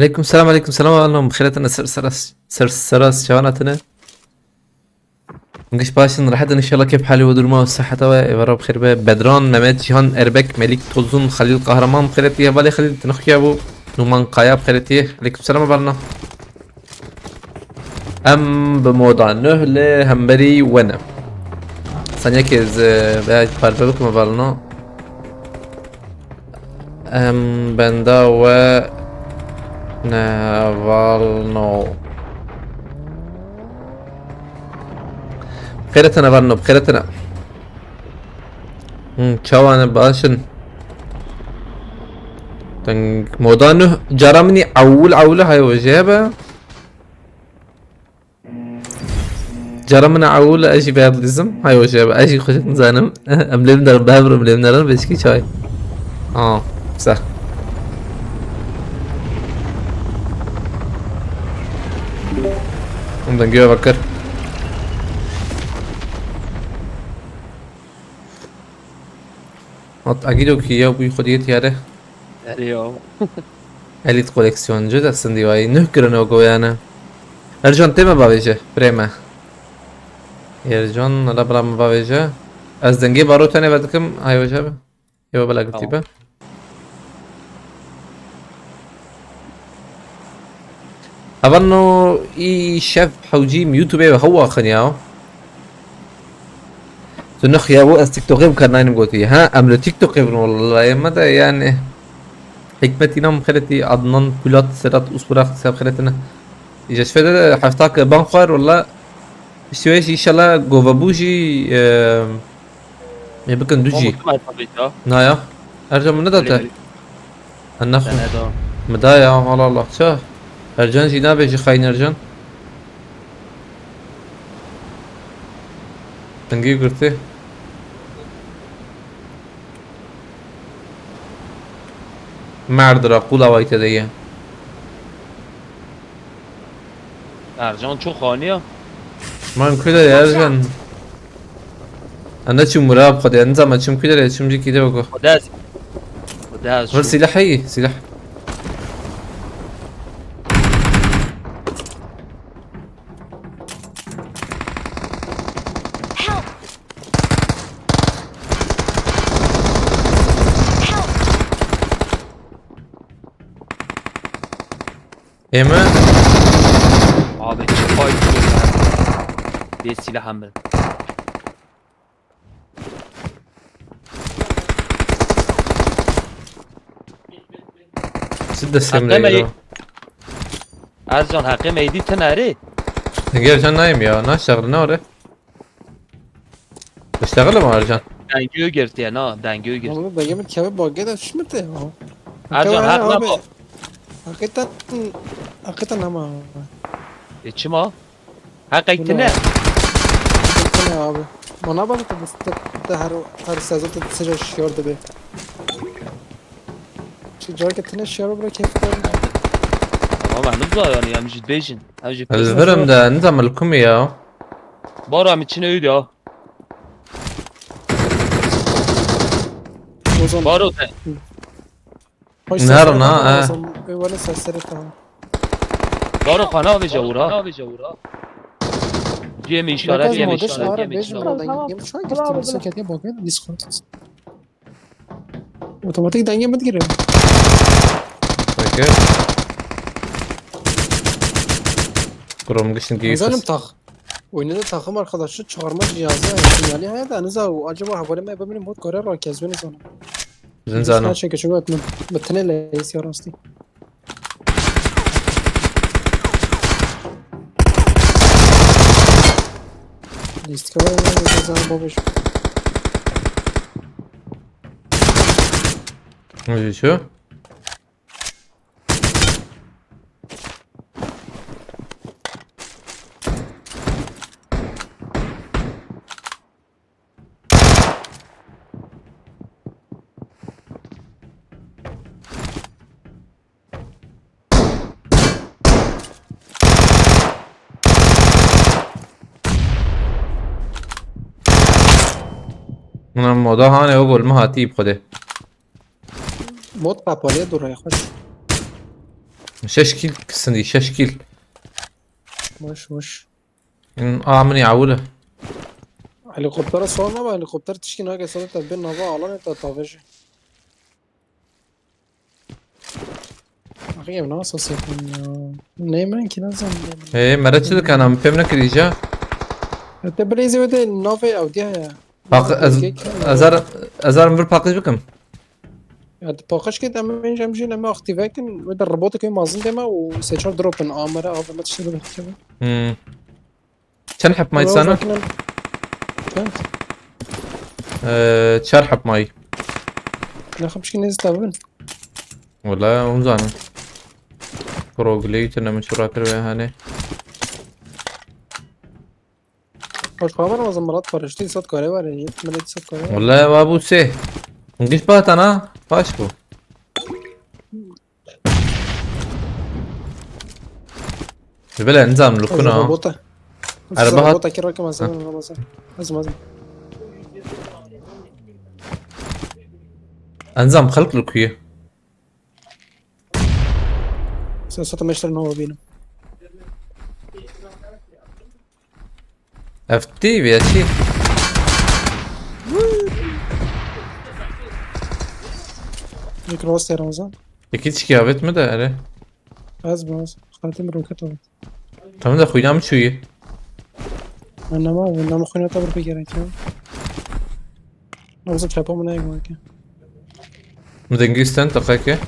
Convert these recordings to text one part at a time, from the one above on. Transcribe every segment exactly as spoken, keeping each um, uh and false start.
Aleyküm selam, aleyküm selam, alom. Xêretine ser, ser, ser, ser, çawana tine. Giş başın, rahatın inşallah, kep hali ve durma ve sahata ve evara bixêr be. Bedran, Mehmet, Cihan, Erbek, Melik, Tozun, Halil, Kahraman, xêretiye, hevalê Halil, tinix ya bu. Numan Kaya, xêretiye. Aleyküm selam, barna. Em bi moda nuh li hemberî we ne. Saniyekê ez, e, veya parve bikim hevalno. Em benda we ne hevalno. Xêretine hevalno, xêretine. Hmm, çawa ne, baş in? Deng moda nuh cara min î ewil ewil hay wejê be. Cara min ewil ez jî vê dizim. Hay wejê be, ez jî xwe nizanim. Em lê binerin, bi hev re em lê binerin, beşkî çay. Ha, güzel. Ondan göğe bakar. Hat agî do kî ya bûyî xwediyê tiyare. Erê ya. Elît koleksiyoncu de sindî wayî. Nuh kirin o goyane. Ercan tê me bavêje. Birê me. Ercan, ala bila me bavêje. Ez dengê baro tenê vedikim. Ay hoca be. Yo, bila gitî be. Tamam. Hevalno î şev hewcî YouTube ve hewa xin ya. Tu nix ya bo ez TikTokê bikar naynim gotî. Ha, em li TikTokê bin wallahî me de yani. Hikmetî nam xeletî Adnan Pulat Sedat Usburak seb xeletine. Îje şfede de hefta ke ban xwar walla. Îşte wê jî inşallah govebû jî, e, Ê bikin du jî. Muhtemel tabii ya. Na ya. Ercan min neda te? Belê, belê. Anne xwe. Te neda. Min da ya, Allah Allah. Ça? Ercan jî nabêjî xayin Ercan. Dengê girtê. Merdira qûla wayte de ye. Ercan çok haniya. Man kule ya Ercan. Ana çim murab xwedê, nizama çim kule ya, çim jî kide bako. Xwedez. Xwedez. Vir şu. Silah heyî, silah. Help! Help! Ê me? Abi, çi fayda ya? Bê silah em bin. Çi destê min Heqê me de yê-, Ercan, heqê me yê dî tine erê. Gel can nayım ya, naştağlı ne oraya? İşte mi Ercan? Dengê girtiye, na, dengê girtiye. Oğlum, dengê min keve bagê de şmite ya. Ercan, keve heq abi. Hakikaten, hakikaten ama. E, çima? Heqek tine. Tine abi. Bana bak da, da, da her, her sezon da sıca şiyor da bir. Şu carke tine şiyor bırak keyif. Ama ne güzel yani, em jî dibêjin. Em jî Ez pirsîn. Virim de, ne zaman kum ya? Bara em içine öyle ya. O zaman Baro te. Hoş Nerede sesleri lan, tamam, ha? O zaman, e, bana sesleri tamam. Baro kana ve javura. Cem işaret, Cem işaret, Cem işaret. Tamam, tamam, tamam. Otomatik denge mi girelim? Peki. Kurum gişin Zalim giyik. Tak. Oyunda da takım arkadaşı çağırma cihazı yani sinyali hayat anıza o. Acaba haberime yapabilirim bot görer var kezbeni sana. Zin zano. Her şey geçiyor ötmem. Bütün ele istiyor rastı. List kava ya, ya, ya, babuş. Ne diyor? Buna moda hane o gol mu hatî bi xwedê. Mod kapalı duraya xweş. Şeş kîl kisindî, şeş kîl. Boş, boş. In a min ya wile. Helikoptera sor naba, helikopter tişkî nake, sor te bin nava alanê te tavêje. Axi ev nasıl sekun ya? Neymen ki, ne zaman? Hey, mere çi dikana, min pêm nekirî ca. Te bileyzê wê de navê ew diye ya. Bak, ez, Erkek mi? Ezar, ezar min bir paqij bikim. Ya, tu paqij kê, em ên jem jî neme aktive kin, wê de robotek wê mazin deme û sê çar dropin amere, av me tiştê bide. Hmm. Çend heb mayî sana? Çend? Ee, çar heb mayî. Ne xapişkin nêz tabin. Wala, hûn zanin. Pro Glade ne min çura kir ve hani. Hoş xabar, o zaman Murat paraşütü sat kare var ya. Millet sat kare var. Wala, wa bu se. Giş patana, baş bu. Bile nizam lukuna. Robota. Araba hat. Robota kira kama sen Ramazan. Lazım, lazım. Nizam xelk lukuye. Sen satın meşler ne olabilirim? F T V ya çi? Yek rast ya Ramazan. Yekî çikî avêt mi de erê? Ez baz. Xatim roket avêt. Tamam da xuyna mı çuyu? Ben nama, ben nama xuyna tabir bir gerek ya. Ramazan çapa mı ne gerek ya? Min dengî stand teqeke.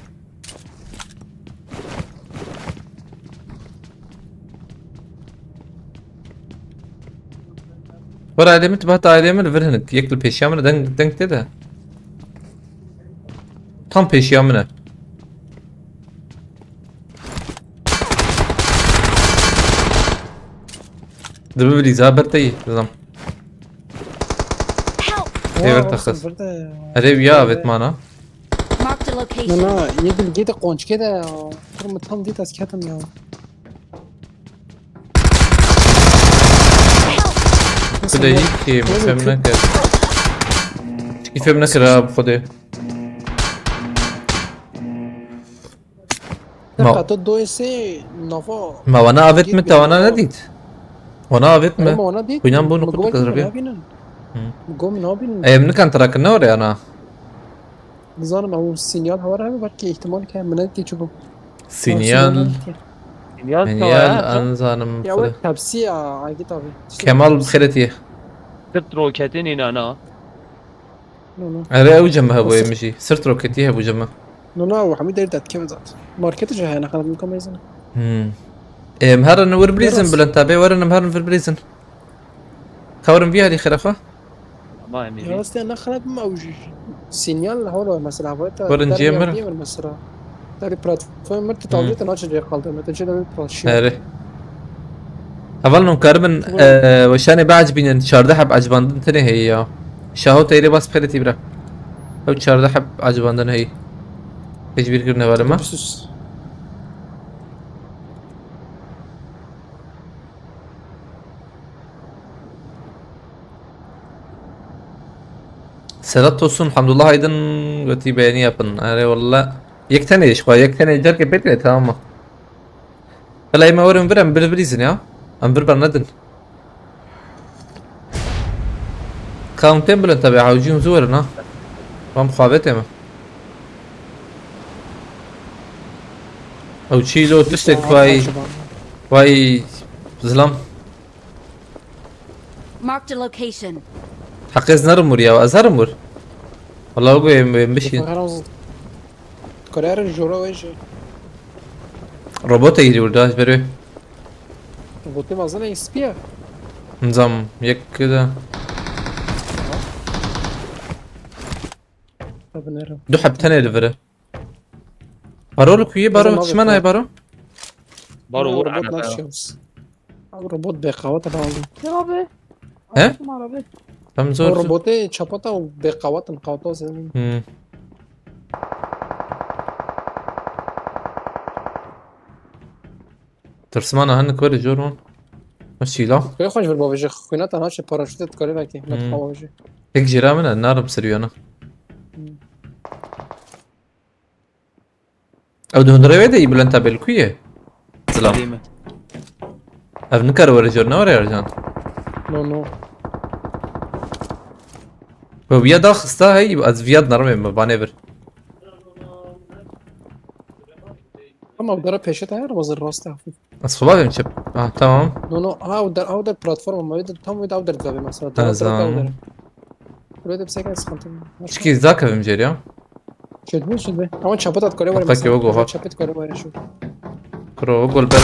Were ailê min, tu bihata ailê min li vir hinik. Yek li pêşiya min e, deng, deng tê de. Tam pêşiya min e. Dibi bilî za ber te yî, dizam. Help! Ê, ver te xist. Erê, ya avêt mana. Marked a location. Na, na, yê dilgê de qonçkê de ya. Kur min tam dît ez ketim ya. Help! Tu de yî ki, min fêm nekir. Çikî fêm nekir ha, bi xwedê. Ma- Qeto doyê sê nava. Ma wana avêt mi, te wana nedît? Wana avêt mi? Ema wana dît. Xwînan bû, min nuqut got, dikez rebî. Nabînin. Hı. Min got, min nabînin. Em nikan tira kin ne oraya na? Nizanim, ew sinyal hewar hebe, belkî îhtimal ke min nedîtî çi bû. Sinyal. Sinyal. Sinyal, sinyal, çawa ya? An zanim. Ya, wek tepsî ya, Aygit abi. Kemal bi xêrê tî. Tırt roketê nîna na. No, no. Erê, ew cem hebû ê min jî. Sirt roketî hebû cem. No, no, ew hemî der de dikeve zat. Marketê jî heye, ne xelet min ka mezin. Hmm. Em herin wir bilîzin, Bülent abi, werin em herin wir bilîzin. Ka werin vî halî xêra xwe. Ama em ê vî. Ya, rastî ne xelet min ew jî. Sinyal holo mesela, hava ta. Werin ciyê mir. Mesela. Derê platform mir, tu tavlê te naçe cê qalde, me te cê de platform. Erê. Heval non karibin, e, weşanê biecibînin, çardeh heb ecibandin tenê heye ya. Şaho teyrê bas pxelê tî bira. Ew çardeh heb ecibandin heye. Tecbîr kirine hevalê me. Sus. Sedat Tosun, Hamdullah Aydın, gotî beğeni yapın. Erê wallah. Yek tenê ji xwe, yek tenê cerkê pêk tamam mı? Bila em werin vir, em bir bilîzin ya. Em vir bernedin. Ka hûn tên bilind tabi, hewcî hûn zû werin ha. Wan bi xwe avêtê me. Ew çî lo tiştek vay, vay zilam. Marked a location. Heqê ez nerim wir ya, ez herim wir. Wala ew em, em bişîn. Karar olsun. Karar jora wê jî. Robot eğri burada, ez berê. Robotê mezin e, spî ye. Nizam, yek de. Tabii, ne robot? Du heb tenê li vir e. Baro li ku yê, Baro? Nizam abi, çima nayê, Baro? Baro, vur robot ana. Abi, robot bêqewat e lazim. Ne abi? He? Abi, çima abi? Em zor. O robotê çapata û bêqewat in, qewata zêde. Hmm. Tirsmana hin kore jor hon. Mesela. Kê xweş bir bavêje xwîna te naçe paraşûtê dikare vekê. Hmm. Net xwe bavêje. Tek jêra min e, narim seriyana. Hmm. Ew di hundirê wê de yî bilind e, belkû ye. Zilam. Dî me. Ev nikare were jor, ne were Ercan? No, no. We viya daxista hey, ez viya dinarime me banê vir. Ama ew dere pêşe te her wazir rast e hafif. Ez xwe bavêm çep. Ah, tamam. No, no, ha, ew der, ew der platforma me, tam wê de ew der dibe mesela. Ha, tamam. Ew der. Buraya da bir seksen sıkıntı. Çikî zakevim jêr ya. Şöyle mi, şöyle mi? Ama çapa da kore var. Peki, o goha. Çapa da kore var şu. Kuro, o gol ber.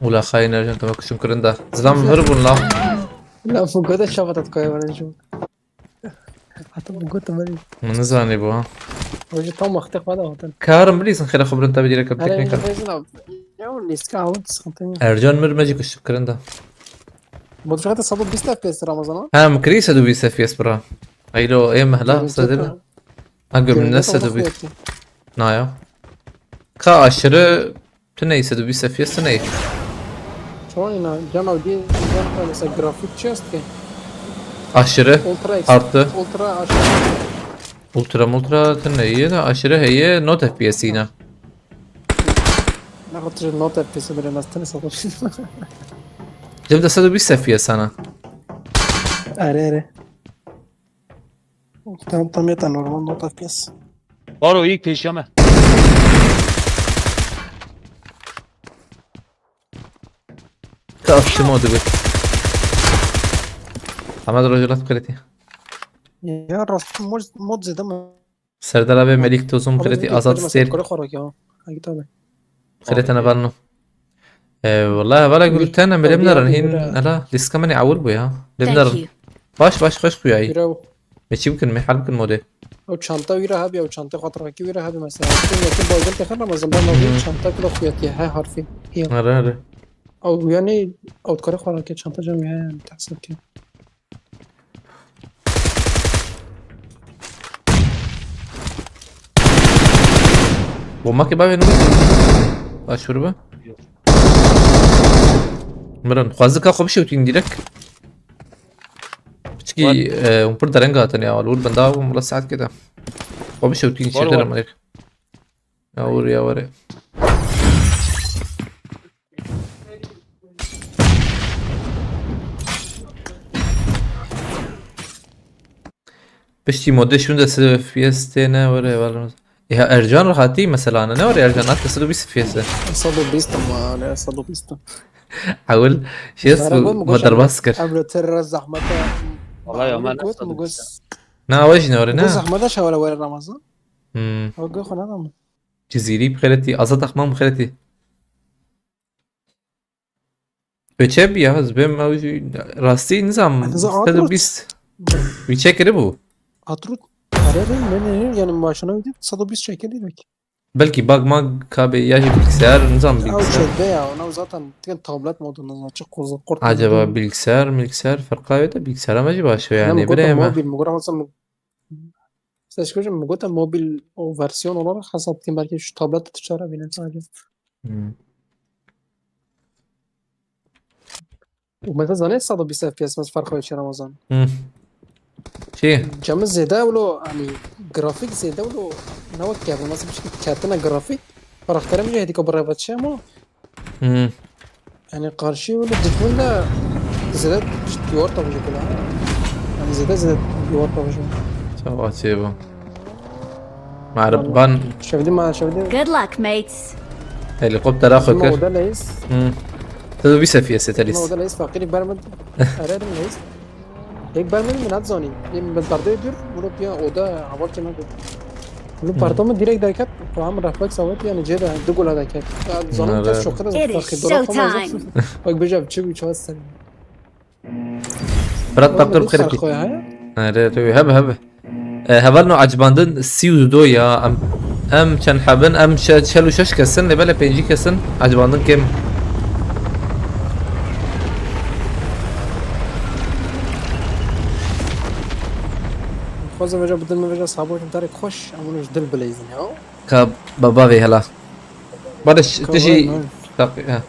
Ula xayîn Ercan, te me kuşum kirin de. Zilam hir bûn la. La bu kadar çapa da kore var şu. Hatta bu kadar var. Min nizanî bû ha. Hoca tam wextê xwe de hatin. Karim bilîsin xêra xwe birin te bi dîrek teknîk. Ercan, ya, nîska awin sıkıntı yok. Ercan mir me jî kuşum kirin de. Bu çaxta sed û bîst F P S Ramazan ha? Ha, min kirî sed û bîst F P S bira. Eylo, ê mehla, Görüntü sed û bîst. Ha, görüntü ne sed û bîst? Naya. Ka aşırı tune sed û bîst F P S tune. Çoğuna, can avdi, can mesela grafik çi est ki? Aşırı. Ultra X, artı. Ultra aşırı. Ultra, ultra tune iyi de aşırı heye not F P S yine. Ne kadar not F P S bile nasıl tane satın. Cem de sed û bîst F P S sana. Are, are. Tam, tam yeta normal not F P S. Baro, ilk peşeme. Ka çi mod dibit. Ahmet Rojolat kredi. Ya rast mod, mod zêde mi? Serdar abi, Melik Tozum, Ama kredi, bizimki Azat Kocaman Sel. Kore xora ki ha. Hangi tabi? Xêrê te ne valno. E, wala hevala gultene, me lêm nerin hîn, ela lîska min ê ewil bû ya. Lêm nerin. Baş, baş, xweş xuya yî. Me çi bikin, me hal bikin modê. Ew çanta wî re hebî, ew çantê xwe tirakî wî re hebî mesela. Tüm yekî baygın te xirna mezin ben Hmm. Çanta kilo xuyatiye, he harfî. Hiya. Here, here. Ew yani, ew dikare xwe rake çanta cem ya yani, tehsin ki. Bomba ke bavê nû. Aşûr be. Yok. Mirin, xwazika xwe bişewtîn direk. Piçkî, What? E, hûn pir dereng hatin ya. Lûr benda bûm, wala saet kede. Xwe bişewtîn, Var, şeker var. Amerîk. Ya vur ya, were. Piştî modê şûn de sed F P S tê ne were, were. Ya Ercan rahatî mesela ne, ne were Ercan, at sed û bîst F P S. Sed û bîst ama ne, sed û bîst. Ewil şêst Merhaba, bû, Mugo me derbas kir. Ebro terra zahmete. Vallahi ya, Mugo, ben Mugo. Na, we jî ne were, ne? Mugo zahmete şawara were Ramazan. Hmm. Mugo xwe ne. Cizîrî bi xêretî, Azad Akman bi xêretî. Wê çi bî ya, ez bêm ew jî rastî nizam, Niza sed û bîst. Atrut. Wî çekirî bû. Atrut. Are, ne, ne, ne, yani maaşına ödeyip sed û bîst çekirî direkt. Belkî bag mag kabê ya jî bilgisayar nizam. Ew bilgisayar. Şeyde ya, ona zaten tablet modunda açık, kurt. Acaba bilgisayar, bilgisayar ferqa wê de bilgisayara me jî baş e yani, birê me. Mobil, mi gura mesela Seçkicim, mi gote mobil o versiyon olarak hesap dikim, belki şu tablette tiştara bînin sadece. Hmm. Û mesela zanê sed û bîst F P S mes ferq çi Ramazan. Hmm. Çi? Cemî zêde wilo, hani grafik zêde wilo ne wek kevin. Mesela bir şey ketine grafik, karakterim jî hêdîka bi reva çi ama Hmm. Yani karşı öyle düşman da zede duvar tabii ki. Yani zede zede duvar tabii ki. Çawa çê bu? Merhaba. Şevdi ma şevdi. Good luck, mates. Helikoptera xwe kir. Oda leyiz. Hmm. Tu bir sefiye setelis. Oda leyiz fakiri bermedi. Ararım leyiz. Yek bermedi mi, ne zanî? Ê min perdeyê dûr, wilo piya oda heval kêma got. Wilo Hmm. Parta min direkt derket, ku hem refleks awet, yani cê de du gola derket. Ya zanim kes şoxir ez It is fakir dola xwe mezin. Showtime. Bak bêje çi bû çawa ser. Fırat Oğlum, doktor bu xerek. Sarkoya, ha? Nere, tabii, hebe, hebe. E, heval no acibandin sî û du ya, em, em çend hebin, em şe-, çel û şeş kesin, lê belê pêncî kesin, acibandin kêm. Xwezim veja bidin min veja sabor darek xweş, em ji dil bileyzin ya. Ka baba vê hela. Bade ş-, Ka tişî vay, vay. Taq-, ha.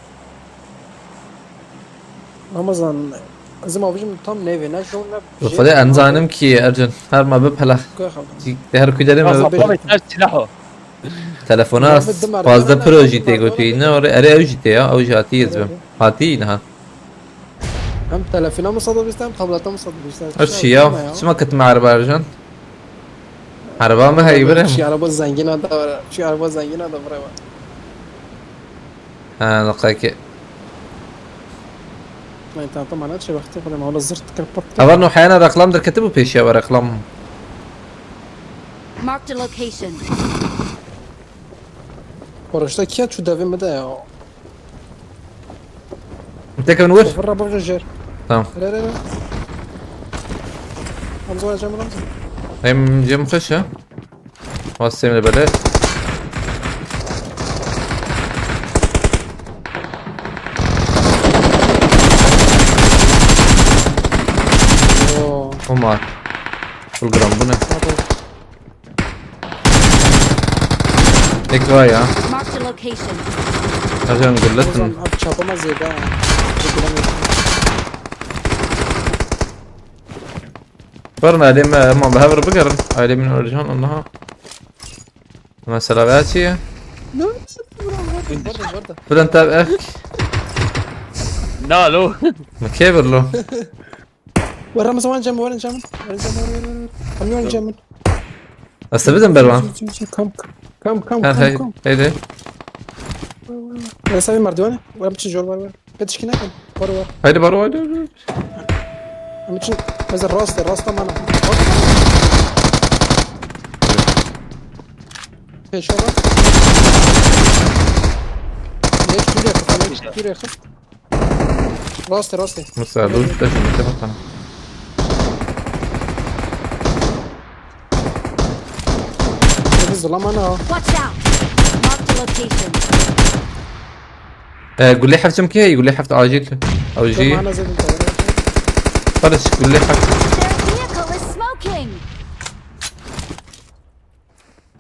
Ramazan, Ez ê ma bijim tam nêvê, ne jon ne Bi Xwedê em zanim kî Ercin. Her ma bip hele. Kuê xew. Di her kuy derê me Bazı bip. Abi, Abi, her silah o. Telefona Abi, dim pazdeh erdene Pro ne jî tê yapayım, gotî. ben Ne orê erê ew jî tê ya. Ew jî hatî ez bim. Hatî niha. Hem telefona mı sadı bizden hem tablete mi sadı bizden. Her şey ya. Çima ketime erba Ercan? Erba mı heye birem? Şu araba zengin adam var. Şu araba zengin adam var. Ha, laqaki. Ben tamam tamam, ne şey vakti kadar ama zırt kırpırt. Ava no heyana reklam derketibû pêşiya we reklam. Marked a location. Barışta kiya şu devimi de ya. Tekin vur. Vurra barışa jer. Tamam. Re re re. Hamza var, Cemil Hamza. Hem cem xweş ha. Wastê min böyle. Oo. Omar. Full gram bu ne? Hadi. Tek var ya. Marked a location. Ercan O gülletin. zaman abi çapama zêde ha. Bilemiyorum. Verin aileme, ama bi hev re bigerin. Ailê min Ercan, ondan. Mesela veya çi ye? Ne? Burada burada. Bülent abi ek. Na lo. Mi kê bir lo? Var ama zaman Cemil, var Cemil. Var Cemil, var var var. Kamyon Cemil. Esta bidin berwan. Kam kam kam Ha, kam hey, kam. Heydi. Var sabi merdiveni. Var bir şey yol var var. Petişkine kam. Var var. Haydi baro haydi. Onun için mesela rasta rasta mana. Peşe bak. Ne şuraya kısa, ne şuraya kısa. Rasta rasta. Mesela dur da şimdi de bakalım. Biz zaman ha. Watch out! Marked a location. Ee, gulê heft çim ki, gulê heft acil. Ew jî. Mana zedin tavana. Barış gulê heft. Their vehicle is smoking!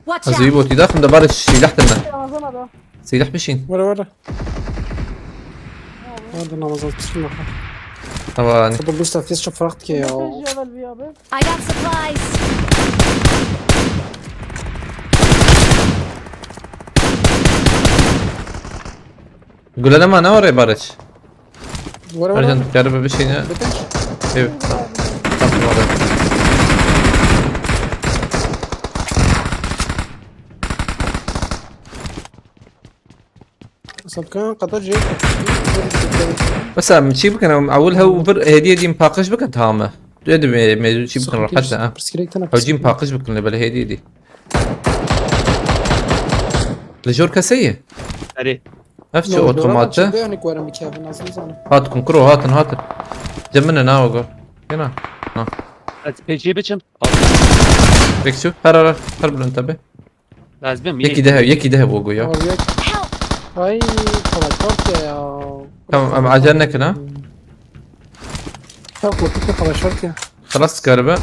Watch Ez iyi out! bot daxim de Barış silah dinle. Ramazan abi. Silah bişin. Vara vara. Hadi namazan, bismillah. Tamam. Sabır, bu sefer çok farklı ki ya. Mesaj level bir abi. I got supplies! Guleleme ne var ya Barış? Vara vara. Ercan garibe bir şey ne? Bitir. Evet. Tamam. Tamam. Sabkan kadar şey. Mesela çi bikin, ewil hew vir hediye dîm paqij bikin tamam. Tu edî me-, mevzu çi bikin rahat ha. Pirsgirek tane. Ew cîm paqij bikin li belê hediye dî. Li jor keseyê? Erê. Ev çi otomat e? Beyanik var mı kevin, nasıl sana? Hat kun kuro hatin hatin. Cemine na ogo. Yena. Ez pêçî biçim. Pek çu. Her ara her bilin tabi. Ez bim. Yekî de hev, yekî de hev ogo ya. Abi yok. Ay, kolay çok ya. Tamam, em acele nekin ha. Çok korktuk da kolay çok ya. Xelas dikaribe.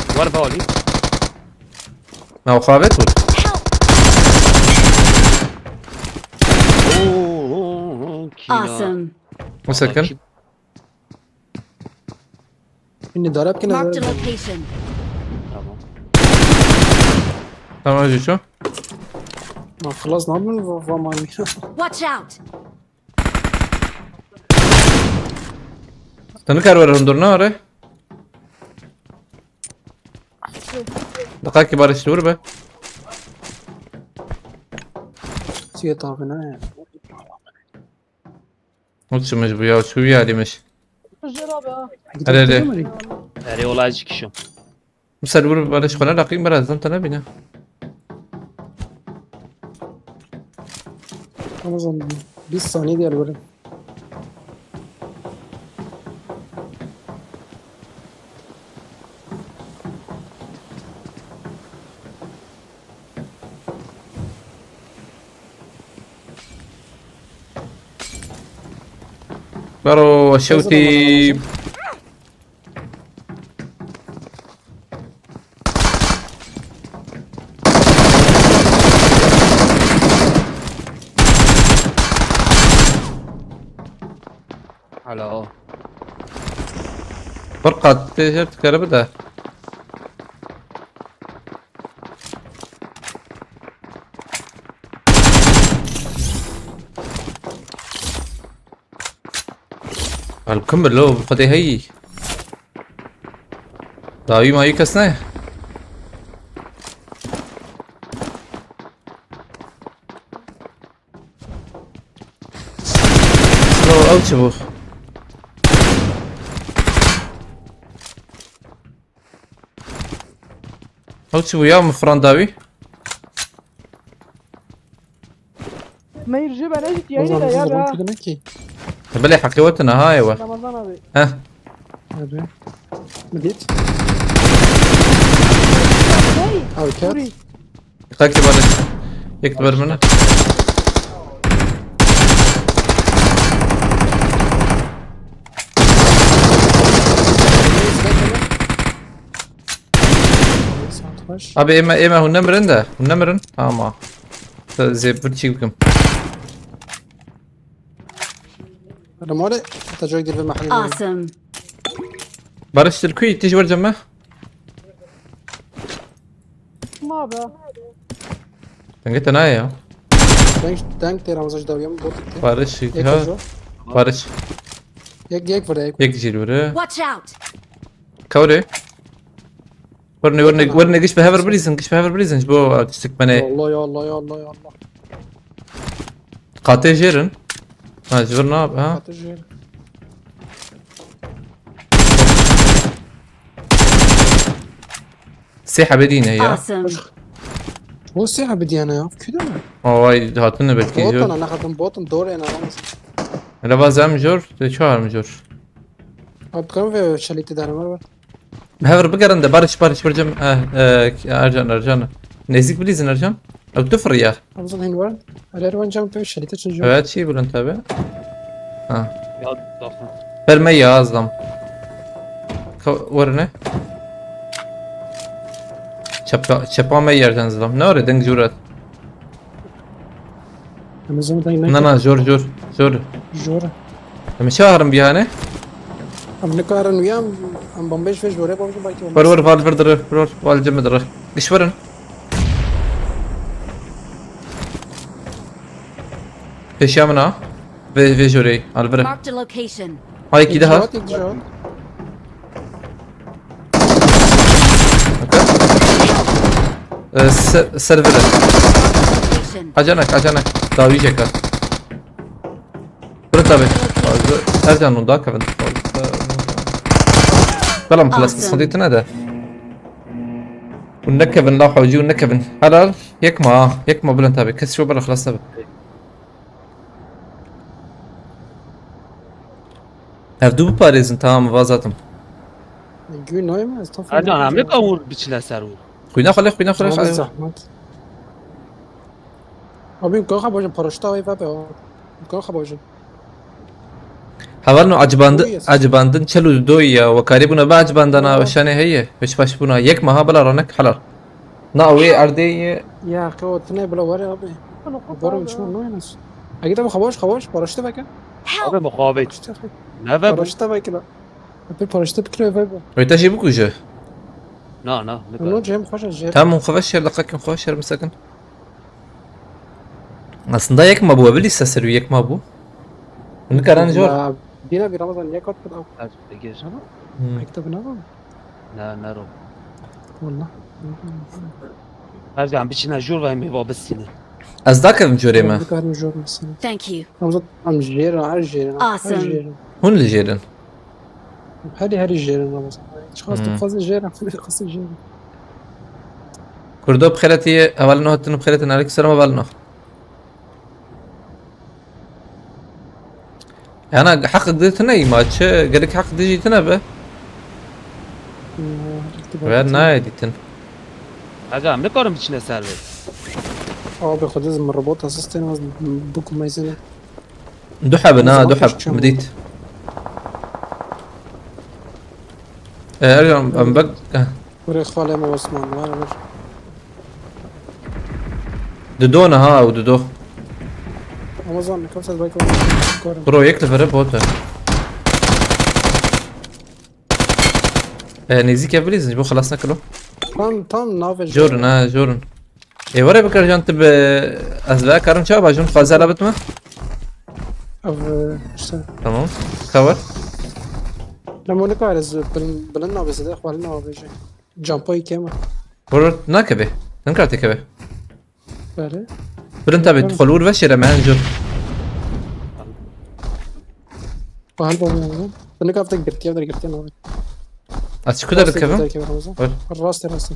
War balî. Navxavê tu. Oo, oo, oo, kîna. Awesome. Musekin. Şimdi darap ki ne? Marked a location. Tamam. Tamam, Juşo. Ma xelas ne yapayım? Va ma. Watch out! Tu nikar were hundur ne are? Dikkat ki Barış dur be. Suya tabi ne? Uçmuş bu ya, şu ya demiş. Jêr abi ha. Hele hele. Erê, olay jî kişo. Misal vur Barış xwe ne daqîn biraz zan te nebîne. Ramazan, bir saniye diğer böyle. Baro şewtî. Alo. Bir kat tê jêr dikare bide. Al kim lo, bi xwedê heyî. Dawî mayî kes ne? Lo, ew çi bû? Ew çi bû ya, min firan dawî? Meyir ji bere jî tiyayî de ya. Ramazan, kî demek ki? Belê heqê we tune ha, ew e. Ramazan abi. Heh. Abi. Mi dît? Hey! Abi, ket. Sorry. Yek li ber, yek li ber min e. Abi, ême, ême hûn nemirin de. Hûn nemirin. Ama. Zê bir çîk bikim. Hadi mole. Hatta joy girdi mahalle. Awesome. Barış, tu li ku yî? Tu ji ber cem me? Ma be. Dengê te nayê ya. Deng, deng tê Ramazan ji dawiyê min bot gitti. Barış, yek ha. Barış. Yek, yek vure, yek. Yek jî vure. Watch out! Kawre. Werne, werne, werne, giş bi hever bilîzin, giş bi hever bilîzin. Ji bo, e, tiştik menê. Ya Allah, ya Allah, ya Allah, ya Allah. Qatê jêrin. Ha, ji vir ne yap, ha? Qatê jêrin. Sê hebê dîne ya. Awesome. Bu sê hebê diyene ya. Küde mi? Aa, vay, hatine belki. Botana, ne kadın botun, doğru en alamaz. Hele vazem jor, te çağırım jor. Abi, kan ve şalite darım var. Bi hev re bigerin de, Barış, Barış, Barış, eh, eh, Ercan, Ercan. Nêzîk bilîzin, Ercan. Ew tu firiya. Ramazan, hîn wer. Erer wan cam pê şerîte çin jî. Evet, çi bilind tabi. Ha. Ya, daxin. Ber me ya, azlam. Ka-, werine. Çepa, çepa me yerden zlam. Ne öyle deng curat? Em zor deng ne? Na, na, jor, jor, jor. Jor. Em çawarin biyane? Em nikarin uyan, em bambeş ve jore babjin belki. Ver, ver, val, ver, dere, ver, val, cem, dere. Giş verin. Peşiya min ha. Ve, ve jorey, al vere. Marked a location. Ay, iki daha. Yek jor, yek jor. Ee, se-, servere. Acanak, acanak. Dawî jeka. Bırak abi. Her can onda kevin. Belam klas. Awesome. Sıkıntı ne de. Bu ne kevin la hocam, ne kevin. Helal. Yekma ha. Yekma Bülent abi. Kes şu bela klas abi. Ev du biparêzin, tamam, vazatim. Gün nayım ez tam. Ercan, em ne kavur biçine ser û. Xwîna xwe lê, xwîna xwe lê. Tamam, xwe lê. Zahmet. Abi, kan xebojin, paraşüta wê vebe. Kan xebojin. Hevalno, acibandi-, acibandin çel û doy ya, wekarî bûna be acibandana, weşanê heye, weş baş bûna. Yek meha bila ranek helal. Na, wê erdê ye. Ya, qewetine bila were abi. Bora uçma, no, yalnız. Agi de bu xabaş, xabaş, paraşüte beke. Abi, muxabit. Paraşüte beke. Neve bu. Paraşüte beke la. Abi, paraşüte bikire ve bu. Wê te jî bikuje. Na, na, ne kadar. No, cem xweş e, cem. Tamam, xweş şer, laqakin xweş şer, misakin. Aslında yek ma bû, ev lîste serû yek ma bû. Nikaran jor. La, dîna bir Ramazan yek ot bida. Her peki sana? Hmm. Mektub ne bu? Ne, ne ro. Wallah. Her zaman biçine jor ve mi babasını. Ez dakevim corê me. Dikarim jor mesela. Thank you. Ramazan, am jêr, her jêr, her Awesome. Jêr. Hûn li jêrin. Herî herî jêrin Ramazan. Çiqas tu Hmm. Xwazî jêrin, xwazî jêrin. Kurdo bi xêretî, hevalino hatin bi xêretin, aleykum selam hevalino. Yana heq di tune îma çi, gerek heq di jî tune be. Hmm, Ve nayê dîtin. Aga, em nikarin biçine ser vê. Abi, xwedê min robot asistên az bikum meyzene. Du heb in ha, du heb, min dît. E, Ercan, em bek, eh. Kurê xalê me Osman, var, var. Dido ne ha, ew dido. Ramazan, ne kadar belki Bro, yek li vere bot e. E, nêzîkê bilîzin, ji bo xelas nekilo. Tam, tam navê Jorun, ha, jorun. Ê, were bikar jan tu bi, ez ve karim çawa bajim, xwazela bitme? Ev, işte. Tamam. Cover. Lemo ne kadar ez bilin, bilin navê zede, xwalin navê bêje. Campoyê kêm e. Vur, nakeve. Ninkar te keve. Bere. Birin tabi, tu xwe li wir veşêre me, jor. Bahar bol yandı. Bunu kapta girtiye, der girtiye ne oldu? Ez çi ku de dikevim? Rast, rast.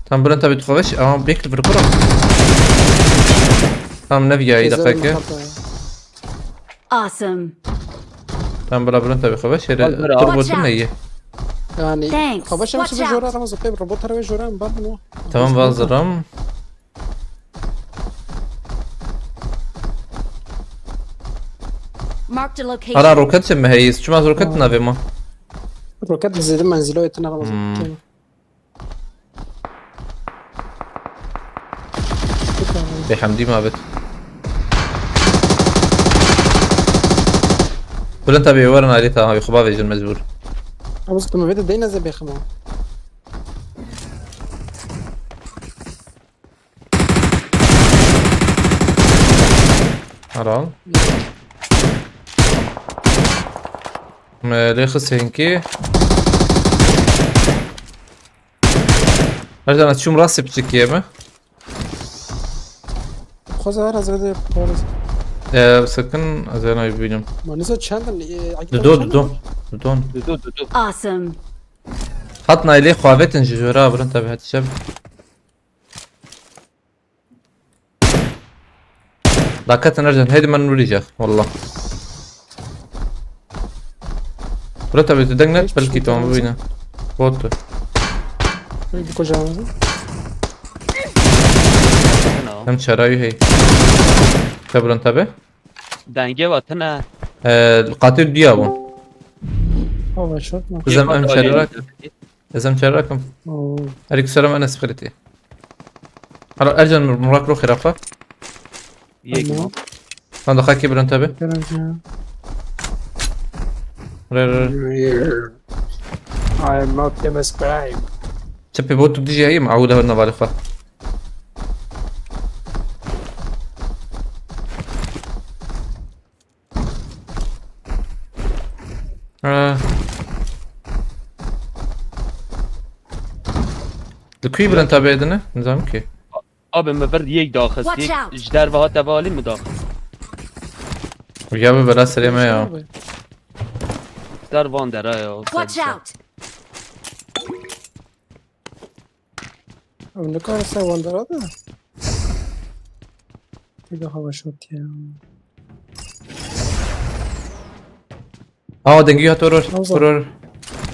Tam birin tabi tu xwe veş, ama bekle bir kurum. Tam ne viya iyi Teyze dakika. Mahmut abi. Awesome. Tam bila birin tabi xwe veş, Bak, bravo. Turbo Watch tu out. neyi? Yani, Thanks. Xavaş Watch bir out. jora, Ramazan, pek robot tarafı jora, ben bunu. Tamam, hazırım. Marked a location. Ara roket çi mi heyiz? Çima roket Aa. navê ma? Roket zedi menzilo etine Ramazan. Hmm. Kêm. Bê hemdî ma bit. Birin tabi werin alî ta, xwe bavêjin mecbur. Ramazan, tu me vede deyne ze bexima. Aral. Me lê xist hinkî. Her zaman çûm rastê piçekî ye mi? Xweza her ez vede paris. Ee, sakın azena bibînim. Ma nizo çendin? E, Dudo, dudo. Dudon. Dudu, dudu. Awesome. Hat naylê xwavetin ji jora birin tabi hatice. Daketin Ercan, heydi men nûrî ceh, wallah. Bira tabi tu deng net, Hiç belkî şey tamam demez. bibîne. Bot tu. Bir kocamızı. Tına. Hem çarayı hey. Te birin tabi. Denge vatına. Ee, qatil diya bû. Hava şort mu? Kızım, em çarı rak. Ez em çarı rakim. Oo. Aleyküm selam, Enes Xiriti. Hala Ercan Murak Ruhi Rafa. Yek Tamam. mi? Lan da xakî birin tabi. Gel önce ya. Re re. I am Optimus Prime. Çepê bot tu dijî heyim, ew de herne valî xwe. Ha. Li kuî birin tabi edine? Nizam ki. Abi mi bir yek daxist. Watch Yek out. ji derve hate valî mi daxist? Ya bi bela serê me ya. Ser van dera ya. Watch out. Ew nikare ser wandera de. Tê de hava şort ya. Aa, dengî hat oror. Hamza. Oror.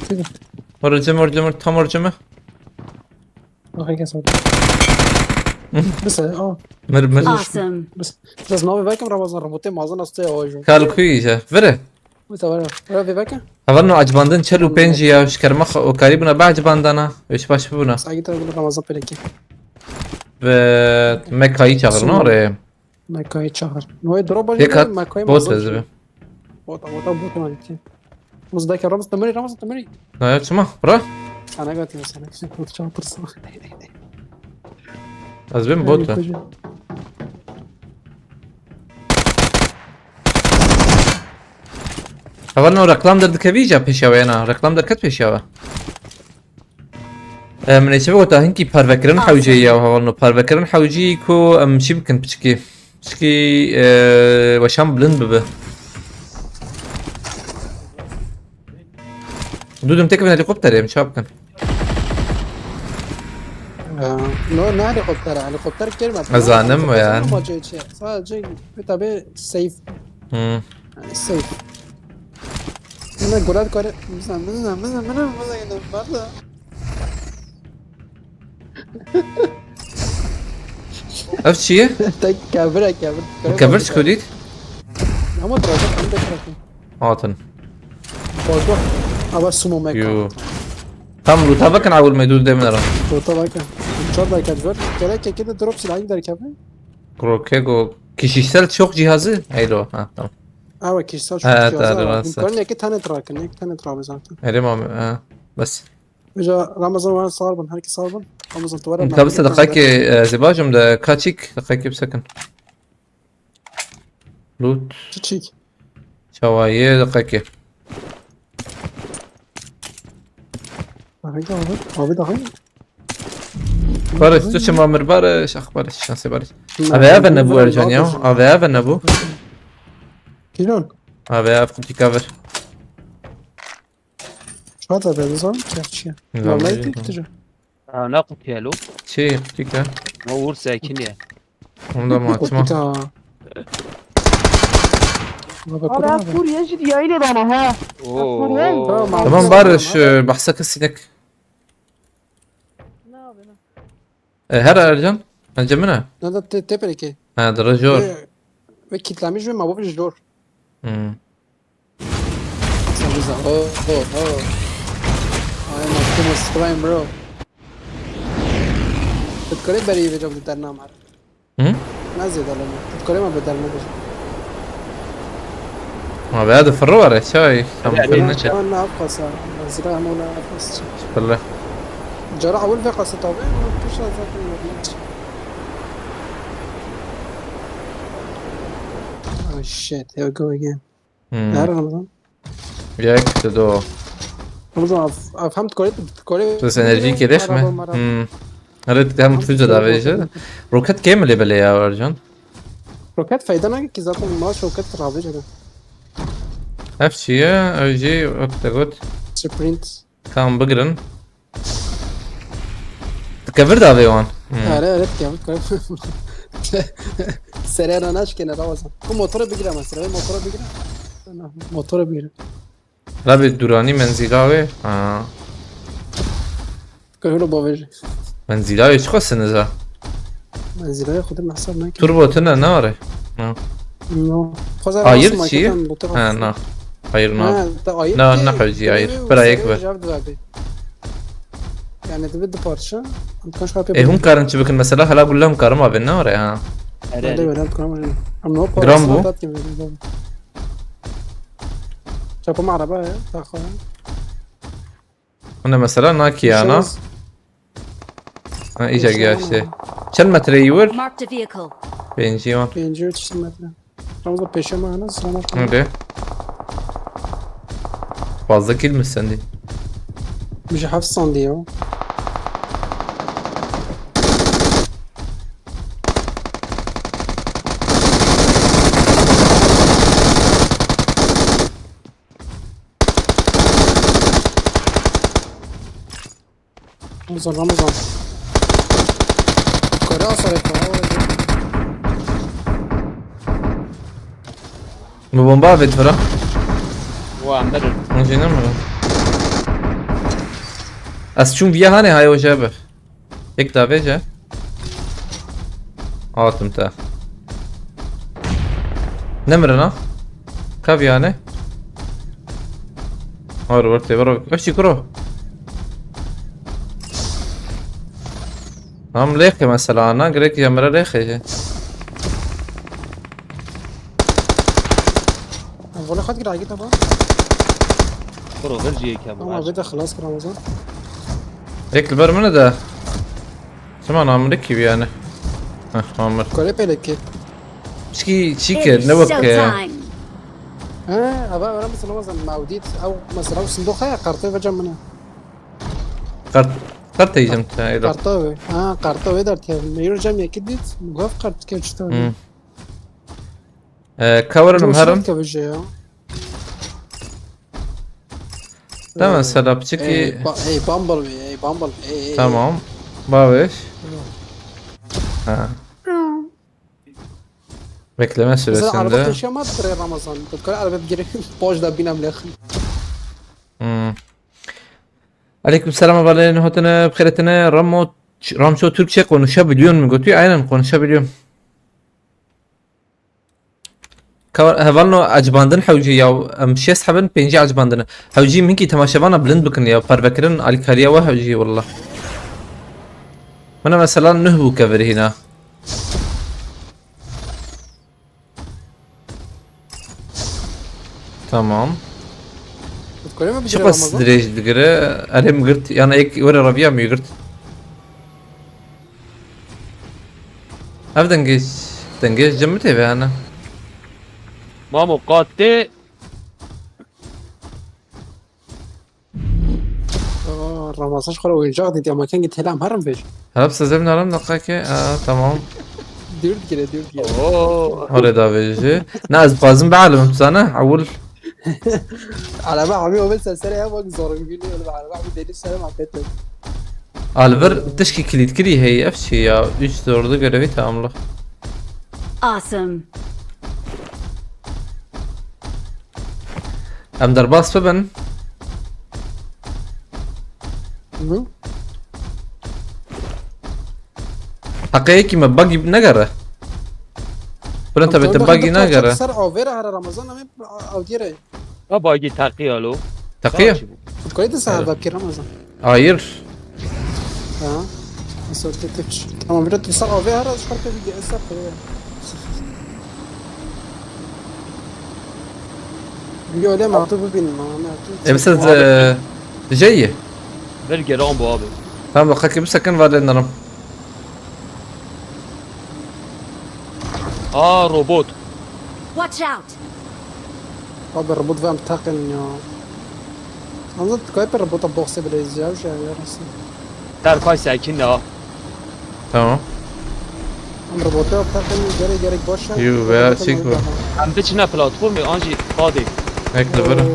Tê de. Oror cim, oror cim, tam oror cim. Bak kes oldu. Mesela, aa. Mir mir. Awesome. Bes, bes navê vekim Ramazan, robotê mazin astı ya o jû. Kal kuî je. Vire. Mesela var ya. Öyle bir vekim. Hevalno ecbandin çel û pêncî ya ji kerema xwe û karî bûna be ecbandana. Wê çi baş bibûna. Saygı tabi Ramazan peleki. Ve Mekayî çağırın Sonra- oraya. Mekayı çağır. Noy drop Yek hat Mekayı bot mazin. ezbi. Bota bota bota gitti. Muzdaki Ramazan temeri Ramazan temeri. Ne ya çima? Bra. Sana götürüyor sana. Sen kılıç atırsın. Ez bin bot. Hevalno reklam derdikevî ja pêşiya we ya na. Reklam derket pêşiya we. Em, neyse, wata hinkî parvekirin hewcê ya, hevalno parvekirin hewcî ku em çi bikin piçikî. Piçikî, e, weşan bilind bibe. Dûdim têkevin helikopterê, em çawa bikin? Ee, no, ne helikopter? Helikopter girmedi. Ez zanim Helikopter yani. Sadece, sadece bir tabi safe. Hmm. Yani safe. Yine gol at gol. Mızan, mızan, mızan, mızan, mızan, mızan, mızan. Ev çi ye? Tek kevir, kevir. Bu kevir çi kudît? Ama trollde ben de bırakın. Hatin. Bozdu. Ama sumo meka. Yo. Tam loot'a bakın, awul me dûr demine. Loot'a bakın. Çok da kevir. Gerek ki de drop silahı gider kevir. Krokego. Kişisel çok cihazı. Eylo. Ha, tamam. Ama kişisel çok Evet, cihazı evet, var. evet. Bunların iki tane truck'ın, iki tane truck'ı zaten. Elim abi. Ha. Bas. Vêca Ramazan wan sar bin, herkes sar bin. Ramazan tu were. Ka bise deqekê, e, zêbajim de kaçik deqekê bisekin. Loot. Çiçik. Çawayê deqekê. Abi daha. Abi daha. Barış, tu çima mir Barış? Ax Barış, şansê Barış. Abi ev ne bu Ercan ya? Abi ev ne bu? Kilon. Abi ev kutika ver. Şurada da zor gerçi. Vallahi tek tücü. Ha, ne kutuya lo? Çi kutika? Ne uğur sakin ya. Onu da mı açma? Kutika. Abi ya Suriye jî yayın edana ha. Oo. Tamam Barış, e, bahsa kesinek. E, her Ercan. Bence mi ne? Ne da te tepeleke. Ha, dırı jor. Ve kitlemiş ve mabuf jor. Hmm. Sen bize. Oh oh oh. I am Optimus Prime, bro. Tu dikarî berî vêca bi dernamar. Hı? Ne zêde lema. Tu dikarî me bi dernamar. Ma be de fırı var ya, çay. Tam fırını çek. Ama ne yapasa? Zira ama ne yapasa? Fırla. Cara awil ve kasa tabi. Pişa zaten ne bileyim. Oh shit, here we go again. Hmm. Her Ramazan. Yek, de do. Ramazan, af, af hem dikarî, dikarî. Bes enerjî kêdex mi? Hmm. Hare hem füze davêje. Roket kêm lê belê ya Ercan. Roket fayda nake ki zaten maaş roket ravêje de. Ev çi ye? Ew jî wek te got. Sprint. Tamam, bigirin. Dikevir davê wan. Hmm. Are, are, dikevir, dikevir. Serê ana naşkene Ramazan. Bu motoru bigire ama, serê motoru bigire. Motoru bigire. Rabê duranî menzîla wê. Ha. Kahiro bavêje. Menzîla wê çiqas siniz a? Menzîla xwe de hesab nake. Turbo tine ne are? Ha. No. Ayır çi? Ha, na. Ayır na. Ha, da ayır. Na, na hewcî ayır. Bira yek be. Yani dibi di parça. Kaç kapya. E, hûn karin çi bikin mesela, hela gulle hûn karin avê ne are ha? Hadi Eren. Öyle yapalım. Ama o Gram bu. Çapım araba ya. Daha. Hûn mesela nakî yana. Ha, îca giya işte. Çend metre iyi vur? Marked a vehicle. Pêncî wan. Pêncî û çil metre. Ramazan peşe me ana, selamet. Öyle. Fazla kill mi sendî? Ji heft sandî ya. Ramazan, Ramazan. Kore asarek var. Bi bomba avêt vira. Wa mirin. Hûn jî nemirin. Ez çûm viya hanê haye hoca bi. Yek davêje. Hatim te. Nemirin ha? Ka viyane? Har werte bro. Eşi kuro. Tam lêxe mesela, na gerek ya mira lêxe. Valla xat gira git ama. Bro, ver jî yekî. Ama bir de xelas kir Ramazan. Ek li ber min de. Çima namlik gibi yani. Heh, Amir. Kore peleki. Çiki çike ne bak ya. Ha, ava öyle mesela Ramazan mevdit. Ev mesela o sındık ya kartı vereceğim bana. Kart kart yiyeceğim ta öyle. Kartı ve. Ha, kartı ve dert ya. Yürüyeceğim ya gidit. Gaf kart ke işte. Hmm. Ee, cover'ım herim. Kavuje ya. Tamam, selam çiki. Ey, ba- ey, Bumblebee, ey, Bumblebee, ey, ey. Tamam. Babiş. Ha. Bekleme Mesela araba süresinde. Taşıyamaz sıra Ramazan. Tutkar araba bir gerek. Boş da binem lehim. Hmm. Aleyküm selam, hevalên hatine, bixêretine. Ramo, Ramço Türkçe konuşabiliyor mu? Götü aynen konuşabiliyorum. Ka-, hevalno ecibandin hewcî ya, em şêst hebin, pêncî ecibandine. Hewcî min kî temaşevana bilind bikin ya, parvekirin alîkariya we hewcî wallah. Min mesela nuh bû kevir hîna. Tamam. Çiqas dirêj digire? Erê, min girt, yana yek were reviya min girt. Ev dengê, dengê ji min tê ve hene. Mamo, qatê. Aa, Ramazan ji xwe re oyuncak dîtiye, ama kengî têle em herin vêj. Hep sezem narim dakika ki. Aa, tamam. Dûr digire, dûr digire. Oo. Orê davêjî. Na, ez dixwazim bialimim, tu zane? Ewil. Alaba abi o mesela sere ya bak zorun gülüyor. Alaba abi deli sere muhabbet et. Alver tişkî kilîtkirî heye, ev çi ya? Üç zorlu görevi tamamla. Awesome. Em derbas bibin. Hı? Heqê yekî me bagî negere. Burin tabi te bagî negere. Ser avê re here Ramazan, em ê avdiyê re. Ha, bagî teqiya lo. Teqiya? Çi bû? Tu kaydı sahibi ki Ramazan. Hayır. Ha. Nasıl tetik? Tamam, biraz tu sağ avê here, şu kadar bir esa pere. Bir öyle mi? Abi, bu benim ama. Em siz, e, şey. Bir geran bu abi. Tamam, bak, kim sakın var denerim. Aa, robot. Watch out! Abi, robot ve em taqin ya. Anlat, kayıp robota boxe bile izleyeceğim şey ya, nasıl? Terpay sakin ya. Tamam. Em robota taqin, gerek gerek boş ver. Yu veya çek bu. Em biçine platformê, an jî qadê. Ekle bere. Oo.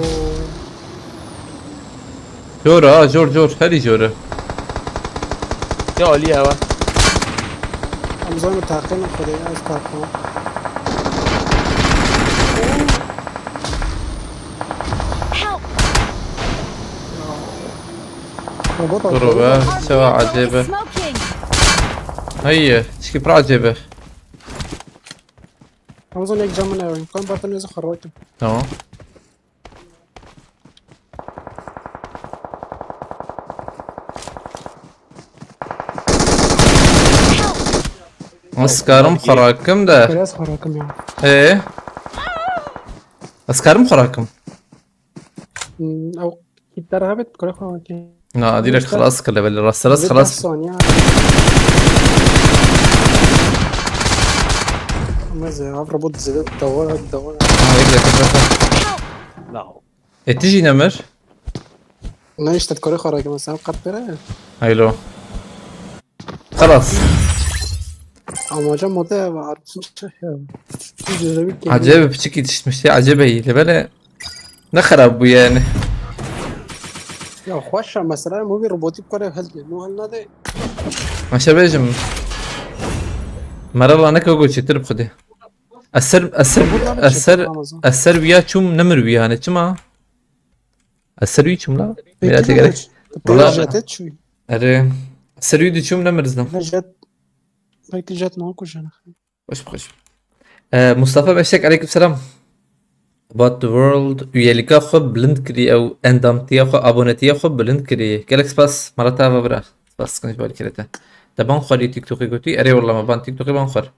Jor ha, jor, jor. Herî jor e. Ya Alî hewa. Em zor mu taqin xwedê, ez taqim. Help! Robot. Dur be, sewa acebe. Smoking! Heye, çiki pir acebe. Em zor ek camın ev. Kan batın nezi xarwakim. Tamam. Ez karim xwe rakim de. Biraz xwe rakim ya. Ee? Ez karim xwe rakim. Hmm, ew kitler hebit kure xwe rakim. Na, direkt xelas kir level, rast rast xelas. Saniye. Ama ze, av robot zede dawa, dawa. Ha, yek dakika. E, tu jî nemir? Ne işte, korê xwe rakim, sen qet pere. Haylo. Xelas. Amaca mote ya, var. Acayip piçik yetişmişti, acayip iyi. Böyle ne xerab bu yani. Ya xweş e, mesela, movî robotik kore hel, no hel nade. Maşa bêjim. Merala ne kago çêtir bi xwedê. Eser, eser, eser, eser wiya çûm nemir wiya, hani çima? Eser wî çûm la? Peki, mîratê gerek. Wala. Erê. Eser wî diçûm nemir zina. Jet. Belki jet ne okuyacağını. Xweş, xweş. Ee, Mustafa Beşek, aleyküm selam. What the world, üyelika xwe bilind kirî, ew endamtiya xwe, abonetiya xwe bilind kirî. Gelek spas, Marat ava bira. Spas, skinç bal kirete. Te ban xwarî TikTokê gotî? Erê, wala me ban TikTokê ban xwar.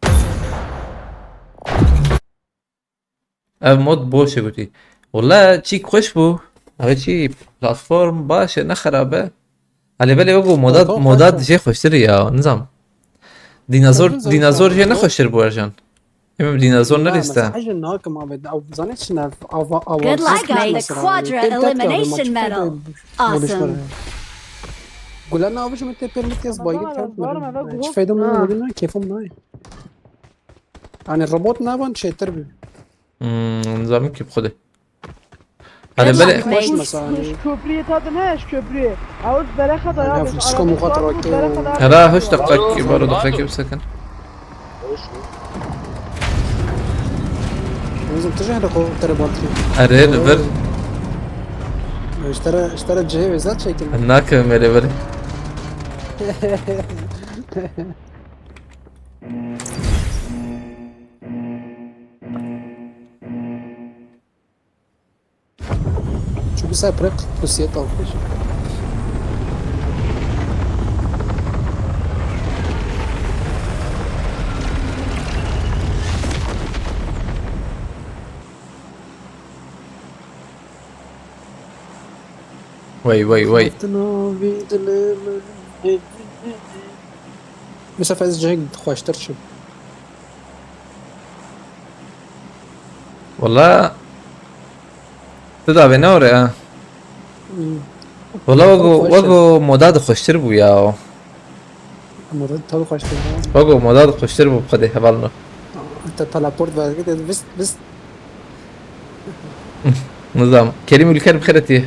Ev mod boş e gotî. Wala çîk xweş bû. Ev çî platform baş e, ne xerab e. Alê belê wek moda, moda jê xweştir ya, nizam. Dinozor, dinozor jê ne xweştir bû Ercan. Em dinozor ne lîste. Hejin nakim abi, ev zanî çi ne, ava, ava. Good luck, guys. Quadra elimination medal. Awesome. Gula ne abi, ji min tê pêr min tez baygın kent. Hiç fayda mı oldu ne, keyfim ne. Yani robot ne ban çetir bi. Hmm, nizam ki xwedê. Hani böyle. Hoş mesela hani. Şu köprüye tadı ne? Şu köprüye. Avuz berekada ya. Fıska mukat rakı. Hera hoş dakika ki, baro dakika ki bir sakın. Bizim tijara ko tere batri. Erê, li vir. Ji te re, ji te re cihê wêza çekin. Nakim erê vir. Çûbû ser pirek, pusiye tavkêş. Wey, wey, wey. Hatina vî dilê min. Mesela ez cihek xweştir çim. Wala. Tu da vê ne ore ha? Hmm. Wala wego, wego moda de xweştir bû ya. Moda tabii xweştir bû. Wego moda de xweştir bû xwedê hevalno. Te teleport vergi de vist, vist. Nizam. Kerîm Ülker bi xêretî.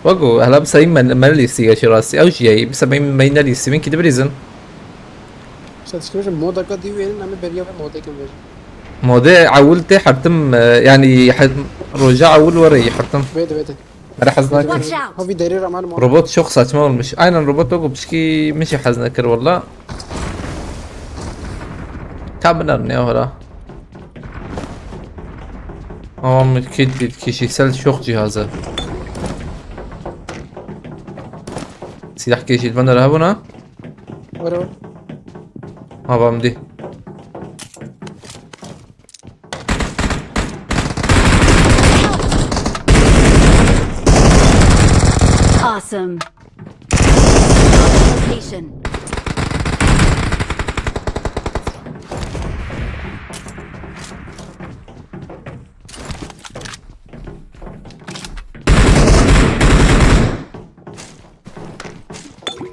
Wego, hela bi sayî me, me lîstî ya şirasî. Ew jî yayî. Bi sayî me, me lîstî. Min kî dibirîzin. Sen dişkî moda ka dî wênin, em ê beriya ve modê kim verin. Modê ewil tê hertim, e, yani he-, roja ewil were yî hertim. Vêde, vêde. Mere hez nakin. Watch out! Ha, vî derê re mal mal. Robot çok saçma olmuş. Aynen robot o piçkî min jî hez nekir valla. Tam binar ne hora. Ama mülkiyet bir kişisel çok cihazı. Silah keşit bende raha buna. Var, var. Ha, bam di. Awesome. Location.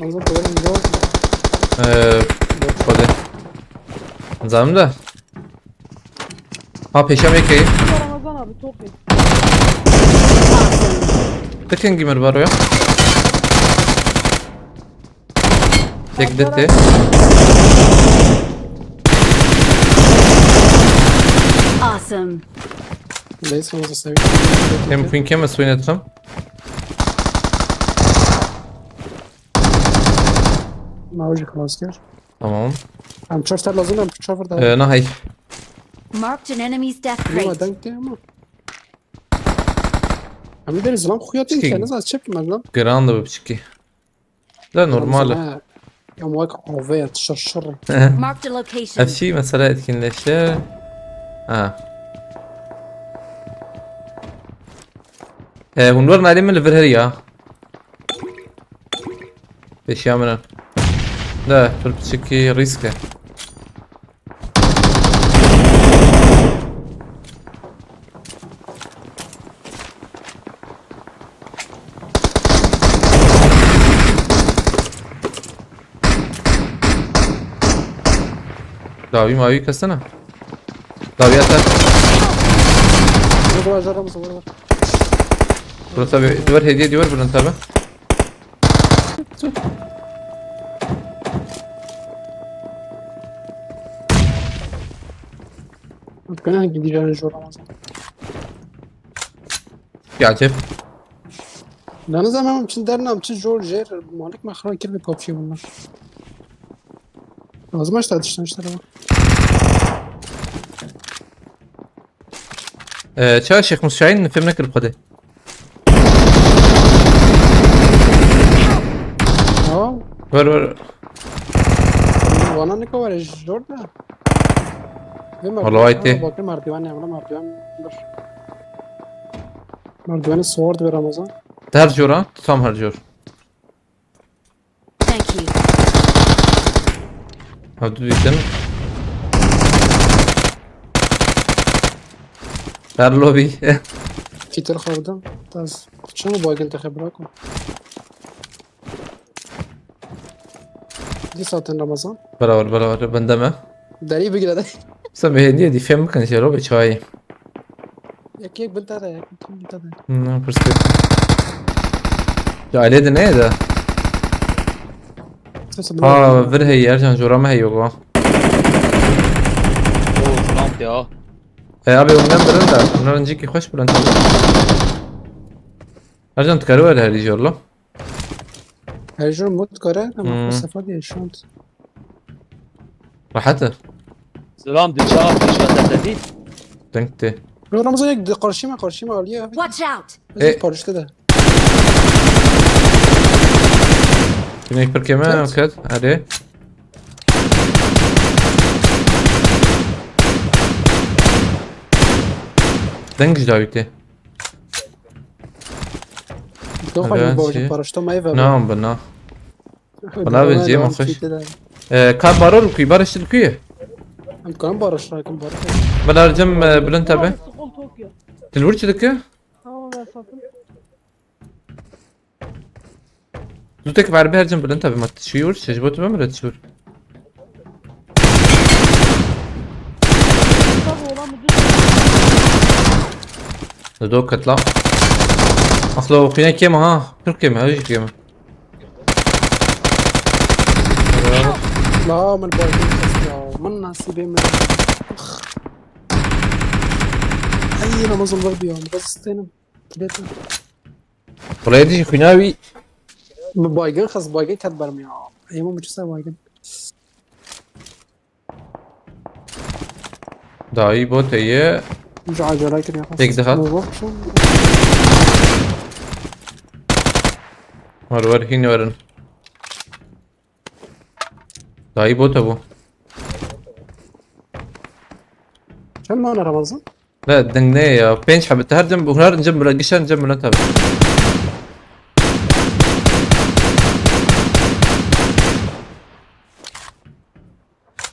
Anzam kadarıyla yok. Ee, yok, hadi. Zalim de. Ha, peşem yekeyim. Ramazan abi, çok iyi. Tek engimir var o ya. Tek de te. Awesome. Neyse, onu da seveyim. Hem ping hem swing ettim. Mavcı klasker. Tamam. Em çar ser lazım, em çar var daha. Ee, na hay. Marked an enemy's death crate. Ama denk değil ama. Em bir zilam kuyatın Çekeyim. Kendiniz az çekmez lan. Gran da bu piçki. Da normal. Ha. Ya muhak ave ya şaşır. Marked a location. Ev şey mesela etkinleşti. Ha. E, hûn werin alî min li vir heriya. Pêşiya min in. De, pir piçikî rîsk e. Dawî mawî kesene. Dawî ata. Vur, vur, vur, vur, vur. Burası abi, duvar hediye, duvar bunun tabi. Kana gideceğini zor Ramazan. Gelecek. Deniz ama çi dernam çi zor jer malik mahra kirdi popşi bunlar. Lazım işte atıştan işte ama. Ee, çawa Şêx Musa Şahîn fêm nekir bi Xwedê. Tamam. Ver, ver. Wana ne kadar zor da. Ve Vallahi merdiven, te- bakın merdiven ne, buna merdiven dur. Merdiveni sword ver Ramazan. Her jor ha? Tam her jor. Thank you. Ha, tu diyeceğim. Her lobby. Kitel xewdan. Taz. Çima baygın te xebra ku? Di saatin Ramazan. Beraber, beraber, bende mi? Derî bigire de. Sen bê hediye dî fêm bikin şey, Robi çayı. Yek yek bin tane, yek bin tane. Hmm, perspektif. Ya, aile de ne de? Sesi Ha, bırak. Vir hey, Ercan, jora me hey yok ha. Oo, Trump ya. E, abi, ondan birin de. Bunların ciki hoş bulan tabii. Ercan, tıkarı var her yollu. Her jor mod kare ama Hmm. Bu sefer diye şu an. Rahat e. Selam, di çawa pêşa te te dît? Deng tê. Yo, Ramazan yek di karşıma, karşıma alıyor abi. Watch out! Bizi E. Karıştı da. Güney pir keme Ket. Ket. Hadi. Deng ji dawî tê. Yok, hadi, bacım, paraşütü ama eve. Na, bina. Bana ve Cem hoş. Ee, ka baro li kuy, barış li kuy. Em kan barış rakim barış. Bana Cem, e, Bülent abi. Sıkıntı yok ya. Til vur çi dike? Tamam, ben satın. Zutek ver bir Cem Bülent abi, mat şu vur, şey, bu tamam mı, şu vur. Tabii, olan bu düz. Do katla. Axlo, xwîna kêm ha. Pir kêm, ew jî kêm. La, min baygın kes ya. Min nasibê min. Ay, namazım var bir ya. Biraz istedim. Kiletim. Buraya dişi xwîna wî. Min baygın xist, baygın ket berim ya. Ey, min çi ser baygın. Dayî bot heye. Ji acele kiriye xwe. Tek dihat. Bu bak şu. War war, hîn werin. Dayî bot e bu. Çend mane Ramazan? La ding ne ya? Pênc hebe. Her cem, her cem bile gişen cem bile tabi.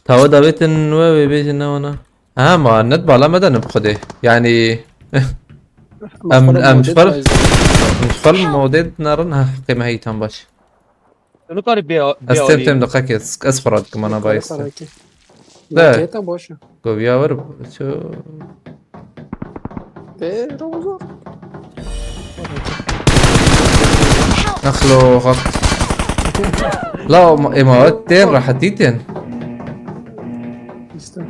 Tawa davetin we wê bêjin ne wana. Ha, ma net bala me de ne bi xwedê. Yani, em, em ji xwe, em ji xwe modê narin, ha, heqê me heyî tam baş. Tu nikarî bê, bê Ez têm, alî. Têm diqekê, ez, ez xwe radikim ana bayis. De. Kêta baş e. Goviya wir, ço. Ê, Ramazan. Axlo, xat. La, ema, ema, tên, rahatî tên. İşte.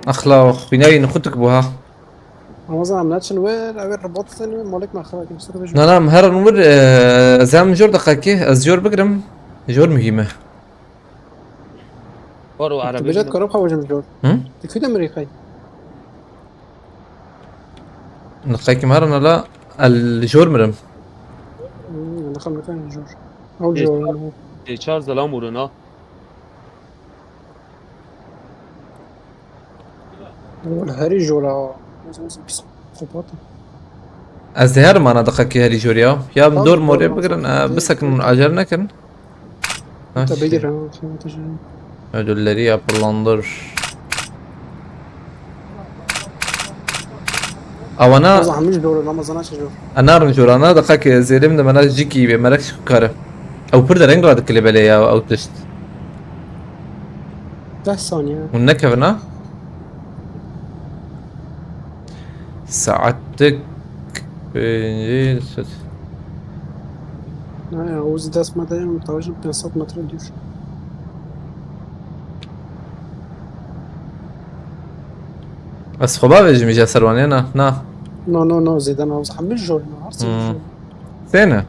Axlo, xwînayî nixutik bû ha. Ramazan, em neçin wir, ew ê robot sen wir, malik me xira kim sir bejim. Na, na, em herin wir, e, ez em jor diqekê, ez jor bigrim, jor muhîm e. Baro Tu erebe bêjat bîne. Karab xwe bejim jor. Hı? Tu kî de mirî xey? Diqekê me herin la, el jor mirim. Hmm, diqem diqem jor. Ew Ê, jor. Ê, çar zelam urina. Herî jor a. Psîkopat. Ez dê herim ana diqekê herî jor ya. Ya min Tamam, dor morê tamam, bigirin, tamam. E, bisekin, acele nekin. Ha, Te şey. Bigirin, tamam, teşekkür ederim. Ödülleri yapılandır. Awana Ramazan hemî ji dor, Ramazan çi jor. Ana rin jor, ana diqekê zêlim de mena jikî bê, merek şikare. Ew pir dereng radikile belê ya, ew tişt. Deh saniye. Hûn nekevin ha? Saetik pêncî sed. Ne ya, o zî dest me de, em tawajin pênc sed metre dûr. Ez xwe bavêjim îja ser wan, ya na? Na. No, no, no, zêde na, hemî jor na, her sê Hmm. jor. Sê ne? Ha.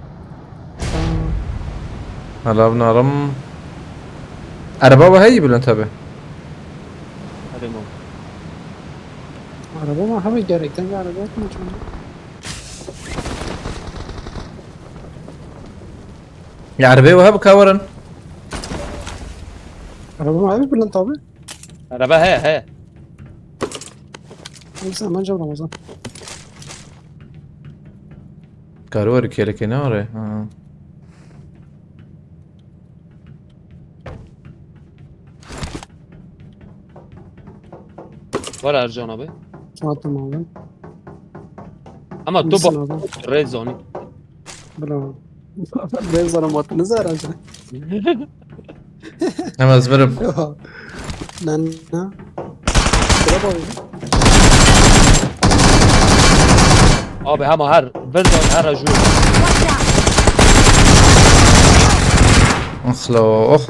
Hala binarim. Araba ve heyî Bülent abi. Hadi mam. Araba mı? Hemî gerek, denge araba yok mu canım? Ya, erebeyê we hebe ka werin. Araba mı abi Bülent abi? Araba heye, heye. Neyse, hemen cevap Ramazan. Karo weri kêlekê ne were? Ha. Var Ercan abi. Tamam abi. Ama tu Nasıl bak abi? Rezoni. Bravo. Ben sana matını zaracağım. Hemen zbirim. Ne, ne? Bravo. Abi hema her, ver de her jû. Axlo, oh.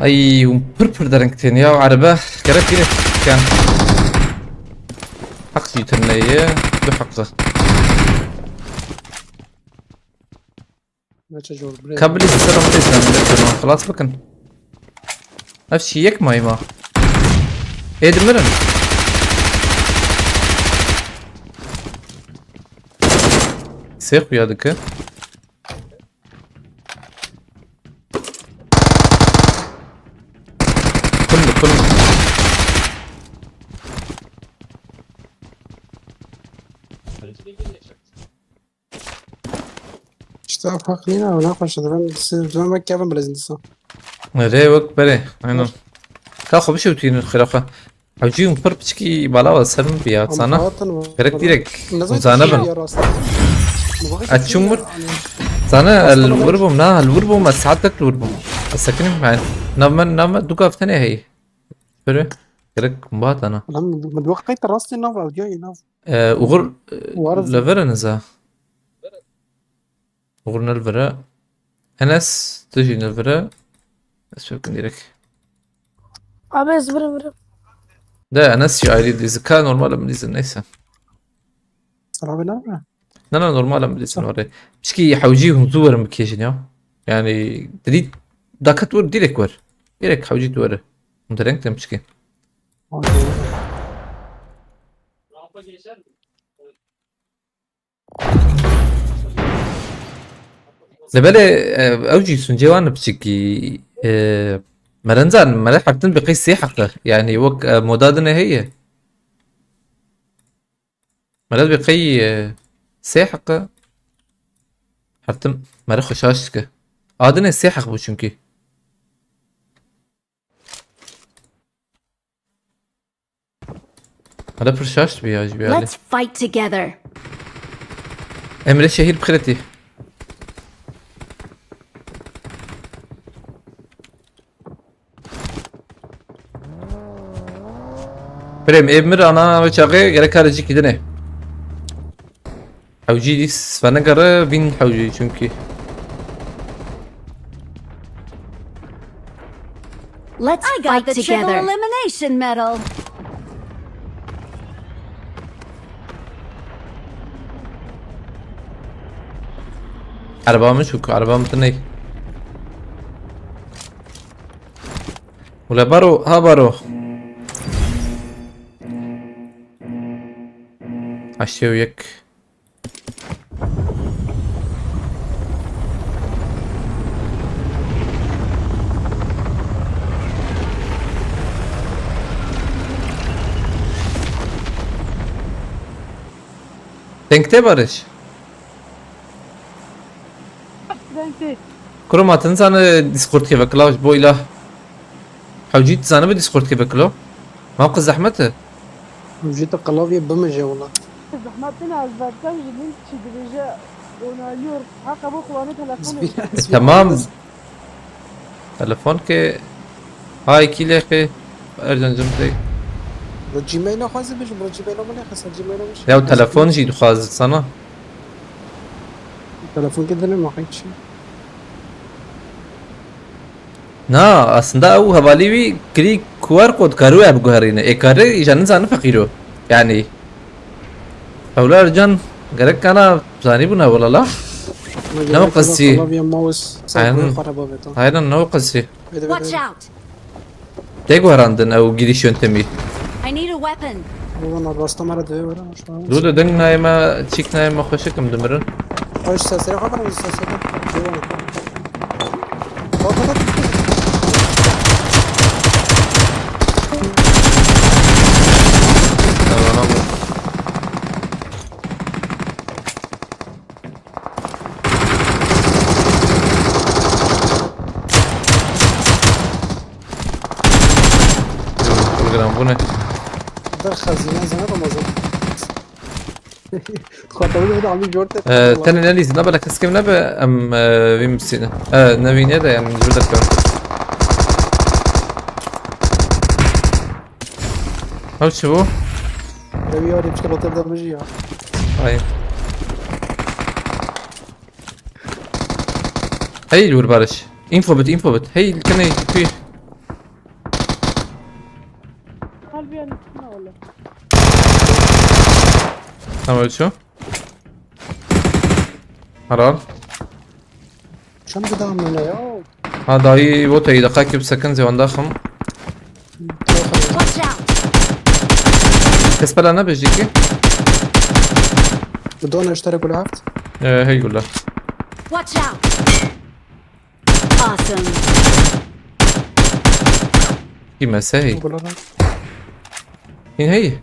Ay, hûn pir pir dereng tên ya, erebe. Gerek yine kan. Haq jî tune ye, du haqı. Neçe jor bre. Kabili ser ama sen de tamam, xelas bikin. Ev şey yek mayma. Ê dimirin. Sê xuya dike. Kul, kul. Ka fark nîne, ew ne xweş e, divem, divem wek kevin bilezin dîsa. Erê wek berê, aynen. Ka xwe bişewtînin xira xwe. Hewcî hûn pir piçkî bala we ser min biya, zana. Gerek direk hûn zane bin. Ez çûm wir. Zane, ez li wir bûm, na, li wir bûm, ez saetek li wir bûm. Ez sekinîm, yani. Nav me, nav me du gav tenê heye. Böyle, gerek kumba tana. Lan, min, min wextê te rastê nav, ew diyayê nav. Ee, Uğur, e, Uğur li vir e niza. Uğur ne li vir e. Enes, tu jî ne li vir e. Ez pê bikim direk. Abi ez virim virim. De Enes jî ayrı dizî. Ka normal em dizî, neyse. Sana bile mi? Na, na, normal em dizî, normal. Pişkî hewcî hûn zû werin bikêjin ya. Yani, dirî dakat wer, direk wer. Direk hewcî tu were. Hûn dereng tem pişkî. Okey. Lê belê, e, ew jî suncê wan piçikî, e, merencan, mere heftin bi qey sê heqe. Yani wek, e, moda dine heye. Mere bi qey, e, sê heqe. Heftin mere xwe şaş dike. A dine sê heq bû çünkü. Hele pir şaş dibî ya ji vî alî. Let's fight together. Emre şehir bixîretî. Birêm, ê mir ana ve çaxê gerek kare cî kidine. Hewcî dîs venegere vîn hewcî çünkü. Let's I got fight the triple together. Elimination medal. Araba min şûk, araba min tiney. Wele baro, ha baro. Heştê û yek. Deng tê Barış? Deng tê. Kuro ma tu nizane Discord kê vekila ji bo îla. Hewcî tu zanibe Discord kê vekilo? Ma qe zehmet e. Hewcî tu qelaviyê bimije wela. Zehmet tine ez vertem ji link çi dibêje onaylıyorum. Ha qebo kullanê telefonê. Tamam. Telefon ke hay kîlê xê Ercan cim tey. Bro Gmail xwazî bije, bro Gmail min nexwest, Gmail min. Ya telefon jî dixwaz sana. Telefon ke dine ma qey çi? Na, aslında ew hevalî wî kirî Q R code karû ev guherîne. Ê karê îja nizane feqîro. Yani Hewla Ercan gerek kana zanî bûna wela la. Ne o qesî. Aynen. Aynen ne o qesî. Watch out! Tê guherandin ew giriş yöntemi. I need a weapon. Ulan rasta mara deve var ama şu an. Dû de deng nayê me, çîk nayê me xweşik im dimirin. Hoş sesleri kadar mı sesleri? Bak, bak, bak. Tamam, tamam. Program bu ne? Der xezîne zana Ramazan. Xatabı da amî jor te. Ee, tenê nelîzî, nebe leke skim nebe, em, e, vî misîne. E, nevîne de em jor de. Ew çi bû? Ew yarî çikolata da mijî ya. Ay. Hey, li wir Barış. Info bit, info bit. Hey, li kenê kuy. Kalbiyen üstüne oğlum. Tamam, öyle şu. Haral. Çend gidam ne ya? Ha, dayî voteyî de qakib sekin zêwan daxim. Watch out! Kes pela ne bejîkî? Bidon eştere gule haft. Ee, hey gule. Watch out! Awesome! Kî mese hey. Gule lan. Hîn hey.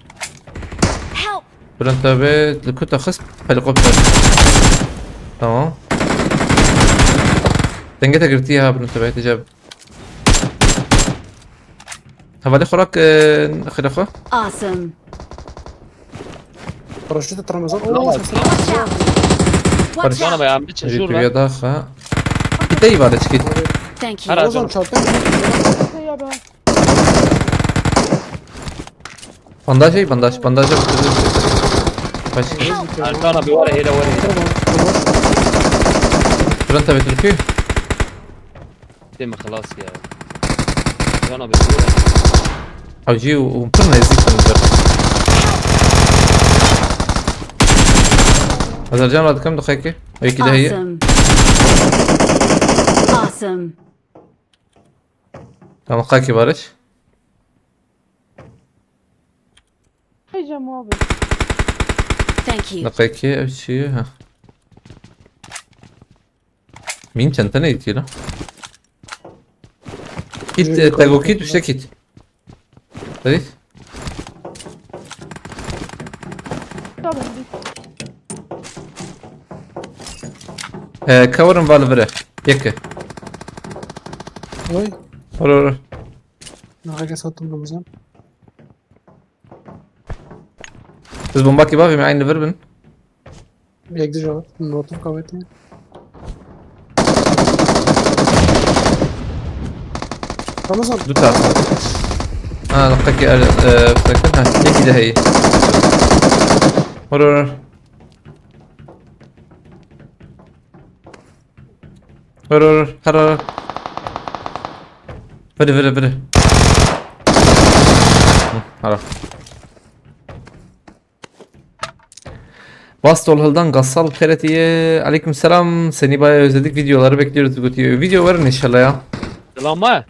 Help! Bülent abi, li ku te xist? Helikopter. Tamam. Denge te girtî ha, bunu tebeyê te cevab. Hevalê xwe rak, e, xêrê xwe. Awesome. Paraşütü tramazan. Watch out! Watch Barış. Cana out! Be ya, bir çeşit Jî var. Tuya daha xa. Kitey var çikit. Thank you. Herhalde. Ozan çarptı. Ya be. Bandaj ey, bandaj, bandaj. Kaç. Erkan abi var, hele var, hele. Tamam, tamam. Duran tabii türkü. Değil mi, halas ya. Erkan abi, dur. Hacı, o pir nezik tanıdır. Azercan radikam da kayki. Belki de iyi. Awesome. Awesome. Tamam, kayki Barış. Hey Cem abi. Thank you. Daqiqê ev çi ye? Ha. Min çanta ne itiyor lan? Kit, Yürü, e, tego yukarı kit, üstte kit. Reis. Tamam, bir. E, cover'ın var vire. Yeke. Oy. Or, or, or. Naha kes attım Ramazan. Siz bomba ki bavê me, aynı vir bin. Yek dija, notum kaveti. Ramazan. Du tane. Ha, dakika ki, e, e, dakika. Ha, yekî de heye. Vur, vur, vur. Vur, vur, vur. Her, her, her. Vur, vur, vur. Hı, her. Bastol Hildan Gassal Keretiye. Aleyküm selam. Seni bayağı özledik. Videoları bekliyoruz. Video verin inşallah ya. Selam var.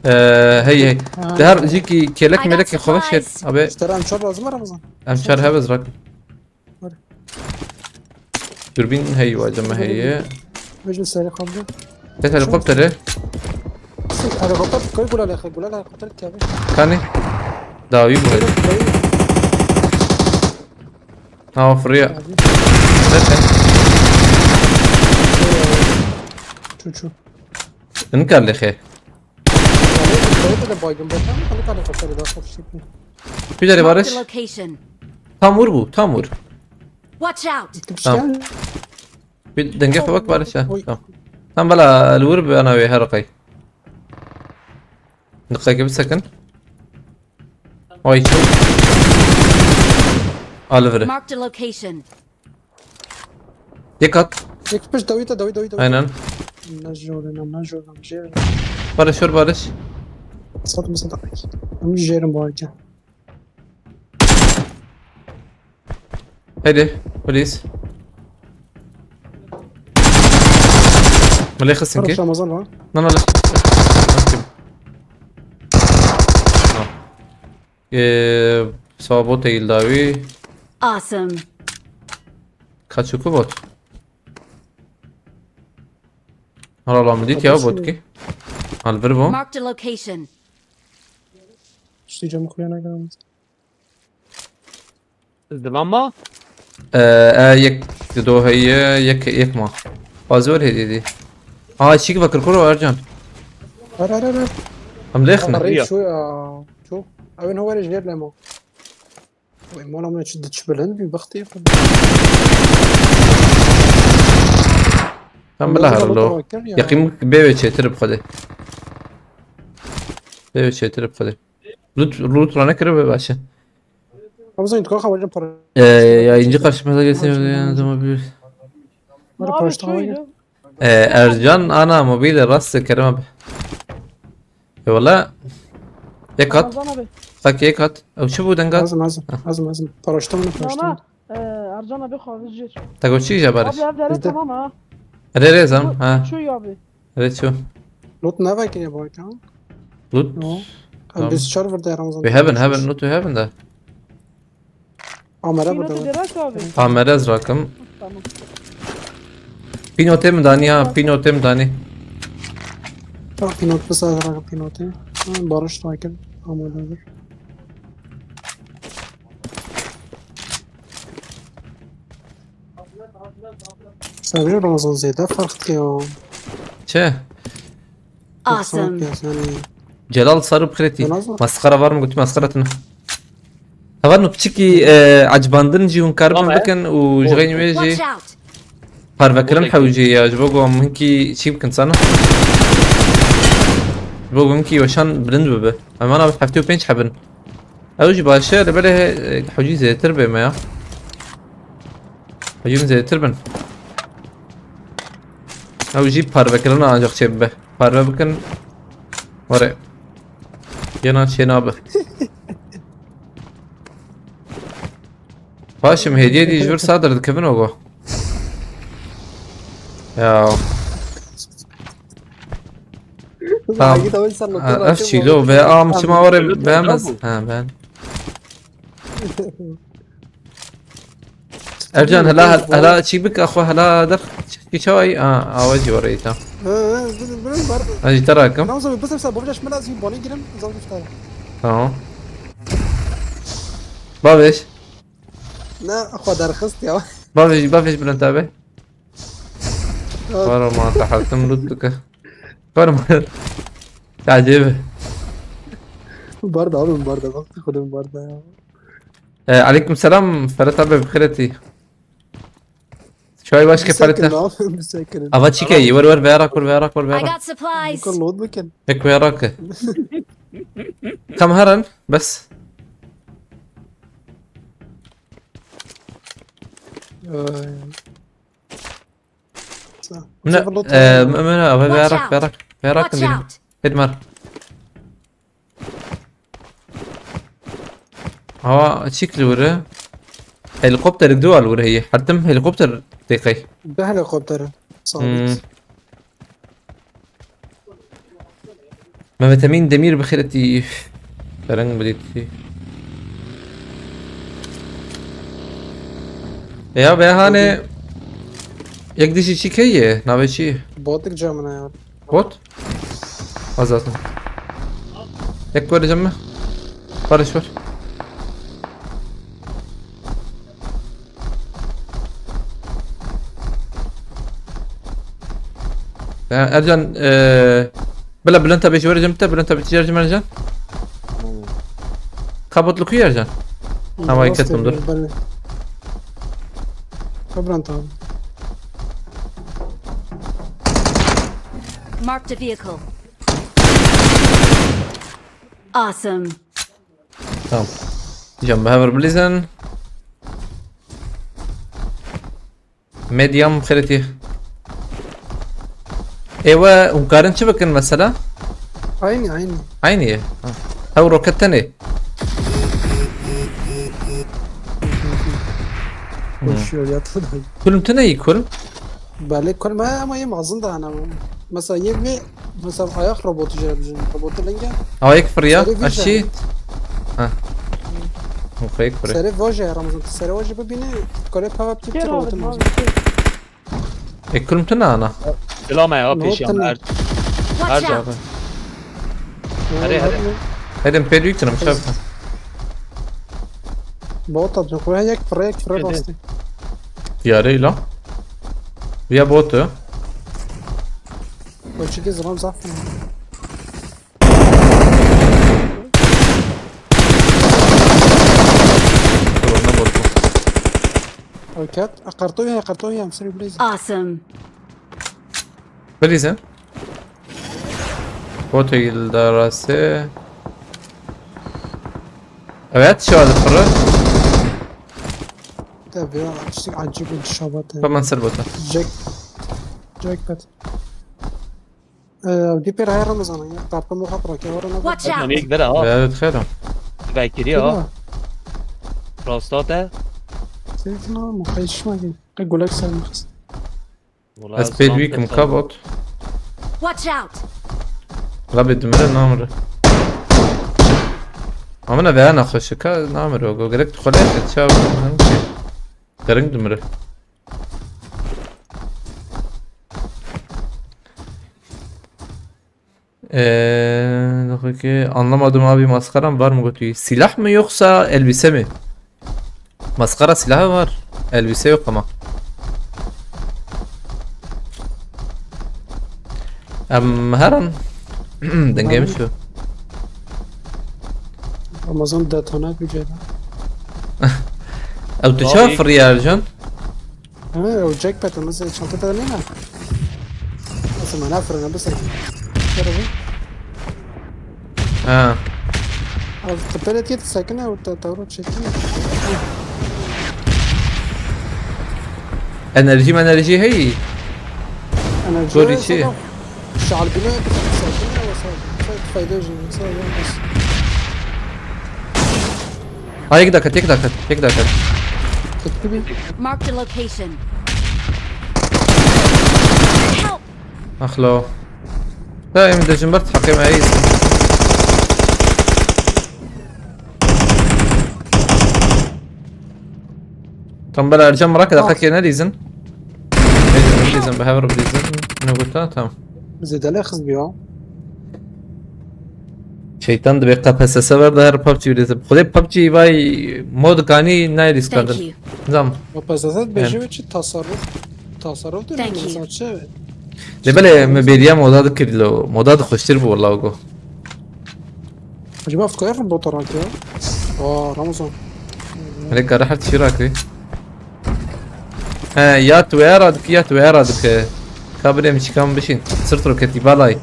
Ee, hey, hey. Ha. Dihar jiki kelek I got melek xwe şer. Supplies. Abi. Ji te re em çar lazim e Ramazan. Em çar hebe zrak. Var. Dürbün hey, vacime heye. Vejin serê xwe bide. Te helikopteri. Helikopter koy gula lexe, gula lexe, helikopter tiya be. Kanî? Dawî bu. Dawî. Ha, fırıya. Abi. Zaten. Çu çu. Inkar lexe. Helikopter de baygın be, tam helikopter de daha çok şey. Bir de Barış. Marked a location. Tam vur bu, tam vur. Watch out! Tamam. Bir denge bak Barış ha. Oy. Tamam. Tam bela li wir bi ana wê her qey. Diqeke bir sakın. Oy. Al vire. Marked a location. Yek at. Yek pişt dawî te, dawî, dawî, dawî. Aynen. Ne jordan, ne jordan, jê. Barış, vur Barış. Satma, satma. Em jêrin bu arada. Hadi, please. Malê xistin ki? Ramazan ha? Na, na, lef. Nasıl? Ha. Ee, sabot eğil davi. Awesome. Kaçuku bot. Hala lan dit ya bot ki. Al bir bu. Marked a location. İşte camı koyana gelmez. Dilan ma? Ee, e, yek, do heye, yek, yek ma. Fazla öyle dedi. Aa, çik bakır kuru Ercan. Ar, ar, ar, ar. Em lêxin. Arayı şu ya. Şu. Evin havayla jêr lemo. Vay, mala min çi diç bilind bir baktı yapın. Tam bila herlo. Yaqîm bê wê çêtir bi xwedê. Bê wê çêtir bi xwedê. Loot, loot rane kiribe baş e. Ramazan, tu kaxa wajen para. Ee, yayıncı karşımıza geçsin, zaman bir. Para paraşütü hava gel. Ee, Ercan ana mobile rast Kerem abi. E, valla. Yek at. Ramazan abi. Tak yek at. Ew çi bu dengat? Lazım, lazım. Lazım, lazım. Paraşütü mı, paraşütü mı? Ee, Ercan abi xwe vijir. Te got çi jî Barış? Abi, ev dere tamam ha. Re re zam, ha. Çu ya abi. Re çu. Loot ne vekiriye bu arada? Loot. Yo. Tamam. Biz çar vurdu Ramazan. We haven't, haven't, loot we haven't da. Amere burada. Pînotê dere abi. Amere ez rakim. Tamam. Pînotê min danî ha, pînotê min danî. Tamam, pînot, bi sade rakim pînotê. Ha, Barış rakim. Amadedir. Sabir Ramazan zêde ferq dikiyo. Çi? Awesome. Celal sarı pireti. Masqara var mı, götü masqara tını. Heval mı piçikî, e, ecbandin jî hûn karibin bikin û ji xeynî wê jî parvekirin hewcê ya, ji bo ku em hinkî çî bikin sana. Ji bo ku hinkî weşan bilind bibe. Em ana heftê û pênc hebin. Ew jî baş e, li belê, e, hewcî zêdetir bê me ya. Hewcî min zêdetir bin. Ew jî parvekirina ancak çê bibe. Parve bikin. Were. Yena çê nabe. Paşim hediye dî ji vir sadir dikevin ogo. Ya. Tamam. Ev çîlo be am çima were be mez. Ha ben. Ercan hela hela çî bik axwe hela der çi çaway a awe jî were tam. Ha jî te rakim. Tamam. Bavêj. Ne xwe derxist ya. Bavêj, bavêj bilind abi. Varo ma te hetim lut dike. Varo ma. Tacê be. Barda abi barda bak xudum barda ya. E, aleyküm selam Ferhat abi, bi xêretî. Çay başke Ferhat. Ava çike yi, wer wer verak wer verak wer verak. I got supplies. Bukan load bikin. Ek verak. Kam heran bes. Ne, e, Ömer abi verak verak verak. Hidmar. Hawa çik li wir e? Helikopterik du al wir heye. Her tim helikopter têqey. Bi helikopter. Sabit. Mehmet Emin Demir bi xêretî. Fereng bidîtî. Ya be hane yek dijî çi keye? Navê çi? Botik camına ya. Bot? Azatım. Ek vereceğim mi? Barış var. Ya Ercan, eee, bila Bülent abi şöyle cemte, Bülent abi tijar cem Ercan. Kabotlu kuyu Ercan. Ama ket bundur. Kabran tamam. Marked a vehicle. Awesome. Tamam. Can behever bilizin. Medium xiriti. Ewe hûn karin çi bikin mesela? Aynı aynı. Aynı ye. Ha. Ew roket tenê. Koşuyor yatı da. Kulm tune yi kulm. Belê kulm he ama yê mezin de ana. Mesela yê vê, mesela ayak robotu jê bijin. Robotu linge. Ayak fırya. Aşit. Ha. Mukayık fırya. Seri voje Ramazan. Seri voje bibine. Kore pava ptip robotu mezin. E kulm tune ana. Silama ya peşi ama her. Her Watch out. Hadi hadi. Hedim pê duyuktun ama şey. Bot atıyor. Koya yek fırya yek fırya bastı. Diyare lan. Ya botu. Koçiki zaman zaf mı? Dur onda botu. Roket. Akartoya akartoya. Seri blaze. Awesome. Bilizin. Botu yıldarası. Evet şu an fırı. Tabii ya. İşte acı bir şabat. Tamam sır botu. Jack. Jackpot. Ee, bir pêr heye Ramazan'ın ya. Tartım o hap rakı var ona. Watch out. Yek dere ha. Evet xêr. Vekiri ha. Rasta te. Sevgin ama kayışma ki. Gulak sen. Ez pê duyukim ka bot. Watch out. Rabê dimire namire. Amina veya naxweşika namire. Go gerek tu xwelê çav. Dering dimire. Eee, ki anlamadım abi, maskaram var mı götü? Silah mı yoksa elbise mi? Maskara silahı var. Elbise yok ama. Em her an Dengê min çû. Ramazan detone bir ceyda. Ew tu çawa firî Ercan? Ha, o jackpad, ama sen çanta da ne? Nasıl mana fırına bu sen? Şöyle bu. Ha. Al, tepele diye sakın ha, orta tavro çekti. Enerji enerji hey. Enerji Sorry, şey. Şalbine sakın ha, o sen. Fayda yok, sen yok. Ha, yek dakika, yek dakika, yek dakika. Kötü bir. Marked a location. Help! Axlo. Da em dejin ber heqê me eyiz. Tam bela Ercan Mirak da Ah. Qekê ne dîzin? Ne dîzin, bi hev re dîzin. Ne gota, tamam. Zêde lê xiz biyo. Şeytan dibê K P S S ver de her PUBG bidîzin. Xwedê PUBG vay mod kanî nayê Thank dîskandin. You. Zam. K P S S Yani. Beji ve çi tasarruf. Tasarruf da Thank you. Mesela çi? De belê me bêriya moda dikirî lo. Moda de xweştir bû wela go. Acaba fikir bu taraf ya. Aa, Ramazan. Hele kare her tişî rakirî. He, ya tu ya radik, ya tu ya radik. Ka bile mi çikam bişin. Sırt roketi balay.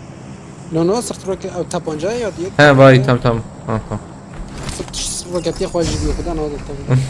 No, no, sırt roket, ew tabanca ya diye. He, vay, tam, tam. Ha, tamam. Sırt, sırt roketi xwe jî diyor, kudan o da tabii.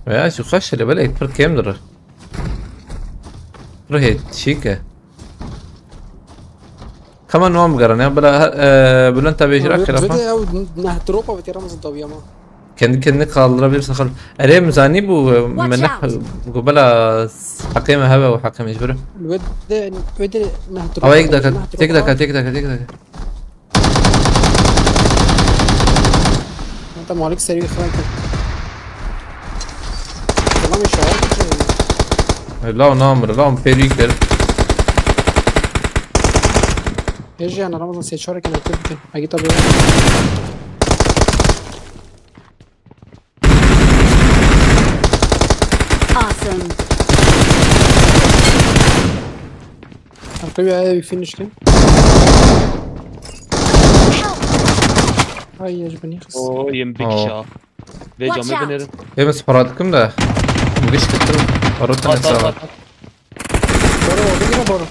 Veya şu kaç lira böyle pir kemdir. Pir hê çîke. Kama nuwan bigerin ya, bila, e, Bülent abi jira Ve, xilaf ve ha. De ew neh dropa ve tera mızın tabii ama. Kendi kendini kaldırabilirsin, kal. Erê, mizanî bû, e, Watch me ne, out. Go bela heqê me hebe û heqê me ji biri. Ve de, ve de neh dropa. Ama tek dakika, tek dakika, tek dakika, tek dakika. Hatta Malik seriyi xirab kir. Tamam, inşallah geçelim. E, la nam, la pêrî kir. Hêjî yana Ramazan sê çar kene, kir bikin. Agi tabii. Awesome. Arka bir aya bir finish kim? Ay, ya, ben niye kız? Oo, yirmi bir kişi Oo. Ha. Ve Watch camı out. Binerim. Ê, min spora dikim de. Giş dikim. Arot ne At, at, sağ. At, at. Bora oldu yine Bora.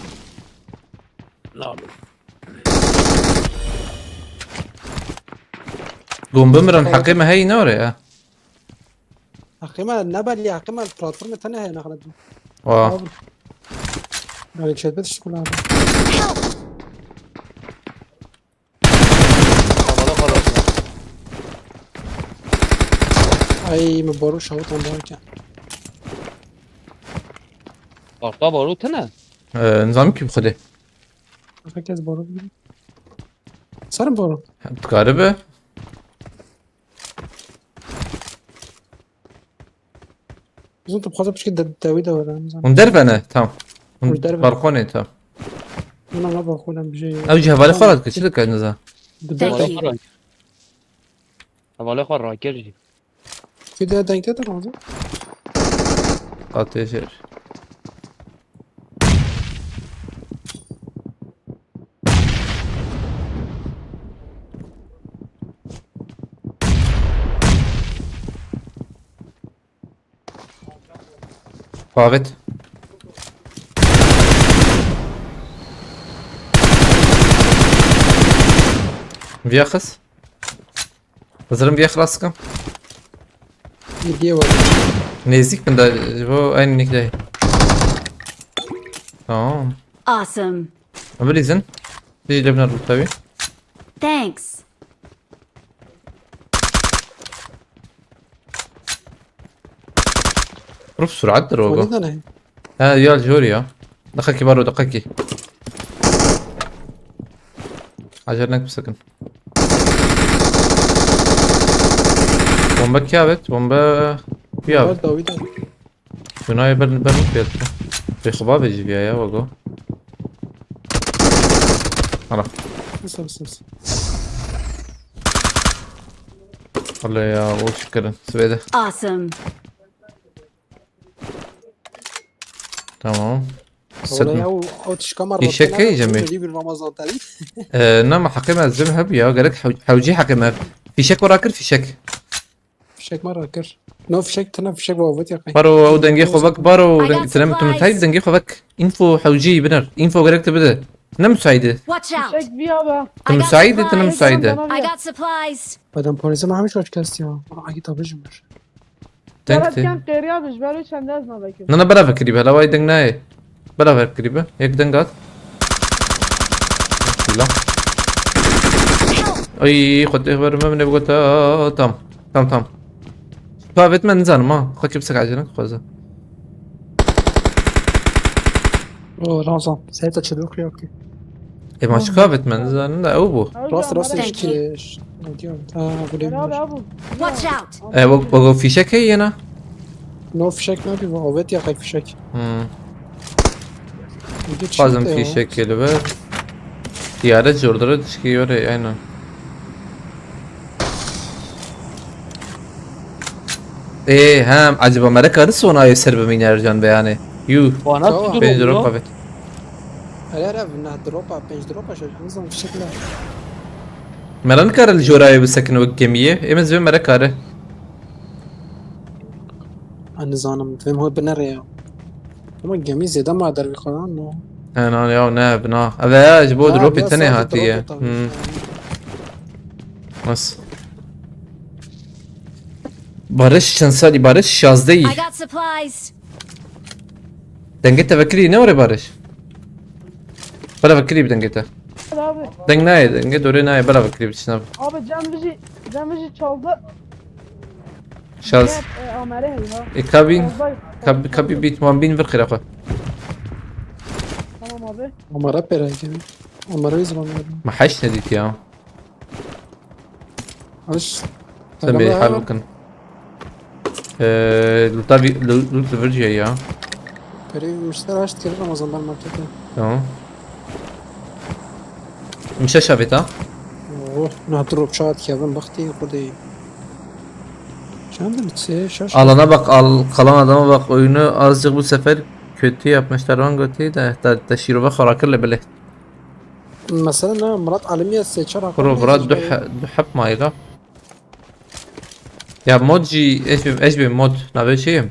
Ne yapayım? Gombe miran Tamam. Heqê me hey ne oraya? Heqê me ne belli, heqê me platformê tane heye, ne kadar. Wa. Abi. Böyle chatbet işte kullandı. Havada kalır. Ay, me Bora şavut ondan ki. Arka Bora tane. Ee, nizam ki bu kadar. Herkes Bora biliyor. Sarı Bora. Dikare be. Uzun top xwazim pişkî de-, dewî de were, nizam. Hûn derve ne? Tamam. Hûn Hûn derve. Balkonê, tamam. Hûn ana balkonan bir şey. Ew ji hevalê xwe re dike, çi dike, nizam? Di Thank ber you. Hevalê xwe rakir jî. Kî de denk te lazım. Qatê jêr. Pavet. Viya xis. Hazırım, viya xilas kim? Hediye var. Nezik bin de bu aynı nickde. Tamam. Awesome. Ama izin. Siz de biner tabii. Thanks. Prof, sürat de rogo. Hadi de ne? Ha, ya, jor ya. Dakika ki var o, dakika ki. Acele etme sakın. Bombe kî avêt? Bombe kî avêt? Ber dawî de. Gunayê ber, ber min pêt. Bêxuba vê jî viya ya, wego. Ana. Wisa, wisa, wisa. Wele ya, o şikirin. Swêde. Awesome. Tamam. Wele ya, o, o tişka mar Fîşek bakana, heye, Cemil. Cemil bir Ramazan tarî. Ee, na, me heqê me ez cem heb ya, gerek hew-, hewcî heqê me. Fîşek wera kir, fîşek. Fişek mar kir. No fişek, tena fişek ve avêt ya kay. Baro, ew dengê xwe vek, baro, I got tine tu müsait supplies. Dengê xwe vek. Info hewcî biner. Info gerek te bide. Ne müsaidi. Watch out! Fişek viya be. Tu I got müsaidi, tine supplies. müsaidi. I got supplies. Badem polise me hemiş hoş kesti ya. Bana agi tabijim bir. Denk Gerek te. Ken qêriya bi ji ber wê çende ez navekir. Nana bela vekirî be, hela wayî deng nayê. Bela vekirî be. Yek deng at. Bismillah. Ay, xwedê xeber me, min ê bigota. Tam. Tam, tam. Tu avêt me nizanim ha. Xwe kê bi sek acele xweze. O Ramazan. Seyta çedok yok ki. E, ma çi avêt me nizanim da ew bû. Rast rast Thank eşki. Ne diyorum? Ha, bu Beraber değil. abi. Watch out! E, wek, wek fîşek heye na. No fişek ne diyor? Avêt ya kay fişek. Hmm. Bir de Xwazim çanta ya. Fîşek li ber. Diyare cordara dişkî were, aynen. Ê, hem, acaba me re kari sonayê ser bimîne Ercan be yani. Yuh. Wana Tamam. tu Pênc durum drop yok. Avêt. Hele hele, ne dropa, pênc dropa şey. Nizam fişek ne? Me re nikare li jorayê bisekine wek gemiyê. Ê, min zivê me re kare. Ha, nizanim. Vêm ho binere ya. Ama gemi zêde ma dervî xwe no. He, na, ya, ne, bina. Ev e, ji bo Ha, dropê biraz tenê sadece hatiye. drop tabii. Hmm. Nas. Barış çend salî? Barış şazdeh. I got supplies. Dengê te vekirî ne were Barış? Bela vekirî bi dengê te. Abi, Deng nayê, dengê dorê nayê, bela vekirî bi çinav. abi can viji, can viji çaldı. Şaz. Gel, e, amere hey ha. E, kabîn. Çaldı. Kab, kabî bît man bîn vir xira xwe. Tamam abi. Amara pera ki. Amara biz bana. Me heş nedît ya. Alış. Sen bir hal bakın. Eee, luta bir, lu-, lut virciye ya. Peri müşteri açtı ki Ramazan ben markete. Tamam. Mişe şaveta. Oh, ne drop çat ki ben baktı kurdey. Çandım çe şaş. Alana bak, al, kalan adama bak, oyunu azıcık bu sefer kötü yapmışlar. Van götü de, de, de şirova xarakirle bile. Mesela ne Murat Alimiye seçer. Kuro, bura du he-, du hep mayla. Ya mod jî, ez, ez bir mod, navê şey.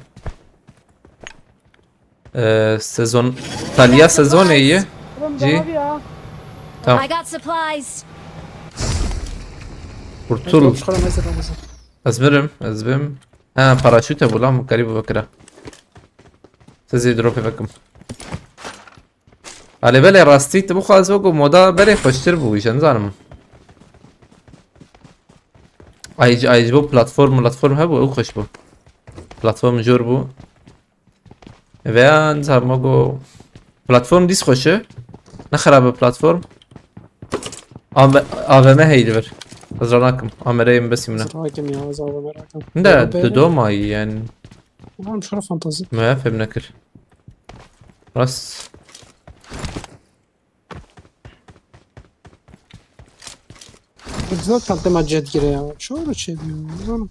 Eee, sezon, Talya sezon iyi. Oğlum Ci- daha bir ya. Tamam. I got supplies. Kurtul. Çıkar mesela mesela. Ez birim, ez birim. Ha, paraşüt e bu lan, bu garip bakıra. Sizi drop evekim. Alê belê rastî tu bixwaz wek moda berê xweştir bû, îşe nizanim. Ay, ay, ji bo platform, platform hebû, ew xweş bû. Platform jor bû. Veya nizanim wek platform dîs xweş e. Ne xerab e platform. A V M heyî li vir. Ez ranakim. Amereyê min besî min e. Zirakim ya, zava merakim. Ne, di do mayî yani. Ulan şura fantazi. Me fêm nekir. Rast. Güzel çantama jet gire ya. Şöyle şey diyor. Ulan.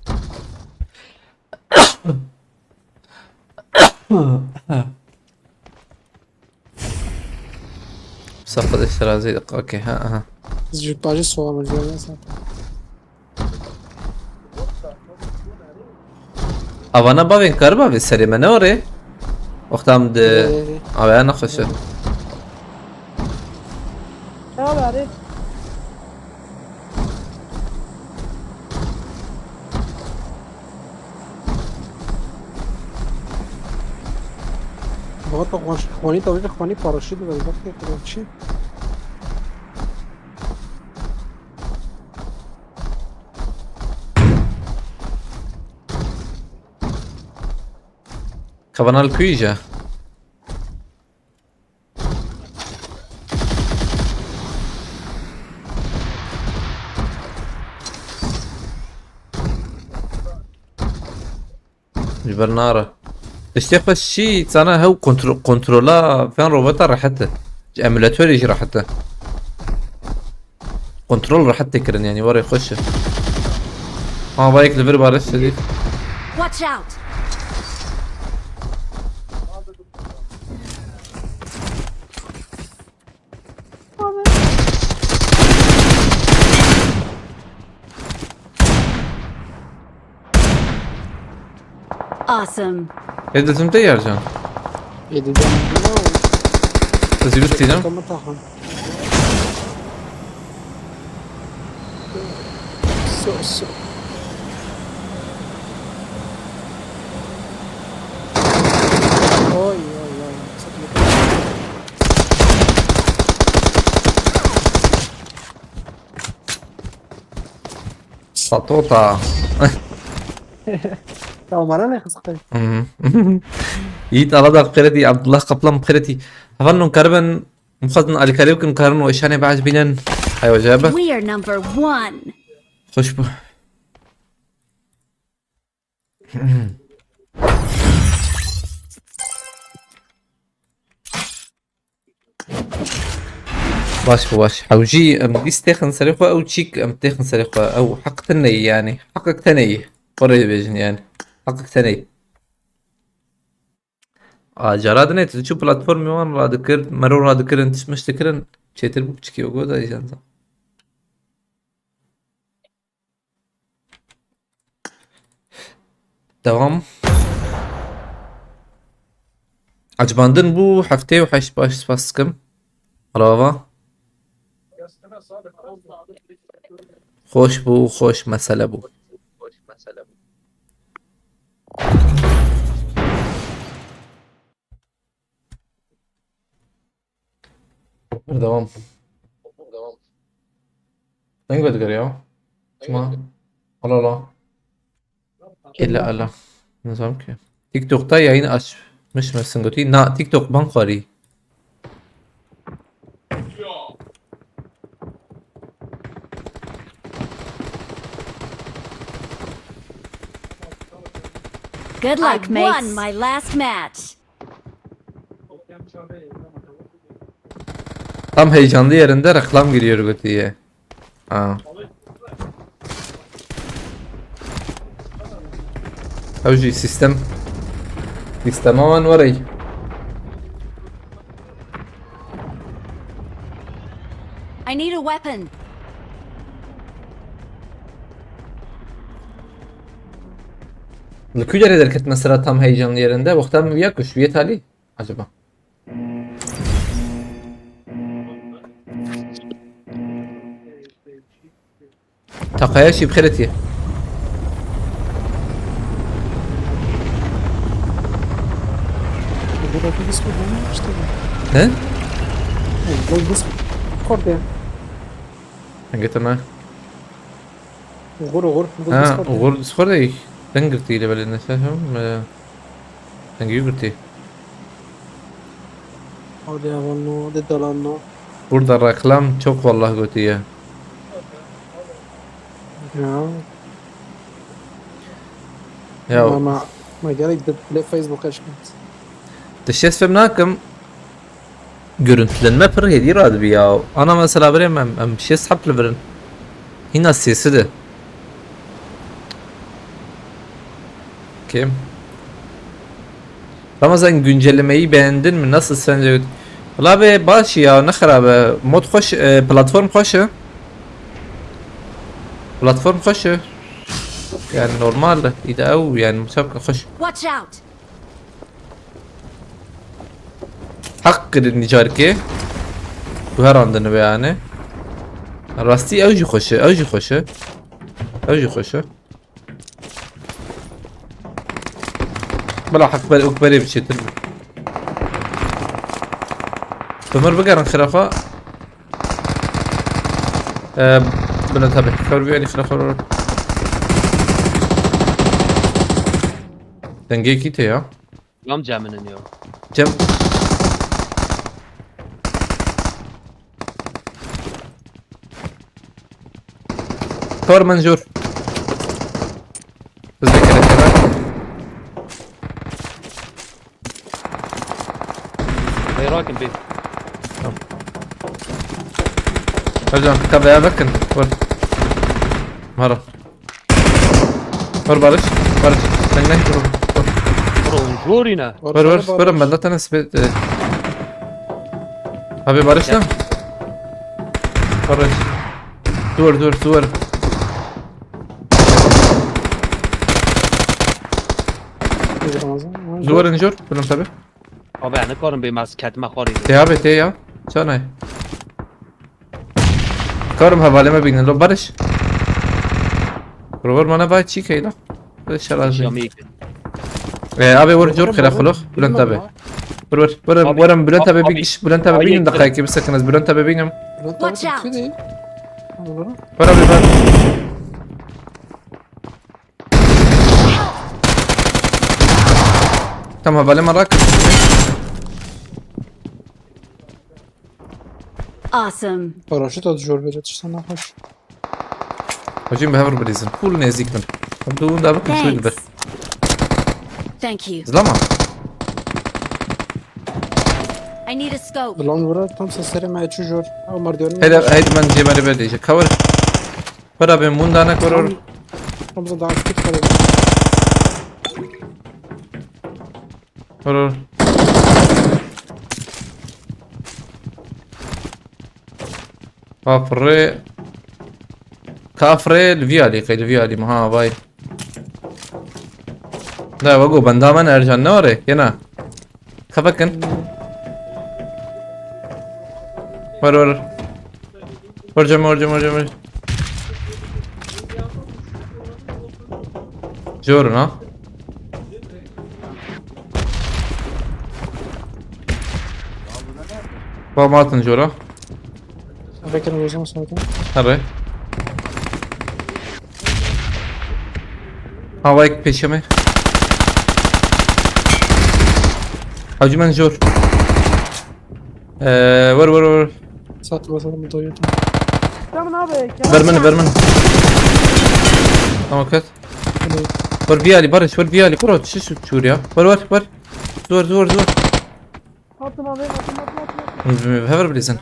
Safhada iştirazî, okey, ha, aha. Jupajı soğan hocam ya zaten. Avana bavên kariba vê serê me ne orê? Wextam di Ee. Avaya nexweş e. Ya bari. Baba to xwan xwani to xwani paraşüt ve bak ki kırıkçı. Kavana li kuyî je? Bernara. Tiştê xwe şî, sana hew kontro-, kontrola van robota rehet e. Ji emulatorê jî rehet e. Kontrol rehet tê kirin, yanî warê xweş e. Ha, vayek li vir bare sedî. Watch out! Awesome. Ê dizim te Yarcan. Ê dizim te. Ez ê bistînim. Tamam, tamam. So, so. Oy, oy, oy. Satota. Ya, Omara ne kızık? Hı hı. Yiğit Aladağ bixêretî, Abdullah Kaplan bixêretî. Hevalno karibin, mixwazin alîkarî bikin, karin û êşanê biecibînin. Hay wecebe. We are number one. Xweş bû. Baş bû, baş. Hewjî, em dîs têxin serê xwe, ew çîk em têxin serê xwe. Ew heq te neyî yanî. Heqek te neyî. Xwe rê dibêjin yanî. Heqek te neyî. A, cara dinê tu diçû platformê wan radikir, mero radikirin, tişt miş dikirin, çêtir bû piçikî wek da îjan zam. Devam. Ecibandin bû, heftê û heşt baş, spas dikim. Rava. Xweş bû, xweş mesele bû. Berdewam. Deng vedigere ya. Çima? Ala ala. Ela ala. Nizam ki. TikTok'ta yayın açmış mısın götü? Na, TikTok ban xwarî. Good luck, I won mates. My last match. Tam heyecanlı yerinde reklam giriyor götüye. Ha. Ew jî sistem. Sistema wan were. I need a weapon. Li ku derê derket mesela tam heyecanlı yerinde? Wexta min viya ku şûyê talî acaba? Takaya şî bixêretî. Burada bir Discord olmamıştı mı? He? Oğlum, bu Discord ya. Hangi tane? Uğur, Uğur. Bu Ha, Discord ya. Uğur Discord ey. Ben girdi ile böyle ne şey yapıyorum. Hangi girdi? Hadi ya, vanno, hadi dalanno. Burada reklam çok vallahi kötü ya. Ya. Ya. Ama, ma gerek de bile Facebook aşkım. Dişes fem nakim. Görüntülenme pir hêdî radibi ya. Ana mesela birê em, em şêst heb li birin. Hîna sêsi de. Kim? Ramazan, güncellemeyi beğendin mi? Nasıl sence? Valla be baş ya, ne xerabe. Mod xweş, e, platform xweş e. Platform xweş e. Yani normal, îde ew yani musabka xweş. Watch out! Heq kirin carkê. Guherandin be yani. Rastî ew jî xweş e, ew jî xweş e. Ew jî xweş e. Bila heq ber, ûk berê biçêtir. Bi mir bigerin xirafa. Ee, bila tabi. Xewer bir eli xirafa. Dengê kî te ya? Yam ceminin ya. Cem. Tor menjur. Hızlı kere kere. Ê, rakin bê. Hocam, kabeya bakın. Vur. Maro. Vur Barış. Barış. Sen ne? Vur. Vur. Bro, jorî ne? Vur vur. Vurun, bende tane spet. E. Abi Barış da. Barış. Dur dur dur. Dur lazım. Dur injur. Bunun tabi. Abi, ne karım bê, mez ketime xarî. Te abi te ya. Çanay. Karim hevalê me bînin lo Barış. Rover mana vay çî keyla. Barış şerazî. Şamî. E, abi vur cor xira xulux. Bülent abi. Vur vur. Vur vur Bülent abi bir giş. Bülent abi bînin dakika ki bir sakınız. Bülent abi bînim. Watch out. Vur abi vur. Tamam hevalê me rak. Awesome. Paraşüt at jor verecek sana hoş. Hocam bir hever bilizin. Full nezik bin. Hem de bunda bakın şöyle bir. Thanks. Thank you. Zlama. I need a scope. Lan vura tam sesleri me çu jor. Omar diyorum. Hele haydi ben cemeri ver diyecek. Cover. Para ben mundana koror. Tam da daha skit kalıyor. Koror. Kafre. Kafre li vî alî, qey li vî alî, ha vay. Da, wego benda me ne ercan ne were, yena. Kafakin. Var var. Var cem, var cem, var cem, var. Jorun ha. Ba matın jora. Bekir vuracağım zaten. Tabi. Havayı peşeme. Hacı ben jor. Ee, vur vur vur. Satma satma doyuyor. Tamam abi. Kemal. Ver beni ver beni. Tamam kes. Vur bir ali Barış vur bir ali. Kuro çiş uçur ya. Vur vur vur. Zor zor zor. Attım abi. Attım attım attım. Hever bilirsin.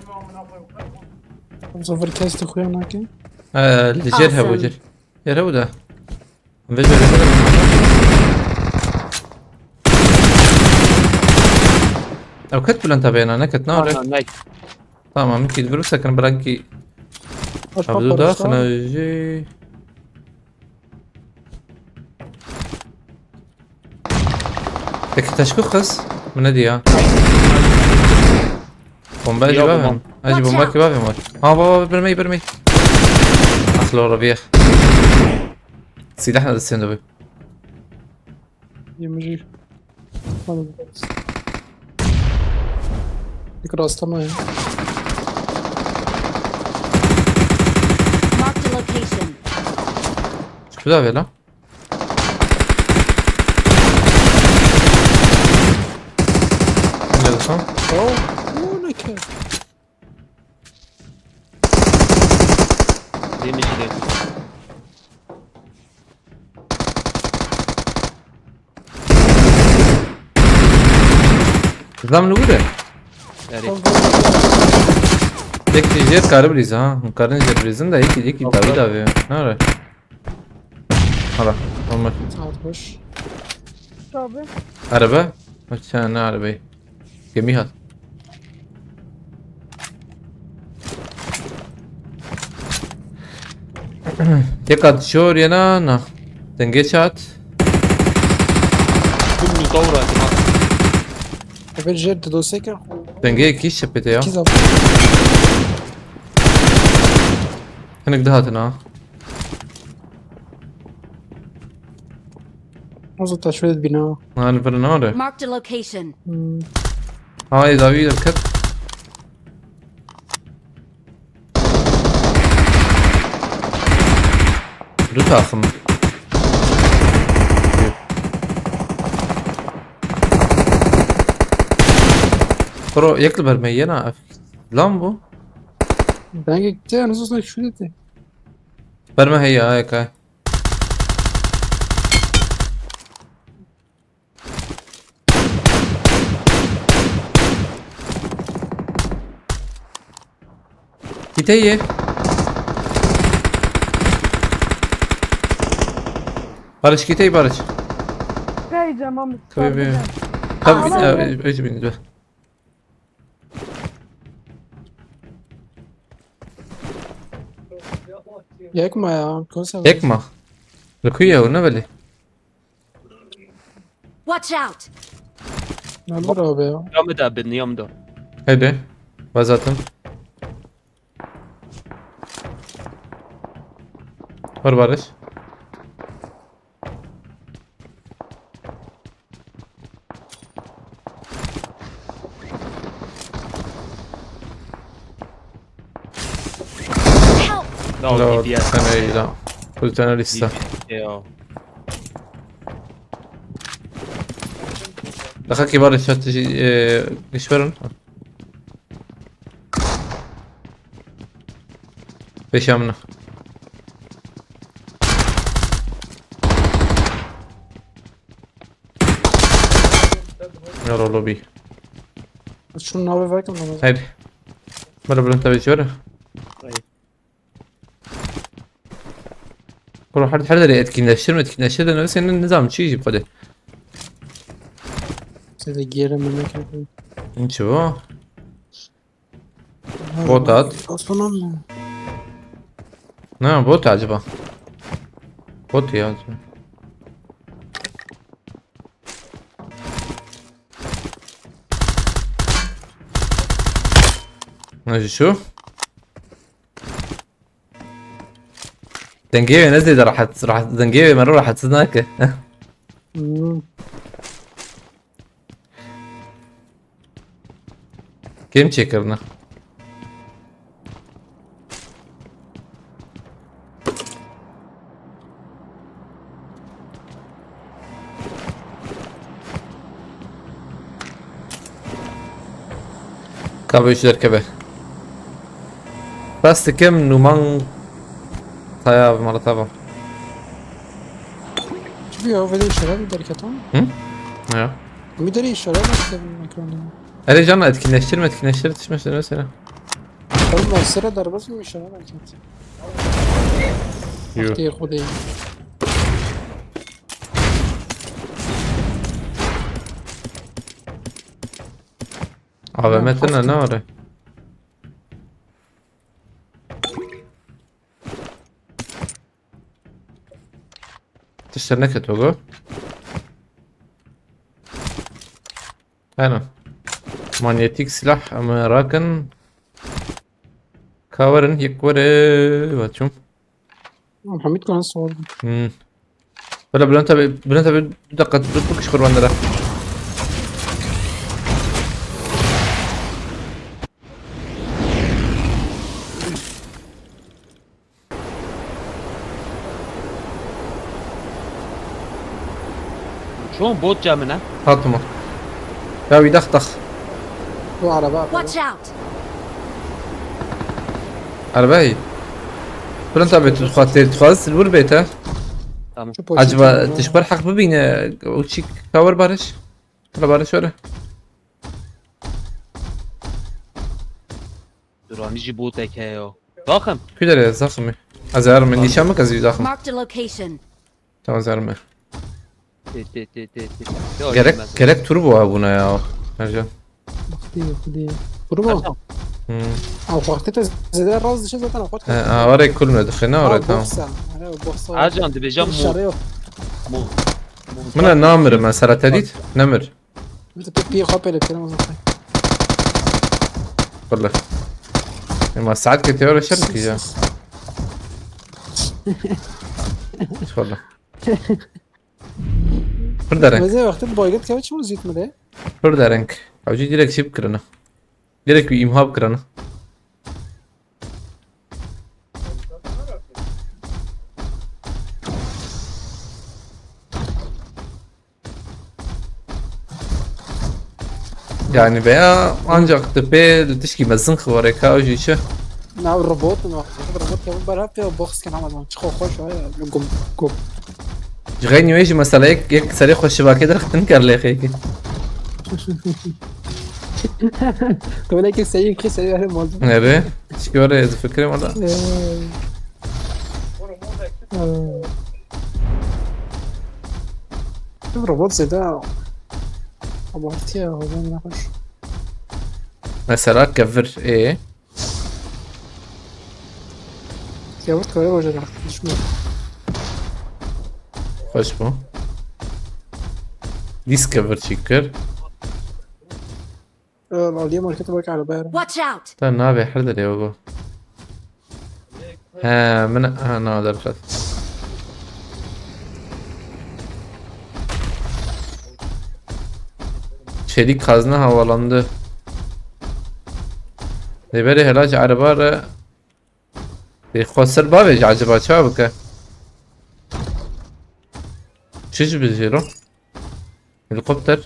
Bu sefer kesti kuyan hakim. Ee, lejer hevo Awesome. Cer. Yere bu da. Ve böyle. Ew ket Bülent abi yana ne ket ne olacak? Ana, ne? Tamam, iki bir sakın bırak ki. Aç Abdullah patlamış xına lan. jî. Peki taşkı kız? Bu ne diyor? Bomba Ya, acaba bomba. ben. Acaba bomba ki var mı? Ha baba, vermeyi vermeyi. Aklı orada bir. Silah da sende bu. Yemiş. Tamam. Bir rastama ya. Marked a location. Çıktı da ver lan. Ne diyorsun? Oh, bu ne ki? Demiş de. Zam ne vuruyor? Nerede? Tek tijjet karı briz ha. Karın jet brizin de iki iki davi davi. Ne ara? Hala. Olmaz. Saat boş. Abi. Araba. Aşağı ne arabayı? Gemi hat. Tek at şor yana na. Denge çat. Kullu dawra ki. Evel jer de doseke. Denge iki şepete ya. İki zaman. Hinek daha tına. Nasıl taşvil bina? Hani bir ne oldu? Marked a location. Hmm. Hayır abi, dikkat. Du takım. Bro, yek li ber me yena. Lan bu. Ben gitti, nasıl şu dedi. Ber me heye, ay kay. Te ye. Barış, kî te ye, Barış? Hey, Cemal, Tabii, müsaade bir- eder. Tabii, Aa, e, evet. e, e, e, Yek ma ya, kosa. Yek ma? Li ku ye, ne belê? Watch out! Ne bu abi ya? Niyam da bin, niyam da. Hadi. Vazatım. Var Barış. Help! No, Lo, D B S. Sen iyi lan. Bu tane liste. D B S ya. Daha ki Barış, strateji, e, güç verin. Peşamına. Yara lobi. Şunun abi bakın ama. Haydi. Bana bunu tabii şöyle. Hayır. Kuru her her yeri etkinleştirme, etkinleştir de ne senin nizam çiğ jip hadi. Size geri memleketi. Ne o? Bot at. Aslanım mı? Ne bot acaba? Bot ya. Ne şu? Dengê wê ne zêde rahat, rahat, dengê wê me re rahatsiz nake. Hmm. Kêm çêkirine. Ka bi ji derkeve. Bes dikim nûman taya bi mala tava. Çi bir ya, öyle işaret mi derket ama? Hı? Ya. Bir de işaret mi istedim ekranında? Erê can etkinleştirme, etkinleştir, tişme mesela. Oğlum, ben sıra darbası mı işaret derket? Yuh. Diye kodayım. A V M tine ne var? Tişte neket ogo. Aynen. Manyetik silah ama rakin. Kaverin yek were vaçum. Hamit kan sor. Hmm. Böyle Bülent abi, Bülent abi bir dakika dur bu kişi kurbanlara. Çon bot camına. Hatma. Ya bir dakika. Bu araba. Watch out! Arabay. Bülent abi tu xwat tu xwaz silver beta. Tamam. Şu poşet Acaba çekme. tişber hak bibine o çik kaver barış. Hala barış öyle. Duranî jî bot eke ya. Bakın. Kudere zaxmi. Azar mı nişan mı kazı zaxmi. Marked a location. Tamam azar mı. Te te te te te. Ya, Gerek yemez. Gerek turbo ha buna ya. Ercan. Bak diye, bak diye. Kuru mu? Tamam. Hmm. Al vakti de zede raz dışı zaten apat. Ha, ha, oraya kulmedi. Xina oraya tamam. Boksa. Hani boksa. Ercan dibêjam mu. Dışarı yok. Mu. Mına namir mesela tedit. Namir. Bir de bir kapı ile bir kere uzakta. Valla. Ama saat kötü öyle şey mi ki ya? Valla. Burada renk. Meze vakti boygat kavit çi muzit mi de? Burada renk. Avcı direkt şey kirana. Direkt bir imha kirana. Yani veya ancak tepe tişkî mezin xwareka jî çi. Na robot no. Robot ya ber hafte box kan ama çok hoş var ya. Gum gum. Ji xeynî wê jî mesela yek yek serê xwe şibakê derxistin ker lê xêkî. Böyle ki sayı ki sayı var mı oldu? Nere? Çikî were ez fikirim wala. Ee, ee, Ev robot zêde abartiye, hocam ne hoş. Mesela kevir, e. Kevir kare hoca da. Düşmüyor. Xweş bû. Dîs kevir çî kir. Ee, Aliye markete bak arabaya. Watch out! Te navê her derê bû. He, min, ha, na, derxet. Çelik hazne havalandı. Lê berê hela ji ereba re. Lê xwe ser bavêje, eceba çawa bike? Çi ji bijêro? Helikopter.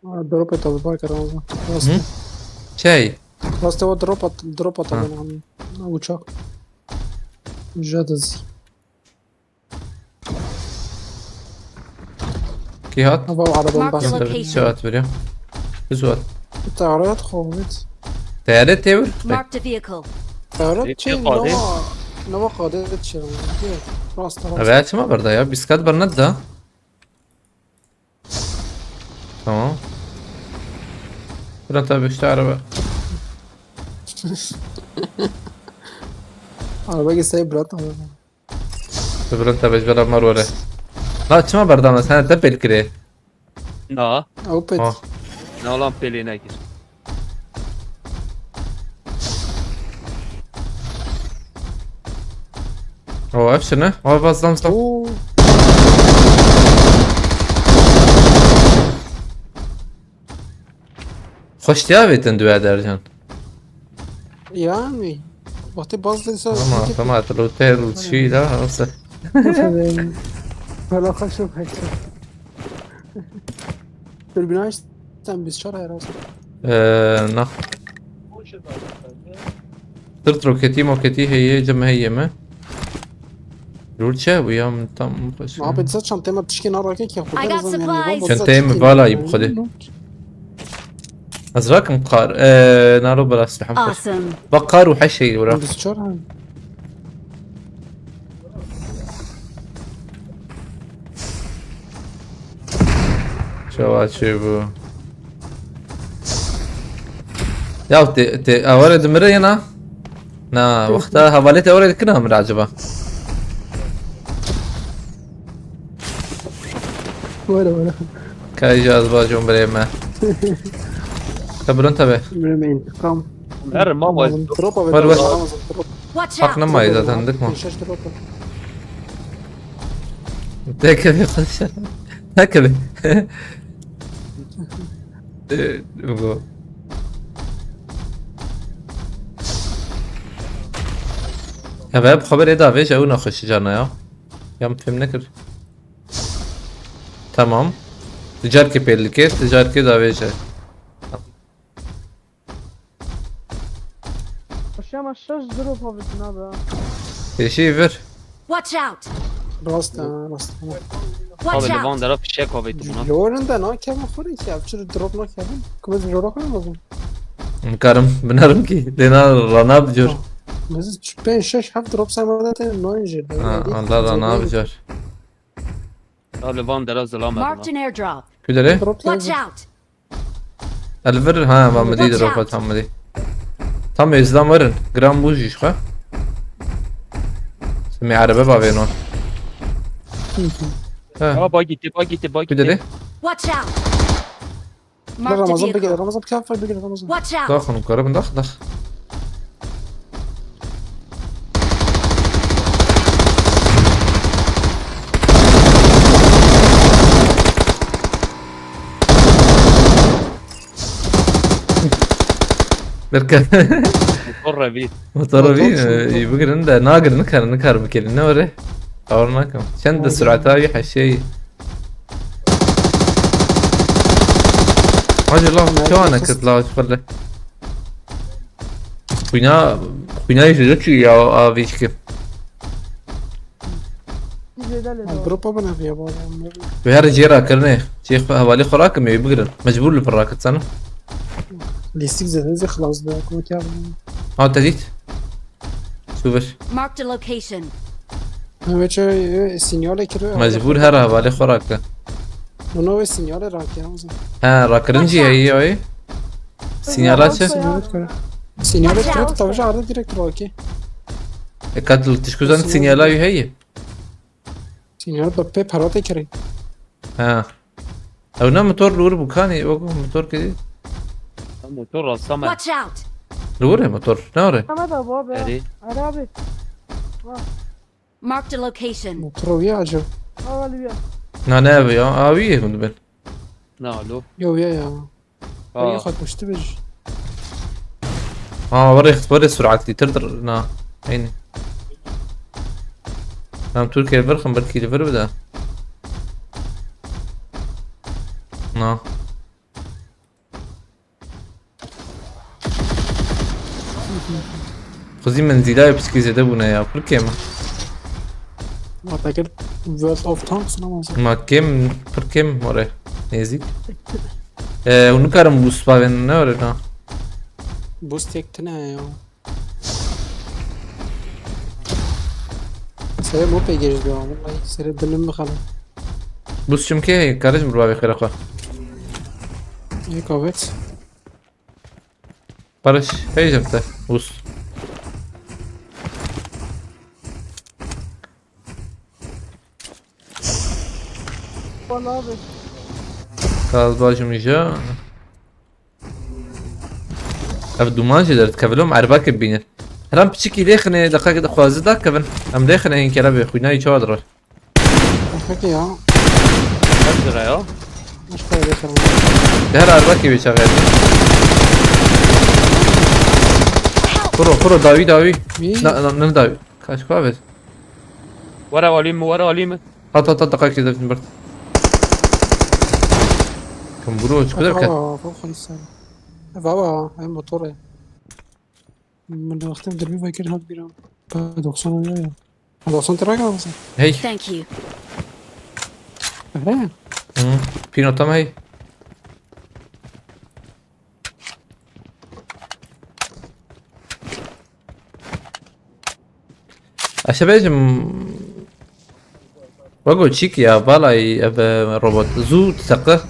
Aa, drop et abi, bak aramızda. Hı? Şey. Rastê o drop at, drop at. Ha. Abi, uçak. Jadız. Kî hat? Hava arabanın Mark the bas. Tabii, location. Şey hat veriyor. Biz hat. Bir tane at, kovmet. Teyare tevir. Marked a vehicle. Teyare şey, nova, nova kadet şey. Rast taraf. Abi açma burada ya. Biz kat barnat da. Tamam. Bülent abi işte araba. Araba geçseydi Bülent abi. Bülent abi, bela mar were. La çima berdana sen de pel kire. Na. Opet. Ha. Na lan pelê nekir. O ev şine. O bas dam stop. Oo. Xweştiya vêtin duya dercan. Yani. Wextê baz dêsa. Tamam, tamam, tu lûtê lûtşî da, nasıl? Valla xweş û pek. Dur, bina işte sen biz çar herhalde. Ee, na. Tırt roketî moketî heye, cem heye mi? Rûl çi bû ya, min tam xweş. Ma pêdisa çantê me tişkê narake ki. I got supplies. Çantê me vala yî bi xwedê. Ez rakim qar. Ee, naro bela silahım xweş. Awesome. Bak qar û heşê wira. Biz çar hem. Çawa çê bû? Ya te, te, aware dimire yena? Na, wexta hevalê te aware dikine min acaba? Were, were. Kay caz bacım bireme. Te bilin tabi. Bireme intikam. Her ma var. Drop abi. Var, var. Drop. Watch out! Hak namayê zaten, dikma. Şaş drop. Tekeve xweşe. Tekeve. Ee, bu. Ya be, bu xeberê da vêje, ew nexweşî cana ya. Ya min fêm nekir. Tamam. Ticarkê pêl dike, ticarkê da vêje. Aşağı aşağı drop abi, şuna be. Pêşî vir. Watch out! Rast ha, rast ha. Watch out! Abi li van dera fişek avêt buna. Jorun da nakevin xwe ki, ev çi drop nakevin. Kuma jora xwe lazım. Karim, binerim ki. Lena rana bijor. Biz pênc şeş heft drop sen bana te nine jir. Ha, Allah rana bijor. Abi van dera zilam. Marked an airdrop. Kudere? Drop. Watch out! Elvir, ha, va mi dî. Watch out. Drop tam mi dî. Tam êzdan werin. Gram bû jî xwe. Semê erebe bavêno. Ha. Aa, bagî tê, bagî tê, bagî tê. Kudere? Watch out! Marked a vehicle. Ramazan bigire, Ramazan bir kafa bigire, Ramazan. Watch out! Daxin, karabin dax, dax. Berke. Motor revî. Motor revî, motor, e, motor. Bigirin de nagirin, nikar, nikar bikirin. Ne öyle? Awar nakim. Çend de sürata bir her şey. Hacı lan, çawa nekird la, xwele. Xwîna, xwîna jê çi ya, avî çi? Zêde lê. Grupa bine viye bu adam. Bi her cê rakirinê. Cê xwe, hevalê xwe rakim, ê bigirin. Mecbûr li vir rakit sana. Lîstik zêde zî xilas be, kuma kya bû. Ha, te dît? Çû vir. Marked a location. Hem çi, e, sinyalê kiriyo. Mecbûr her hevalê xwe rake. Buna wê sinyalê rake, o zaman. He, rakirin jî heye, oy. Sinyala çi? Sinyalê kiriyo. Sinyalê kiriyo, tavşa arda direkt rake. E, kat tişkû zan sinyala wî heye. Sinyal bi pê pera tê kirî. Ha. Ew ne motor li wir bû, kanê, wek motor kidî. Motor rasta me. Watch out! Li wir e motor, ne were? Ahmet abi abi. Erê. Erê abi. Marked a location. Motor wî acil. Havalı bir. Na, ne ev ya? A, wî ye hûn dibin. Na lo. Yo ya ya. Ha. Wî xwe kuşti bir. Ha, were, were surat lîtir dir, na. Eynî. Em Türkiye vir xin, belkî li vir bide. Na. Xwezî menzîla piçkî zêde bûne ya, pir kêm e. Ma te kir World of Tanks namazı. Ma kêm, pir kêm were nêzîk. E, hûn nikarin boost bavên ne were na. Boost yek tine ya. Sere mo pê gêj diyor ama. Sere dilim mi kalın? Boost çimkê heye, karij mi bavê xêra xwe. Yek avet. Barış, heyjim te, boost. Havalı abi. Kaz bajim îja. Ev duman jî derdikeve, lom erbakê bînin. Heram piçikî lêxine, deqakê de xwazî dakevin. Em lêxine hîn kere bê, xwînayî çawa dirar. Peki ya. Kaç lira ya? Hoş para geçelim. De her erbakê wê çaxê. Kuro, kuro, dawî, dawî. İyi. Na, na, ne dawî? Kaç kuavet? Were alî min, were alî min. Hat, hat, hat, deqakê de bin bird. Kim buro, çi kadar ket? Baba, baba, baba, sen. Baba, hem motor e. Min de wextê dirbi vekir hat bira. P doksan ya ya. P doksan tira kalmasın. Hey. Thank you. Öyle mi? Hı. Pino tam hey. Aşağı bejim. Wago çik ya, vallahi ev robot. Zû seqi.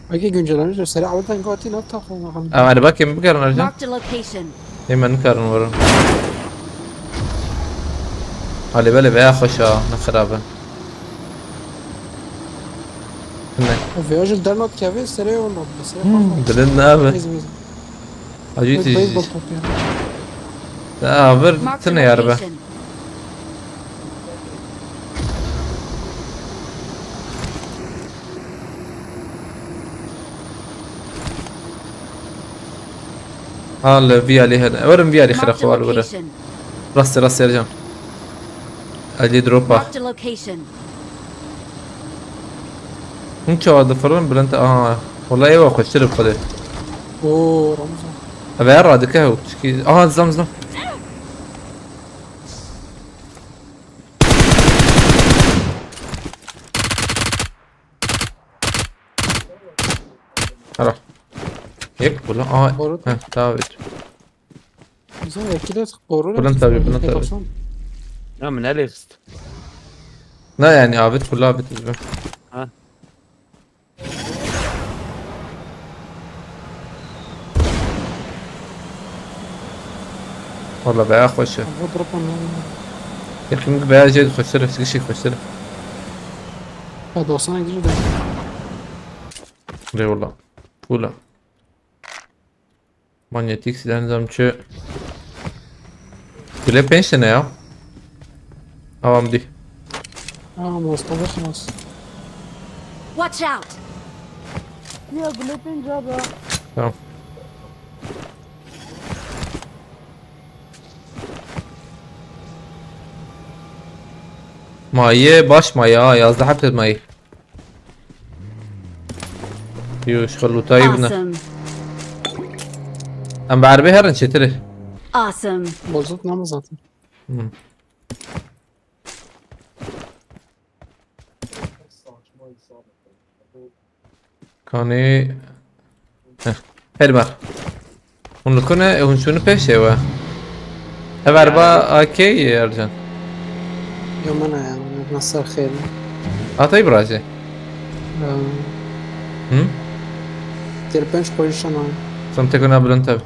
Peki güncellemiş mi? Seri Allah'tan gati ne takılın bakalım. Ama hani bakayım bir karın arayacağım. Marked a location. Hemen karın varım. Ali böyle veya hoş ha, ne xirabe. Ne? Viajın dernat keve seri olmadı. Seri Hmm, dilin ne abi? Biz biz. Acı Baseball itici. Topu yani. Ya ver Marked a tine yarbe. Location. Al viyali hene. Verin viyali xira Marked a xwal vere. Location. Rastê rastê Ercan. Ali dropa. Marked a location. Hûn çawa difirin bilind, aha. Wala êwa xweştir bi xwedê. Oo Ramazan. Eve radike hew. Çikî, aha, zam zam. Ara. Yek bula. Aha. Boru. Heh, daha evet. Bizim ekide boru. Bunun tabii, bunun tabii. Ya min nelê xist. Ne yani, abit kula abit izbe. Ha. Valla baya xweş e. Bu drop onu. Yakın baya şey xweştir, gişik xweştir. Ya doksan gidiyor da. Eyvallah. Kula. Manyetik silah nizam çi. Bile pênc tane ya. Tamam di. Aa Mustafa Xalas. Watch out! Ya gule pênc abi. Tamam. Maye baş maye ha, yazda hep maye. Yo, şu lutayı buna. Awesome. Em berbe herin çetiri. Awesome. Bozuk namı zaten. Hı. Kanê Heh. Her bar. Hûn li ku ne? Hûn çûne pêşê we. Ev erba A K ye, Ercan. Yo, min e, min ser xêr. Atay biracê. Ee, Hı? Têr pênc qoyî şema. Sen teko na bilind tabi.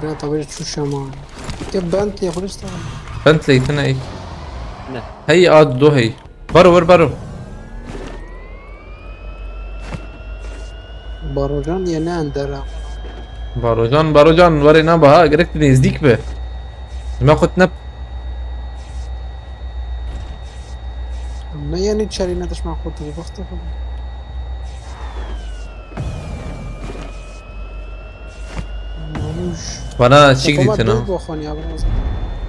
Bira tabi çû şema. Ke bent ya xulista. Bent leytine ey. Ne? Hey, a do hey. Baro, wer baro. Barocan yeni endera. Barocan, Barocan, were na baha, gerek tu nêzdîk be. Me xut ne. Me yeni çerî ne dişman xut, bu baxtı xut. Bana çik dîtin ha.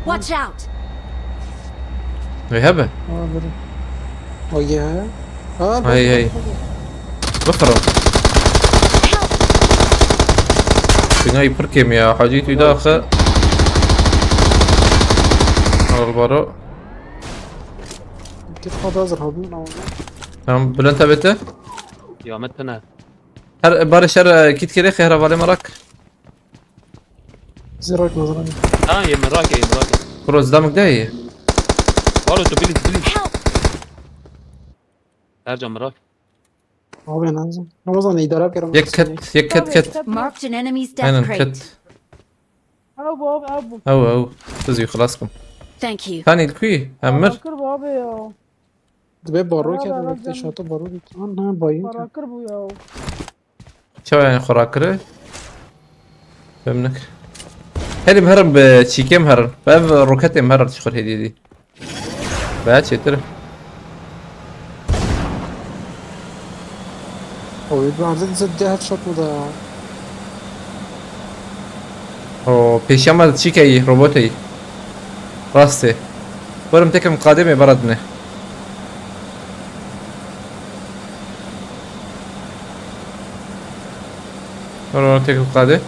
Watch out! Vê hebe? Oye. Hey, hey. Bixiro. Binayî pir kêm ya. Hacî tu daxe. Al baro. Kit xada hazır habim ama. Tamam, Bülent abi te? Ya me tine. Her barış her kit kere xehra vale marak. Zirok mazara. Ha, ye merak, ye merak. Bro, zdamek de ye. Valo tu bilit, bilit. Help! Her can merak. Abi lazım. Ramazan idare kere. Yek ket, yek ket ket. Marked an enemy's death Aynen crate. Ket. Ew bu abi, ew bu. Ew ew. Siz xelas kim. Thank you. Tanî li kuî? Emir? Kir bu abi ya. Dibe baro Beraber kere, alacağım. Şato baro bit. An ha bayın. Para kir bu ya. Çawa yani xwe rakire? Fem nek. Herî herin bi çîkêm herin. Ev roketêm herin çiqur hediye dî. Be çêtir. Oy, bazen zedde headshot mı da? O pêşiya me çîkeyî, roboteyî. Rastê. Werim tekim qadê me beradine. Werim tekim qadê.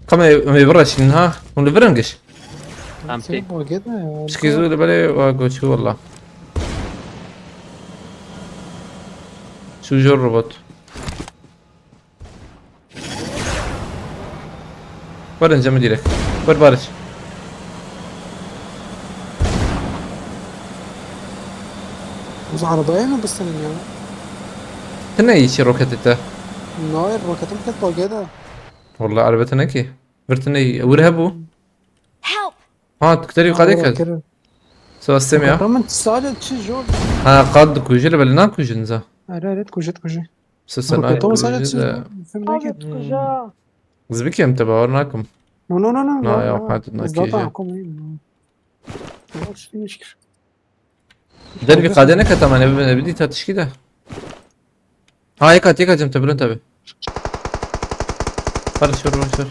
Kame me bira şîn ha. Hûn li vir in giş. Em pê. Pişkî zû li belê wa goçû walla. Şûjor robot. Werin cemî direk. Wer bariş. Uz arabaya mı bistinin ya? Tine iyi şey roketi te. Hayır, roketim ket bagaya da. Walla arabete ne ki? Vir tine iyi. Wir hebu. Help! Ha, tu kiteri qadê kir. Sivas tem ya. Tamam, sadece çi jor. Ha, qad dikujî li belê nakujin za. Are, are, dikujî, dikujî. Sisan Roket tamam, sadece çi. Abi, kuja. Zibikê em te bawer nakim. No, no, no, no. Na ya, hadi nakujî. Dervî qadê neket ama ne bi, ne bi dîta tişkî de. Ha, yek hat, yek hat cem te bilind tabi. Hadi şur, şur.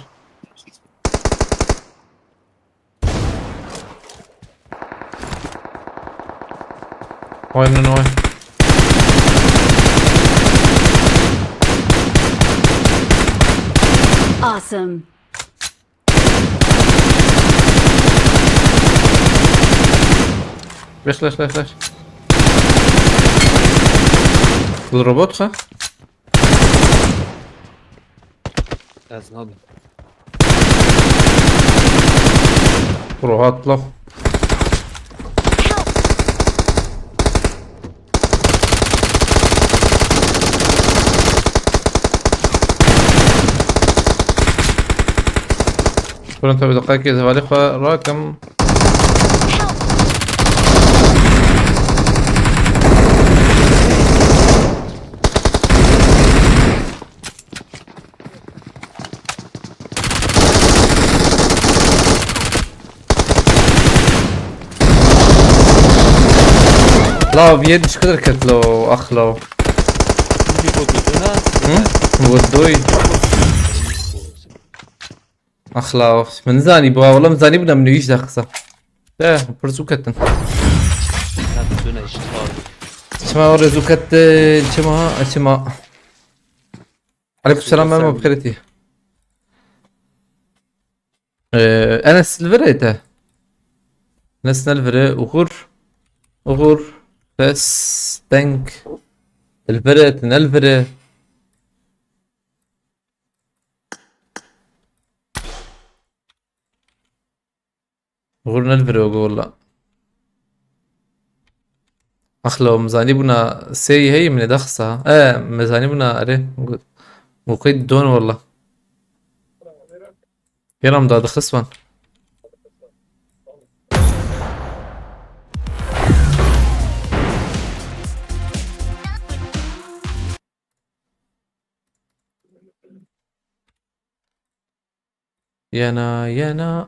Vay, ne, ne, vay. Awesome. Leş, leş, leş, leş. Li robot ha? Ez nabim. Bro, hat la. Durun tabi, deqayekê ez hevalê xwe rakim. Law, yê dişkidir ket lo, ax law. Hı? Wo doy. Ax law. Min zanî bu, wala min zanî bû, min wîş de qisa. De, pir zû ketin. Çima were zû ketin, çima, çima. Aleyküm selam, Memo, bi xêr hatî. Ee, Enes li vir e te. Enes ne li vir e? Uğur. Uğur. Ses, deng. Li vir e, tu ne li vir e. Gur ne li vir e go walla. Axlo, min zanî bûna sêyî heyî min ê daxisa. E, min zanî bûna erê. Gu-, gu qey don walla. Yena min dadixist wan. Yena, yena.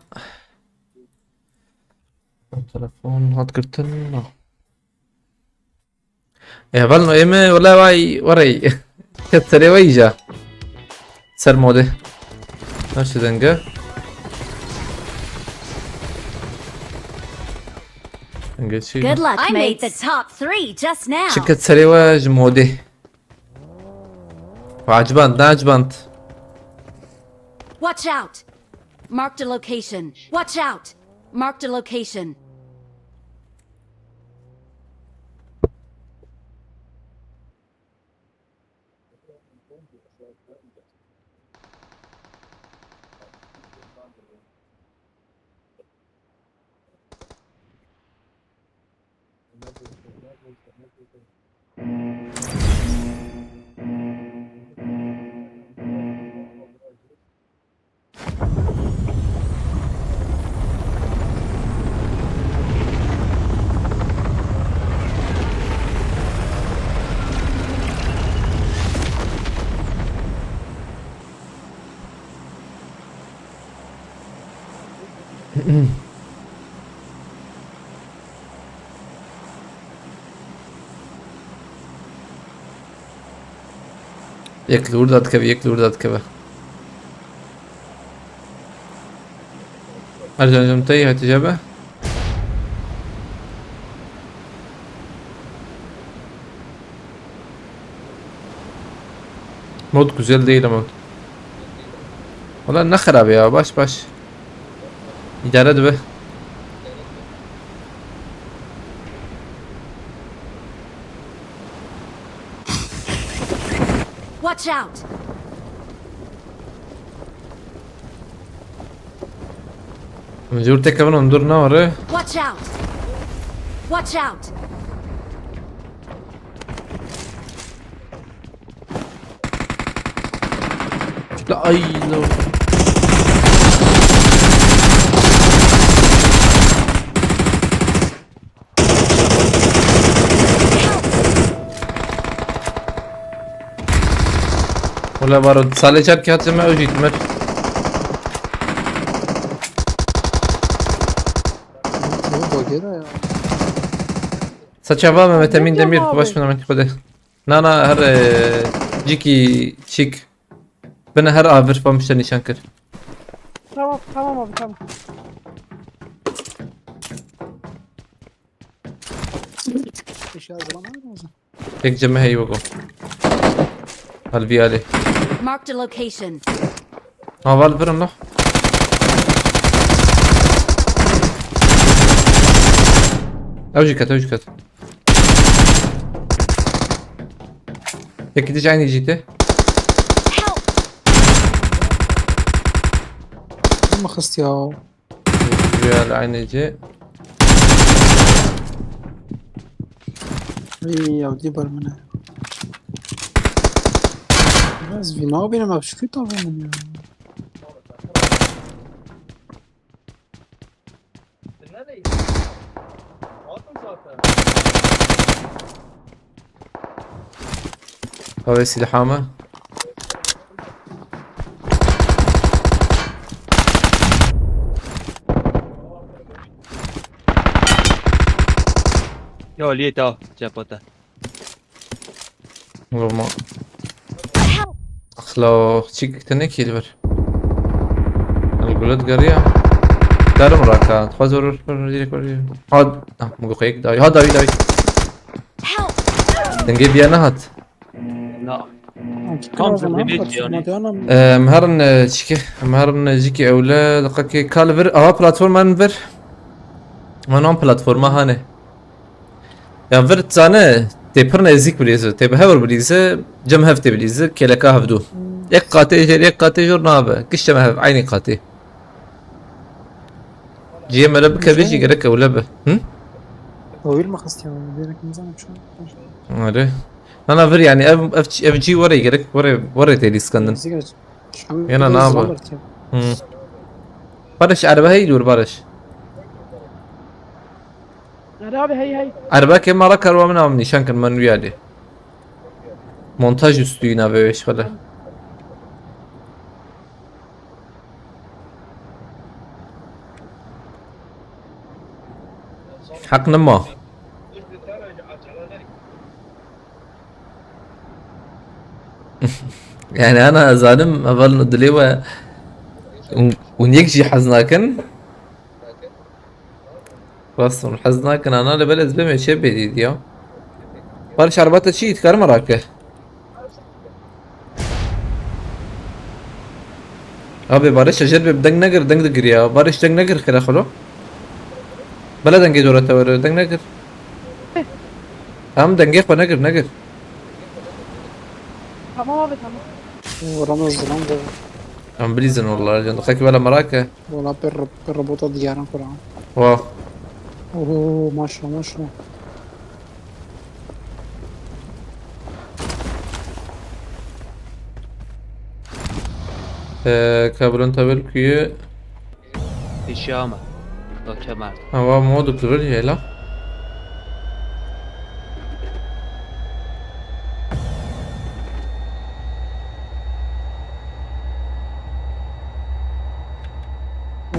Telefon hat girtin. Ê, hevalno, ê me, wele vay, werey. Ket serê wey ja. Ser modê. Naşi denge. Denge çi? Good luck, I made the mates. Top three just now. Çi ket serê we ji modê. Aciband, ne aciband. Watch out! Marked a location. Watch out! Marked a location. Yek li wir de dikeve, yek li wir de dikeve. Ercan, Ercan, tey Hatice be. Mod güzel değil ama. Valla ne xerab ya, baş baş. İdare dibe. Watch out! Min jûr têkevin hundir newere. Watch out! Watch out! La ay no. Wala baro salê çar kağıt me o jît mir. Bu bagera ya. Saçava Mehmet Emin Demir, baş Mehmet Kode. Na, na, her, e, ciki çik. Bine her avir pamişte nîşan kir. Tamam, tamam abi, tamam. Eşya zaman lazım. Tek ceme hey bako. Halvi ali. Marked a location. Ha, val birim la. Ew jî ket, ew jî ket. Yekî dî aynı jî te. Help! Kim xist ya? Güzel aynı jî. Ey ya, dî ber min e. Biraz vîna benim abi, şükür tabi min ya. Ew ê silahê me. Ya, liyê te, cephe te. Vurma. Axla, çik te nekî li vir. El gulet geriya. Darim raka. Xwaz vur, vur, vur, direkt vur. Ha, ha, bu qeyik dawi. Ha, dawi, dawi. Help! Dengê biya nehat. Na. Tam zirvê bêt yani. Em herin, e, çiki? Em herin, e, ciki ewle, diqekê kal vir. Aha, platforma min vir. Manan platforma hane. Ya vir zane, tê pir nêzîk bilîze, tê bi hev re bilîze, cem hev tê bilîze, kêleka hevdû. Yek qatê jêr, yek qatê jor nabe. Gişte me hev, eynî qatê. Cihê me re bike bê jî gerek ewle be. Hı? Wîr me xist ya, gerek nizanim çi. Öyle. Nana vir yani ev, ev, ev cî were gerek, were, were tê lîskandin. Zî gerek. Yena nabe. Hı. Barış, erbe hey dur Barış. Erbe hey hey. Erbe ke mara karwa min am nîşan kin, min wî alî. Montaj üstü yine ve beş falan. Heq nima. Yani ana zalim heval dilê we un, un yek jî hez nakin. Rast hûn hez nakin ana, li belê ez bêm ê çê bê dît ya. Barış, araba te çi, dikarim rake? Abi Barış, ejer bê deng negir, deng digir ya. Barış, deng negir xêra xelo. Bela dengê dora te were, deng negir. Tamam, dengê xwe negir, negir. Tamam abi, tamam. Ramaz, Ramaz. Em bilîzin wala, can dixek bela merake. Wala pê ro-, pê robota diyaran xwe ra. Wa. Oho, maşallah, maşallah. Ee, Kabulon Tabel kuyu. Pêşiya me. Doktor Mert. Hava modu kırır ya la.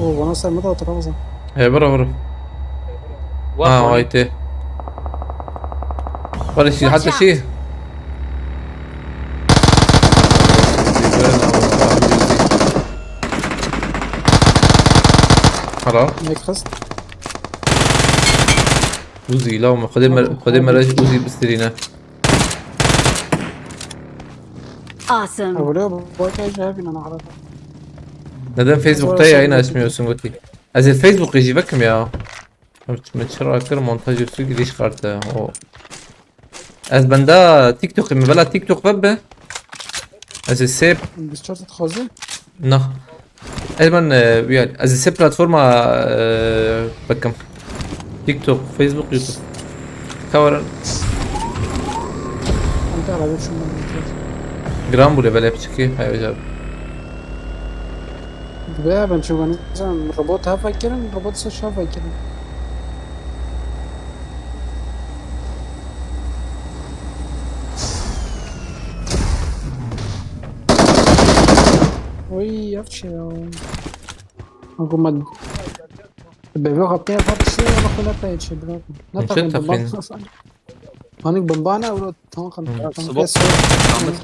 Oo, bana sen mi dağıtır Ramazan? He, bura, bura. Ha, ayte. Barış, hatta şey. Hala. Ne kız? Uzi la, Xwedê me, Xwedê me re ji Uzi bistirîne. Awesome. Ewle bak ya, cevabî nana arada. Neden Facebook'ta yayın açmıyorsun Guti? Ez ê Facebook'ê jî vekim ya. Min çira kir montaj üstü giriş kartı. O. Ez benda TikTok'ê min, bela TikTok ve be. Ez ê sê Biz çar dixwaze? Na. Ez ben, e, ya, ez ê sê platforma, e, bikim. TikTok, Facebook, YouTube. Ka were. Anta arabê çûm ben. Giran bû lê belê piçikî. Hay hocam. Dibe ben çûm ben. Robot ha vekirin, robot se şa vekirin. Oy, ev çi ya? Anku me bevê xwe pê xwe tiştê ya xwe ne pey çi bira. Ne Çi taxin taxin? Bimban. Hanik bimbana euro tankan. Hı. Tankan Swap. Swap.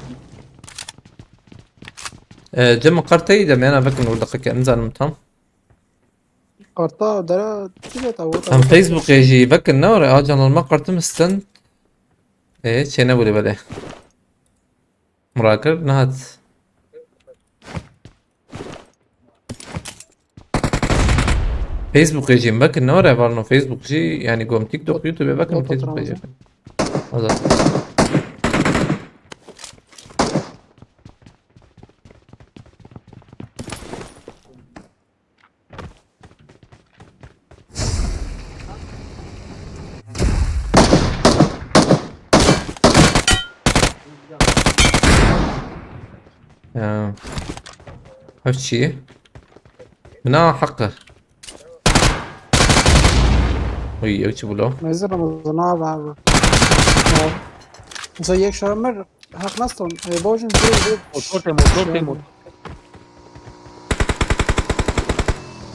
E, cem kartayı da meyana vekin orada kake, nizanim tam. Karta dere tibet ew. Em Facebook'ê jî vekin ne were, a canlanma kartım istin. E, çêne bû lê belê. Mirakir nehat. Facebook'ê jî vekin ne were, varno Facebook jî, yani gom TikTok, YouTube'ê vekin, Facebook'ê jî. Azat. Ya. Ev çi ye? Bina hakkı. Uy, ev çi bû lo? Mezir Ramazan abi, abi. Ya. Mesela yek şöyle Heq naston, e, bojin zê, zê. Motor te, motor te, motor.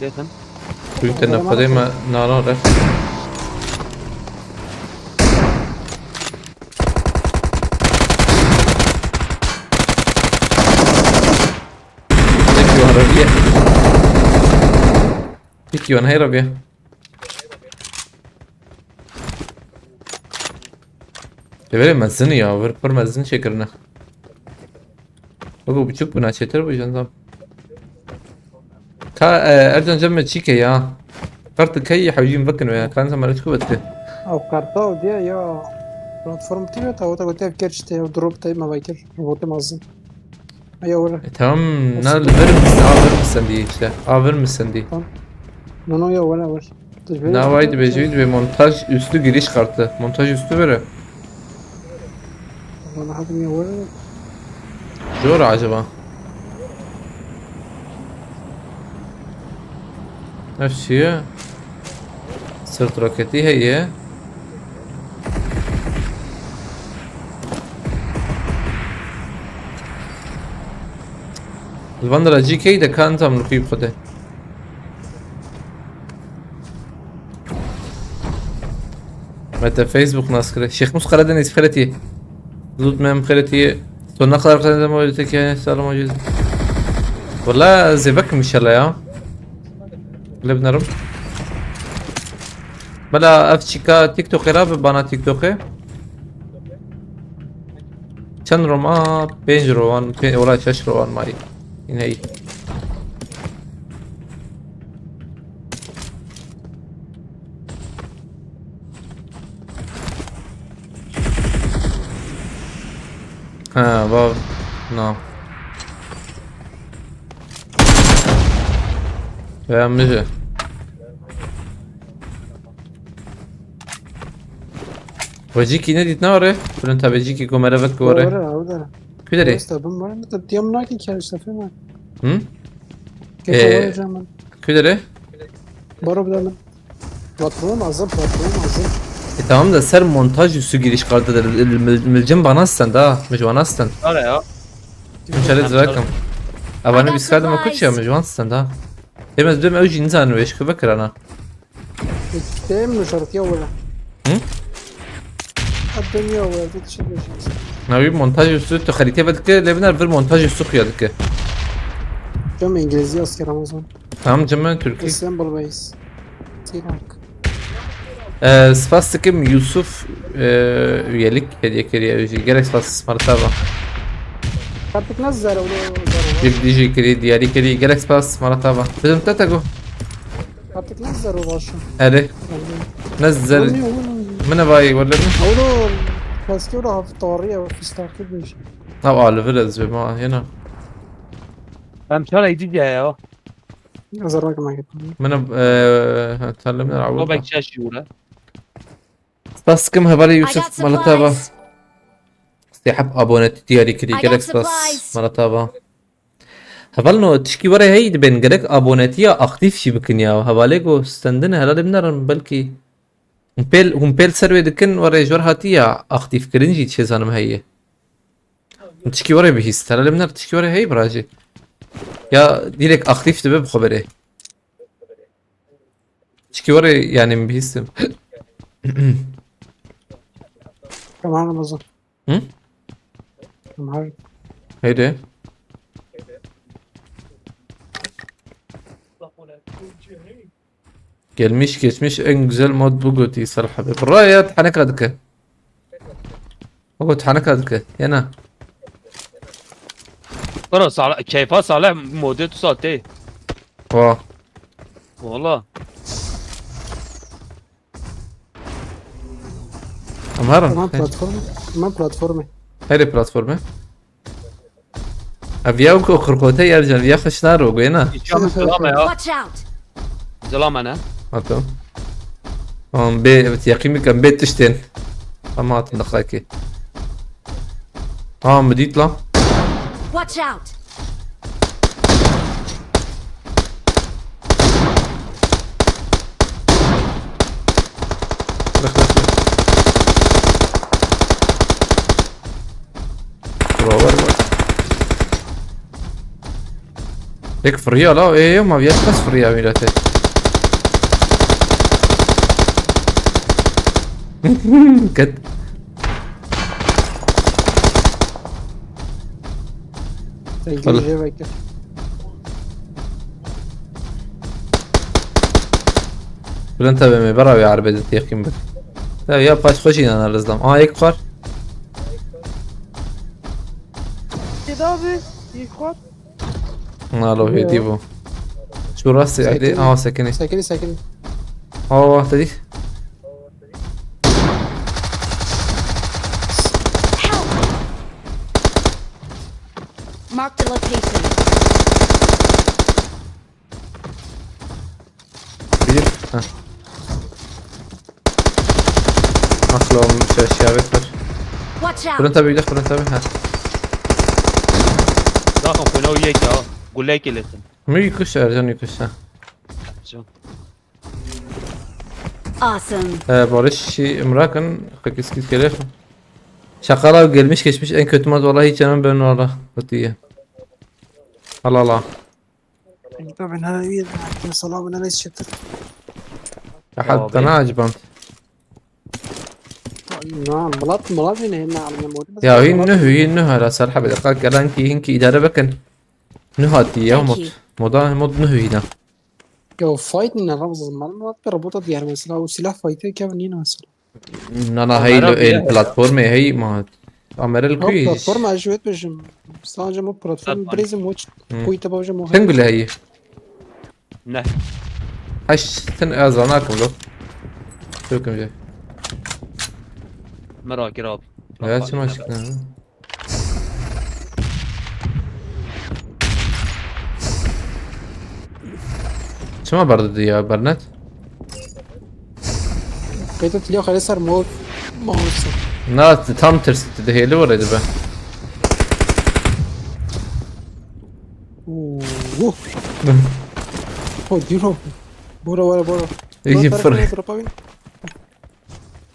Dêxin. Rûyê te nefedê me naran re. Peki, wan reviye. Peki, wan hey reviye. Lê belê mezin ya, vir pir mezin çêkirine. Wek biçûk bûna çêtir bû jendam. Ka, e, Ercan cem me çîke ya. Kartikey hewcîm vekin ya. Kan zaman çiku vetti. Ew karta ew diye ya platform tî ve, ta wata gotiye ev ker işte ya, drop te me vay kir, robotê mezin. Ya were. E, tamam, na li vir mis-, a vir misendî işte. A vir misendî. No no ya were were. Na vay dibêje wî dibê montaj üstü giriş kartı. Montaj üstü vere. Bana hadi ya were. Jor acaba? Ev çi ye? Sırt roketî heye. Li van de G K de kan tam li xwî xwe de. Mete Facebook nas kire. Şêx Mus Karadeniz xeretî. Zût me em xeretî. Sonuna kadar Karadeniz ama öyle tek yani sağlam olacağız. Valla zêbek inşallah ya. Öyle binerim. Bela ev çîka TikTok'ê ra bi bana TikTok'ê. Çend ro ma? Pênc ro wan, pê-, wala şeş ro wan mayî. Yine iyi. Ha, va, no. Veya müze. Vecîkî nedît ne were? Filan tabecîkî ku mere vet ku were. Were, were. Ku derê? Were, bin were. Mete diyam naki ker işte film. Hı? Ee, were zaman. Ku derê? Baro bide min. Platform hazır, platform hazır. E tamam da ser montaj üstü giriş kartı da mil-, milcim bana sen daha. Mil bana sen. Ara ya. Mil çare zirakim. Avani biz kardım kuç ya mil bana sen daha. Demez dem ew jî nizanim wê ji ku vekirana. Tem muşarık ya wala. Hı? Hatta ya wala, bir şey diyeceğiz. Na wî montaj üstü tu xerîtê vedike, lê biner vir montaj üstü xuya dike. Cem İngilizce asker Amazon. Tamam cem ben Türkî. Assemble base. Tirak. Ee, spas dikim Yusuf, ee, üyelik hediye kiriye ew jî. Gerek spas martava. Artık nasıl zero oluyor? Bir D J kiri, diyari kiri. Gerek spas martava. Bizim tete go. Artık nasıl zero başım? Eri. Ne zer. Mine vay wala. Oğlum. Kaskı da hafif tarih ya. Fistakı bir şey. Ha, alivir ez be ma yena. Em çara îdî diye ya. Hazır bakma gittim. Mine, ee, ha, talim ne O awul. bek çeşî wure. Spas dikim hevalê I Yusuf got Malatava. supplies. Sehab aboneti diyarî kirî I got gerek spas supplies. Malatava. Heval no tişkî were hey dibên gerek abonetiya aktif jî bikin ya. Hevalê go stendin helalê min nerin belkî. Hûn pêl, hûn pêl ser wê dikin were jor hatiya aktif kirin jî çê zanim heye. Hûn tişkî were bihîst. Helalê min ner tişkî were hey birajî. Ya direkt aktif dibe bi xwe berê. Çikî were yani bihîstim. Tamam Ramazan. Hı? Tamam. Heydi. Gelmiş geçmiş en güzel mod bu gotî Salih abi. Buraya ya taneka dike. O got taneka dike. Yana. Kara Salih, keyfa Salih modê tu saate. Wa. Valla. Em herin. Tamam platform. Tamam platform. Her platformê. Ev ya ku qirxote yer can ya xişna ro goyna. Hiç yanlış zilame ya. Watch out! Zilame ne? Hatta. Tamam be evet yakın bir kan bet işten. Ama hatın da kaki. Tamam mı dit lan? Watch out! Bak bak bak. Bura var bak. Tek fırıyor la. Eee ma viyet kas fırıyor millete. Git. Sen gideceğe bekle. Bülent abi mi? Beraber arbede tekim bir. Ya ya paç hoş inan arızlam. Aa ek var. Kedi abi. İlk var. Nalo hedi bu. Şu rastı ahli. Aa sekini. Sekini sekini. Aa dedi. Ha. Aklım şaşiyavek var. Watch out! Kurun tabi, bir de kurun tabi. Ha. Zaten xwîna û yek ya. Gulek iletin. Mi yıkış Ercan yıkış ha. Can. Awesome! Ee, Barış şey imrakin. Kıkıskız gelir. Şakalar gelmiş geçmiş en kötü mod vallahi hiç canım ben valla. Kötü ya. Allah Allah. Tabii ne iyi. Salam ne ne çıktı. Ya hatta ne acıban. Na, Murat, Murat yine ne almaya mori. Ya hin nuh, hin nuh hala sarha bir dakika gelen ki hin ki idare bakın. Nuh hati ya Thank mod. you. Moda mod nuh hina. Ya fight ne Ramazan mal Murat bir robota diğer mesela o silah fight'ı kevin yine mesela. Nana heylo el platformê hey ma. Amerel Yok kuy. platforma aşuvet bejim. Sadece mod platform Platform. Brazim watch. Hmm. Kuyta bajim o. Sen gule hey. Ne? Haş sen azana akım lo. Çok önce. Merak abi. Ya çim aşkına. Çima berdidi ya Bernet? Kuyta tiliyor kare sar mod. Mod. Na tam tersi dedi heli var idi be. Oo. Oh, diro. Bora bora bora. İyi fır.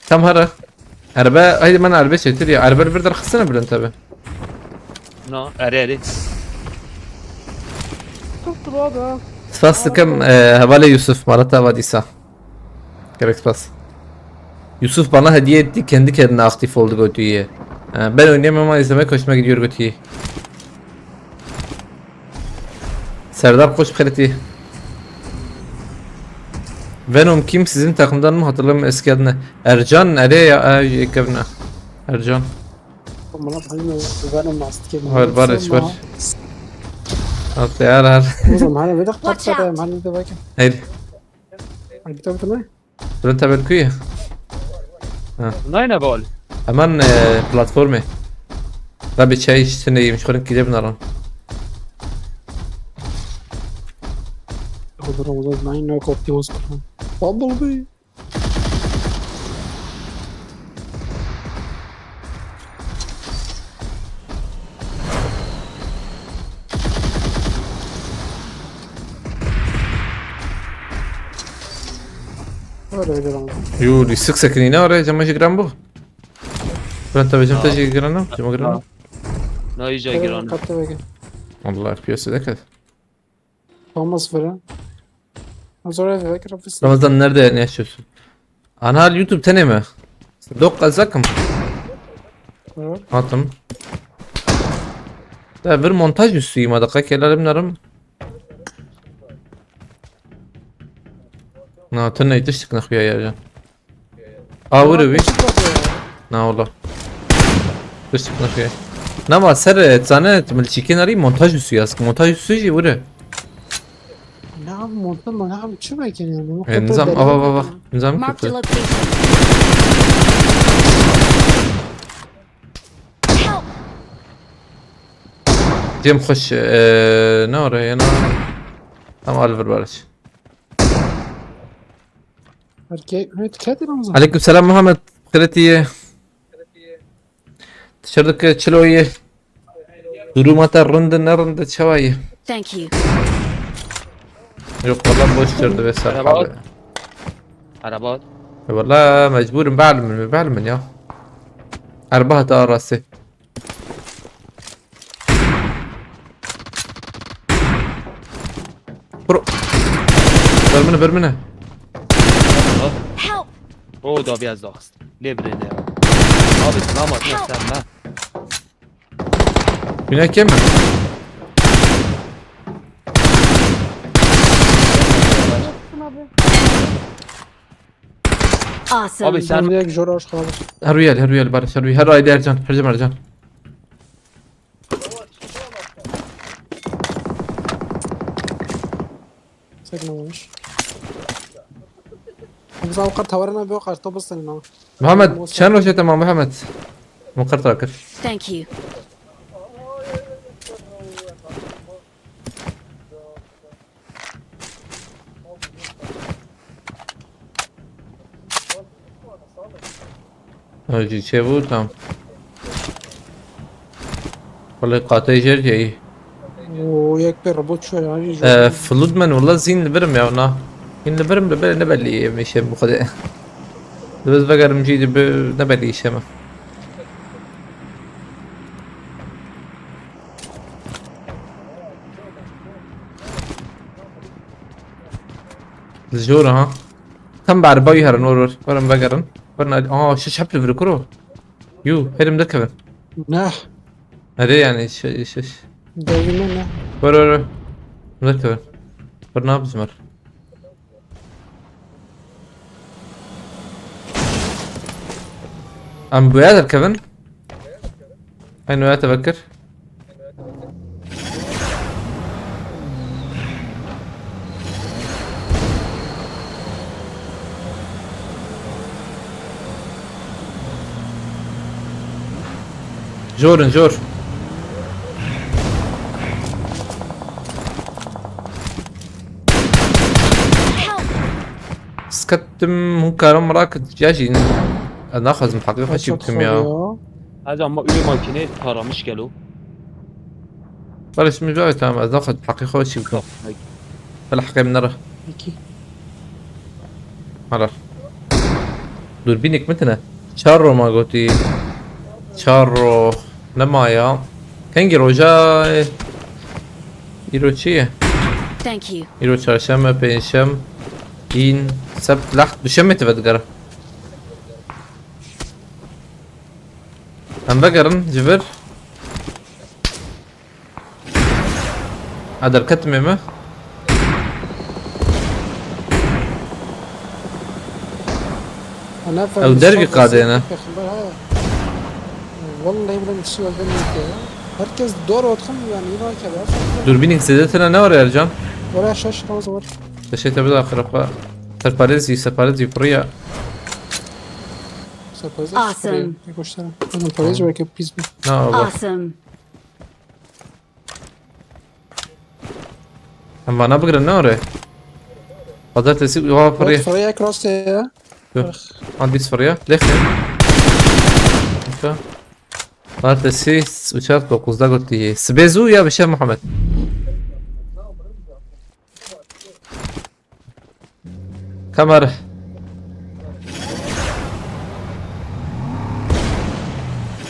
Tam hara. Erbe, haydi bana erbe çetir ya. Erbe bir derxisene bilen tabi. No, erê erê. Tuttu abi. Spas dikim e, hevalê Yusuf, Marat Avadisa. Gerek spas. Yusuf bana hediye etti, kendi kendine aktif oldu götüyü. E, ben oynayamam ama izlemeye hoşuma gidiyor götüyü. Serdar Koç Xeliti. Venom kim? Sizin takımdan mı? Hatırlamıyorum eski adını. Ercan, nereye ya? Ay, kevna. Ercan. Murat hani güvenim nasıl ki? Var, var, var. Atlayar har. O zaman hani bir de Watch katta out. Hani de bakın. Hayır. Hani bir de bakın. Durun tabel kuyu. Nayne bal. Hemen e, platformu. Tabi çay içsin de yemiş kurun kide binaran. Olur olur. Nine no kopti olsun. Bumblebee. Öyle öyle lan. Yo, li sık sekinine oraya cama jigram bu. Ben tabi cama jigram, cama jigram. Na iyice giran. Katta bakın. Allah piyasa ne kadar. Olmaz böyle. Az oraya da bakın. Ramazan nerede ne yaşıyorsun? Ana YouTube tene mi? Dok kazakım. Hı. Atım. Da bir montaj üstüyüm adaka kelarim narım. Na tene yetiştik ne xuya ya. Awir wi. Na ola. Tiştik ne xuya. Nama ser e, zane milçikin arî montaj üstü yaz. Montaj üstü jî vure. Ne abi montaj mı? Ne abi çi belki yani? E, nizam ava ava ava. Nizam Marked a kötü. location. Help! Cem hoş e, ne oraya ne? Tamam al ver barış. Erkek, evet, kedi Ramazan. Aleyküm selam Muhammed. Xiretiye. Dışarıdaki çiloyu. Duruma te rindi ne rindi çavayı. Thank you. Yok valla boş çördü ve sarpa Merhaba. abi. Araba. E, valla mecburum belmin mi belmin ya. Erba hata arası. Bro. Vermene vermene. Help! O da biraz daha hızlı. Ne bileyim ya. Abi selamat ya sen be. Günah yeme. Awesome. Abi sen Sen bir jora hoş kaldı. Her üyel, her üyel barış, her üyel, her ayda Ercan, her zaman Ercan. Sakın olmuş. Biz avukat tavarına bir kartı basın lan. Muhammed, çend roşe tamam Muhammed. Mukar takir. Thank you. Hacî çêbû tam. Wele qatê jêr jeyî. Oo, yek pê robot çû ya. Ee, Fludman wala zîn li birim ya na. Zîn li birim li ber ne belli yemişim bu kadar. Biz vegerim jî de bi ne belli işeme. Li jor ha. Tam berba wî herin or or. Werin vegerin. Werin al-, aa, şiş hep li vir kuro. Yu, herim de kevin. Nah. Nereye yani? Şiş, şiş. Devime ne? Wer wer wer. Wer kevin. Wer ne yapayım var? Em bu ya derkevin. Aynı ya tefekkür. Jor in, jor. Skettim hûn karim rak ya jî. Ez naxwazim heqî xweşî bikim ya. Hacı ama üye makine taramış gelo. Barış min evet tamam, ez naxwazim heqî xweşî bikim. Fel heqê min nere. Peki. Hala. Durbînek min tine. Çar ro ma gotî. Çar ro. Nema ya. Kengî roja, e, îro çi ye? Thank you. Îro çarşeme, pêncşem, dîn, sebt, leht, duşemê ti vedigere. Em vegerin ji vir. A derketimê me. Ana Ew dergî qadê ne? Peyxember ha. Vallahi bile bir şey oldu ne ya. Herkes doğru otkum yani yine kebe. Durbînek zêde tine ne were Ercan? Oraya şaş kalmaz var. Teşekkür ederim xirafa. Serparêzî, serparêzî piriya. Surprise. Awesome. Göster. Bunun parayı belki pis bir. Na bak. Awesome. Em vana bigirin ne ore? Pazartesi uha piriye. Parayı cross ya. Dur. Al biz piriye. Lehre. Pazartesi uçak dokuzda gotî. Sibê zû ya bir şey Muhammed. Kamer.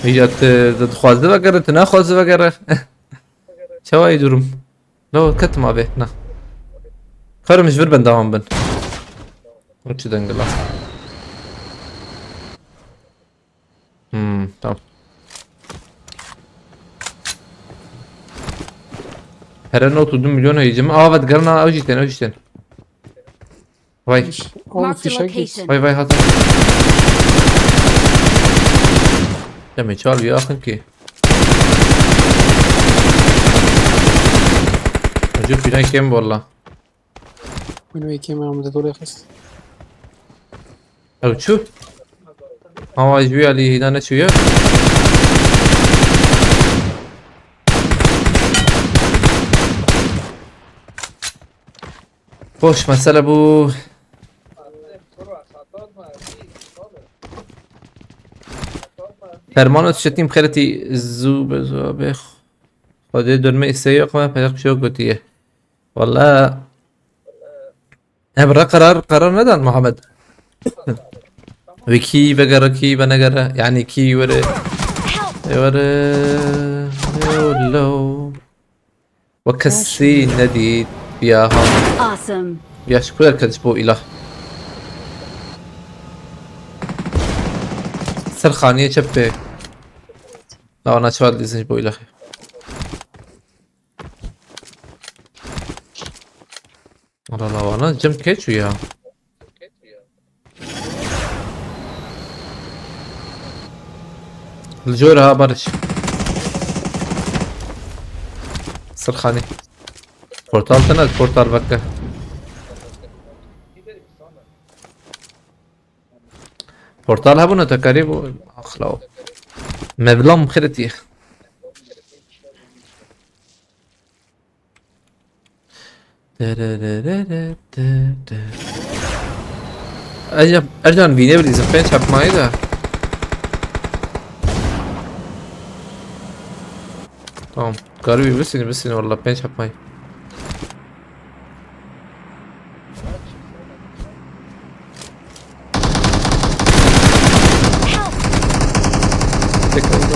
Ya tu dixwazi vegere, tu naxwazi vegere. Çawa yî durum? No, ketim abi, na. Karim ji vir bendewam bin. O çi dengila. Hmm, tamam. Here not û du milyon heyî cem. Aa, evet, gerna ew jî tên, ew jî tên. Vay. Oğlum Marked a fişek git. location. Vay vay hata. Demê çal ya axin ki. Acı filan kem valla. Bunu ekeyim ben burada oraya kız. Ew çu? Ama ji wî alî hîna neçûye. Boş mesele bû. Fermano tişetîm xeretî zû be zû be. Xwedê dönme isteği yok ama yapacak bir şey yok gotiye. Valla. Hem re karar, karar neden Muhammed? Ve kî vegere kî venegere, yani kî were, were, hello. Ve kesî nedît ya ha. Awesome. Ya şükür herkes bu ilah. Ser xaniye çep be. La ona çuval dizin bu ilah. Ara la vana cem keçû ya. Li cor ha Barış. Sirxanî. Portal tene portal veke. Portal hebûne te karî bû. Axlaw. Mevlam xiretiye. Ercan, Ercan vînê bilîzin pênc hepmayî de. Tamam. Garibî bisîn, bisîn, valla pênc hepmayî. Tek oldu.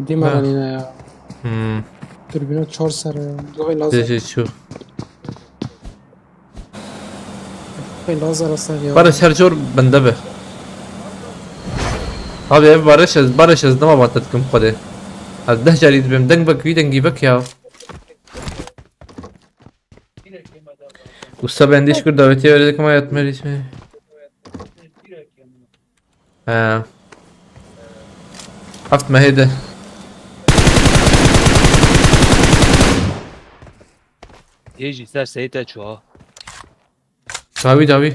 Dîma Ha. Benîne ya. Hmm. Türbüne çor sere. Duhê lazım. Dê jî çû. Duhê lazım aslında ya. Barış her cor bende be. Abi ev Barış ez, Barış ez dema vate dikim Xwedê. Ez deh carî dibêm deng bek wî dengî bek ya. Usta ben de şükür davetiye verdik ama yatmıyor ismi. He. Heft mehê de. Yê jî ser seyî te çû ha. Dawî, dawî.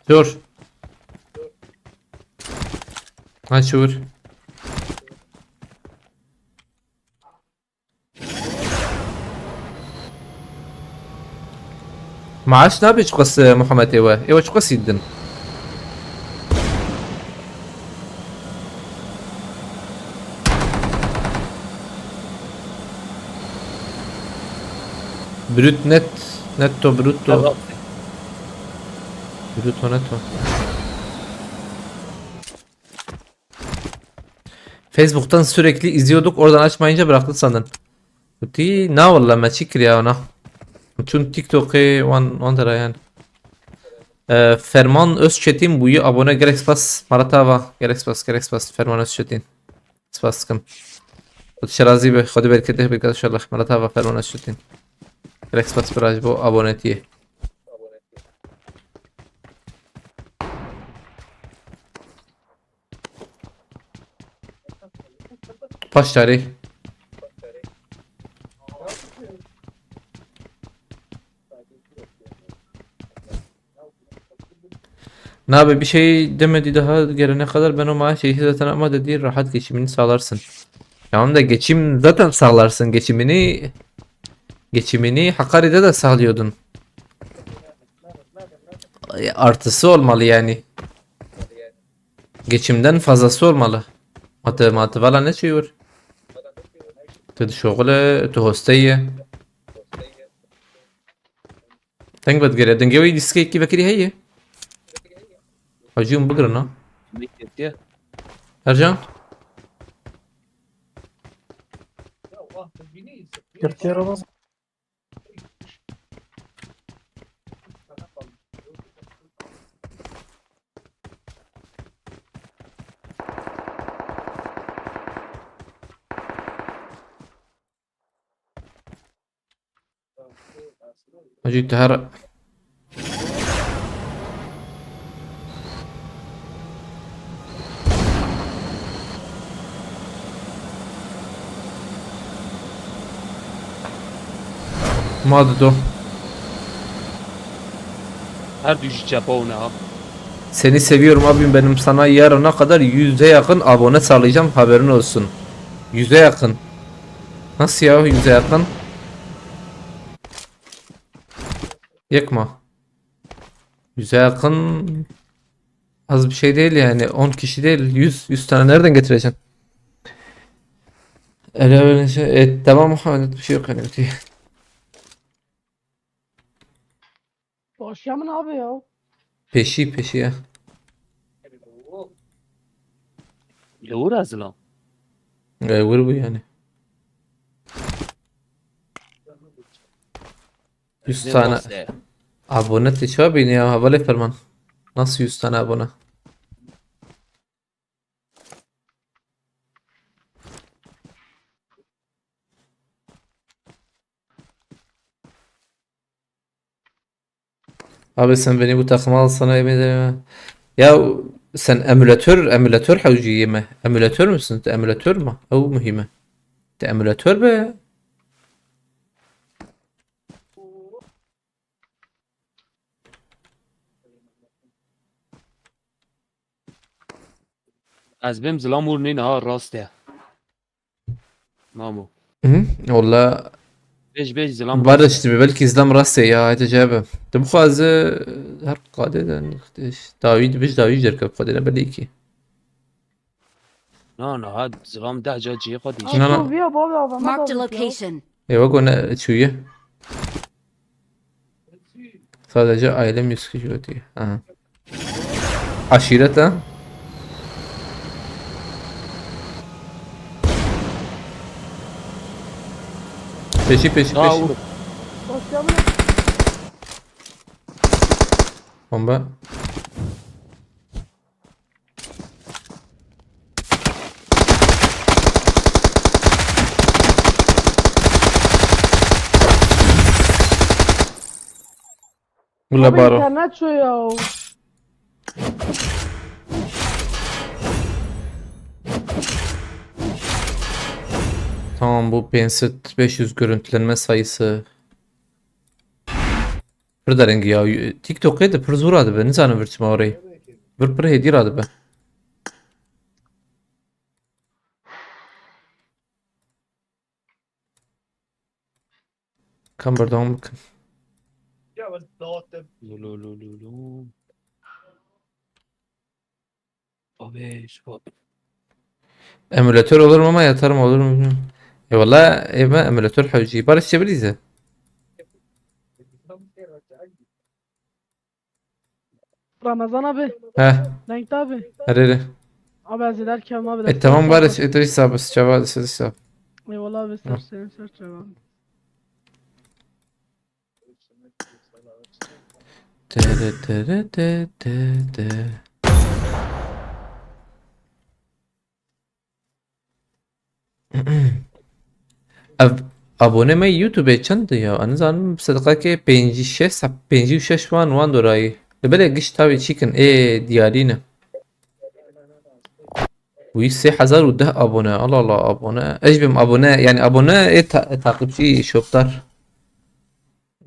Dur. Ha, çevir. Maaş nabe çiqas, e, Muhammed êwe? Êwe çiqas îdin? Brut net, netto, brutto. Evet. Brutto, netto. Facebook'tan sürekli izliyorduk, oradan açmayınca bıraktın sandım. Ti na walla me çi kiriya ona. Çûn TikTokê wan, wan tera yani. Ee, Ferman Özçetin bûyî abone, gelek spas. Maratava, gelek spas, gelek spas Ferman Özçetin. Spas dikim. Xwedê şerazî be, Xwedê bereketê bike inşallah. Maratava Ferman Özçetin. Gelek spas biraj bo abonetiyê. Paş çarê. Nabe bir şey demedi daha gelene kadar ben o maaş şeyi zaten ama dedi rahat geçimini sağlarsın. Tamam da geçim zaten sağlarsın geçimini. Geçimini Hakkari'de de sağlıyordun. E, artısı olmalı yani. Geçimden fazlası olmalı. Matı, matı valla ne şey var? Tu di şoxile, tu hosteye. Deng vedigere, dengê wê dîskekî vekirî heye. Hacî hûn bigirin ha. Ne ketiye? Ercan? Girtiye Ramazan. Hacî tu her Ma dido. Her du jî çepa û neha. Seni seviyorum abim, benim sana yarına kadar yüze yakın abone sağlayacağım, haberin olsun. Yüze yakın. Nasıl ya, yüze yakın? Yakma. Yüze yakın az bir şey değil yani. On kişi değil. Yüz, yüz tane nereden getireceksin? Ele öyle şey. E, tamam Muhammed, bir şey yok yani. Başka mı abi ya? Peşi peşi ya. Li wir ez lan. E, wir bu yani. Yüz tane abone te çawa bîne ya, hevalê Ferman? Nasıl yüz tane abone? Abi sen beni bu takıma alsana, yemin ederim. Ya sen emülatör, emülatör hewciyê me. Emülatör müsün? Te emülatör mü? Ew mühim e. Te emülatör be. Ez bêm zilam ûr nîn ha, rast e. Mamo. Hı hı. Valla. Bêj bêj zilam. Barış dibe belkî zilam rastê ya, hadi cebe. Tu bixwaze her qadê de dawî dibij dawî derkev qadê ne belê ki. Na na ha zilam deh ca cihê xwe dî. Na, na. Aa, viya baba, baba, Marked a baba. Location. Eva go ne çûye. Sadece ailem yüz kişi götüyor. Aha. Aşiret ha. Peşi peşi Aa, peşi. u- Başlayalım. Bomba. Valla Abi baro. İnternet şu ya. Tamam, bu pênc sed beş yüz görüntülenme sayısı. Pir dereng ya. TikTokê de pir zor radibe. Nizanim vir çima orayı. Vir pir hêdî radibe. Kam berdewam bikin. Lo, lo, lo, lo, lo. Abi, şu Emülatör olur mu ama yatar mı olur mu bilmiyorum. E valla eve emülatör hevci. Barış çevirize. Ramazan abi, He, Renkli abi. herere. Abi ez eder kevma bile. E tamam Barış, Idris abi, sıçava, sıçava. Eyvallah abi, ser senin ser çaban. Tere tere te te te. Ev abone me YouTube çend ya? Ani zanim sedqa ke pêncî şeş, pêncî şeş wan wan dorayî. Li belê giş tavê çîkin ê diyarî ne. Wî sê hezar û deh abone. Allah Allah abone. Ez bim abone, yani abone ê ta- takipçi şopdar.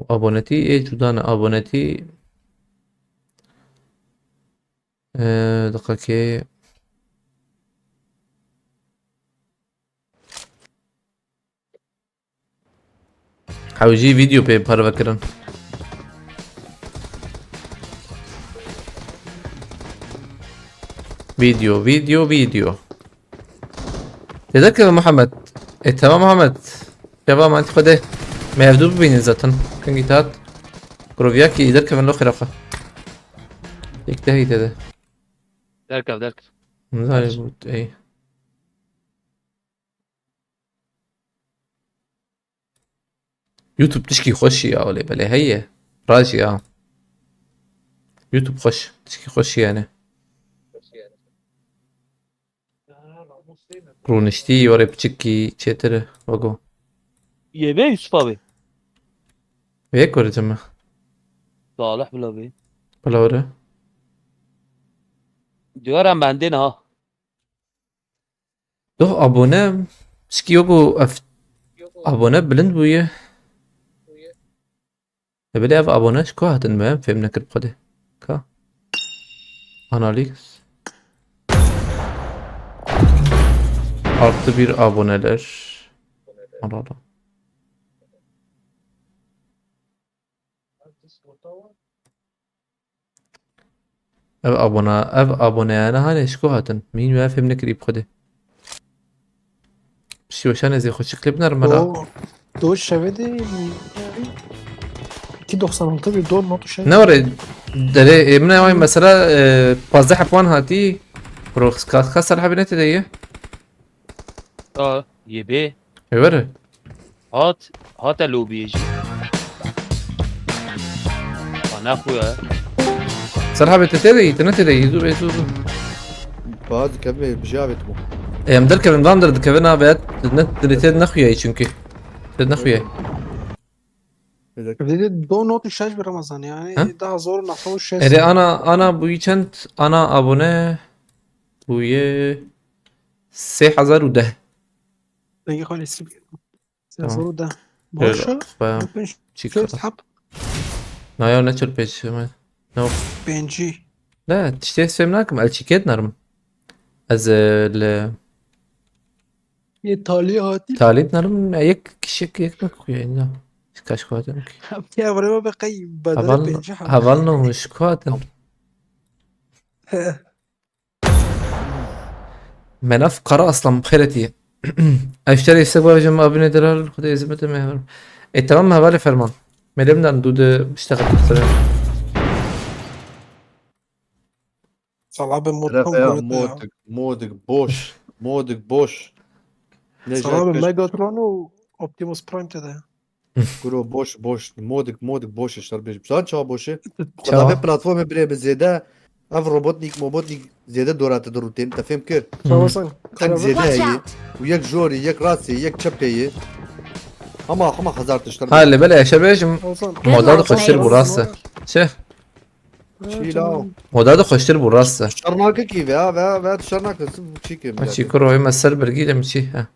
Abonetî ê cuda ne abonetî. Ee, diqekê. Hewcî video pê parve kirin. Video, video, video. Tê derkeve Muhammed. E tamam Muhammed. Cevap mantî xwe de. Me ev du bibînin zaten. Kengî tat. Groviyakî derkevin lo xêra xwe. Yek dehî tê de. Derkev derkev. Nizanî bu ey. YouTube tişkî xweş ya olê belê heye. Rajî ya. YouTube xweş. Tişkî xweş yani. Rûniştî were piçikî çêtir e, wego. Yê bê Yusuf abi. Vê koricim mi? Salih bila bê. Bila were. Diyor em bendê niha. Doh abone. Pişkî wego ev abone bilind bûye. E belê ev abone ji ku hatin me? Em fêm nekir bi xwedê. Ka? Analiz. Artı bir aboneler. Allah Allah. Ev abona, ev aboneyane hane ji ku hatin? Min we fêm nekirî bi xwedê. Piştî weşan ez ê xwe çi klip nermela. Do, do şeve de iki doksan altı bir do not şeve. Ne were? Derê ê min eway mesela e, pazdeh hepwan hatî. Bro, ka, ka ser hebine te de ye? Aa, yê bê. Ê were. Hat, hate lobiyê jî. Ha, ne xwe ye. Ser hebê te te de yî, te ne te de yî, zû bê zû zû. Ba dikeve bi jî avêt bû. Ê, em derkevin, van der dikevin abi, et, ne, dilê te nexuyayî çünkü. Te nexuyayî. Dedi do not şeş bir Ramazan yani. Ha? Daha zor nasıl şeş. Erê ana, ana bu çend, ana abone bu ye sê hezar û deh. Dengê xwe lê sî bikir. Tamam. Sezor da. Öyle, Boşa. ben Pênc çi sêr kadar? Hep. Na ya ne çil pêç hemen. Ne o? Pêncî. Ne, tiştê fêm nakim, el çiket narim. Ez e, li Yê talî hatî. Talî narim, yek kişik yek ne kuye inda. Kaç kuatin ki? Ya buraya bak, ay, badana Heval, pêncî heb. Heval ne olmuş kuatin? Menaf Kara Aslan, xeyret iyi. Eşter ise bu hocam abine deral, Xwedê ezimete me heval. E, tamam, hevalê Ferman. Melemden dude işte kapatırım. Sala be mod Refe ya, tam modik, modik boş. Modik boş. Sala be Megatron û Optimus Prime te de. Kuro boş, boş. Modik, modik boş işler bêjim. Sen çawa boşe? Çawa? Xweda vê platformê birê bi zêde ev Robotnik, Mobotnik zêde dora te dirûtên. Te fêm kir? Çawa sen? Qet zêde heye. Û yek jorî, yek rastê, yek çepê ye. Hema, hema hezar tiştir. Ha, li belê eşe bêjim. Moda da xweştir bû, rast e. Çi? Çî la. Moda da xweştir bû, rast e. Şer nake kî ve, ve, ve şer nake, çî kim? Çî kuro, me ser birgî de mi çî, he.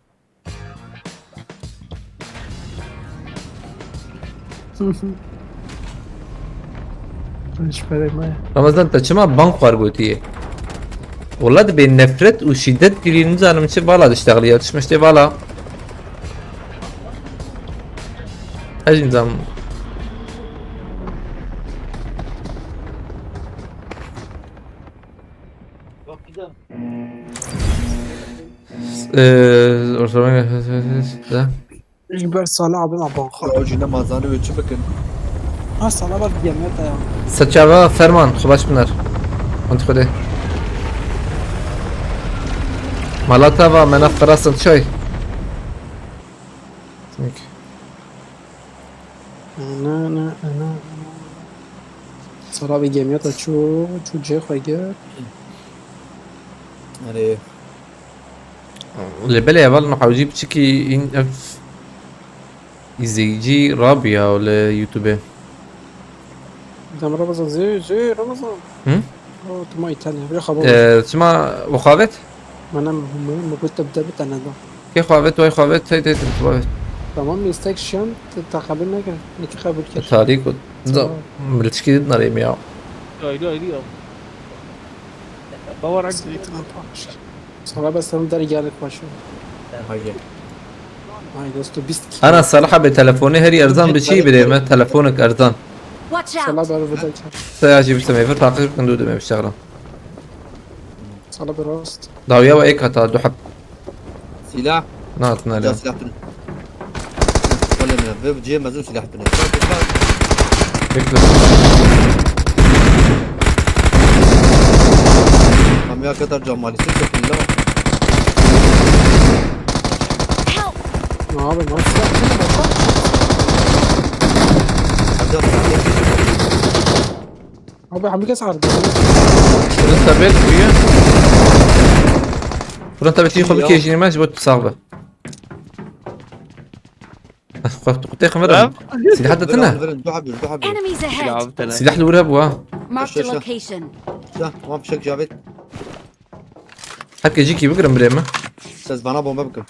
Hiç pere me. Ramazan, te çima bank xwar gotiye? Wala dibê nefret û şîdet girî, nizanim çi vala diştexilî ya, tişmeştê vala. Ez jî nizanim. Ee, ortalama Ji ber Salih abim a banka. Ew jî nema zanî wê çi bikin. Ha, Salih ber gemiya te ya. Seçava Ferman, xwe baş binar. Hant Xwedê. Malata va, me nav xwe rastin çay. Ne, ne, ne, ne. Salih abi gemiya te çû, çû cê xwe gir. Erê. Lê belê heval niha jî piçikî în ev izleyicî rabiya li YouTube. Dem Ramazan zê, zê Ramazan. Hı? O, tu ma Îtalya, bir xabar. Ee, çima bu xavet? Bana mı, mı, bu tebde bir tane daha. Kê xavet, way xavet, hey, hey, hey, xavet. Tamam, istek şan, te-, te kabul neke. Neki kabul kir. Tarî ku. Tamam. Milçkî din arayayım ya. Ayrı, ayrı ya. Bawarak. Sana ben sana dergi alıp başlıyorum. Haydi. Haydi, dostu, biz. Ana, Salih abi, telefonê herî erzan bi çî birê me, telefonik erzan. Watch out! Sana ben burada çar. Te ya jî bişte mêvir, taqî bikin, dû dime bişteğirin. Sana bir rast. Dawiya ve ek hata, du heb. Silah. Ne hatın öyle? Silah tune. Wala ne, ve cihê mezin silah tune. Bekle. Kamya kadar cam maalesef çok illa. Help! Ne abi, nasıl yaptın? Acaba Abi, hemî kes ard. Kurin tebet kuye. Kurin tebet xwe bikêjîne me ji bo tu sax be. Xwe tu qutê xwe verin. Silah de tine. Verin, verin, du hebî, du hebî. Enemies ahead! Silah li wir hebû ha. Marked a location. Şa, tamam, fişek Cavit. Heke jî kî bigirim birê me. Ses bana bomba bikin.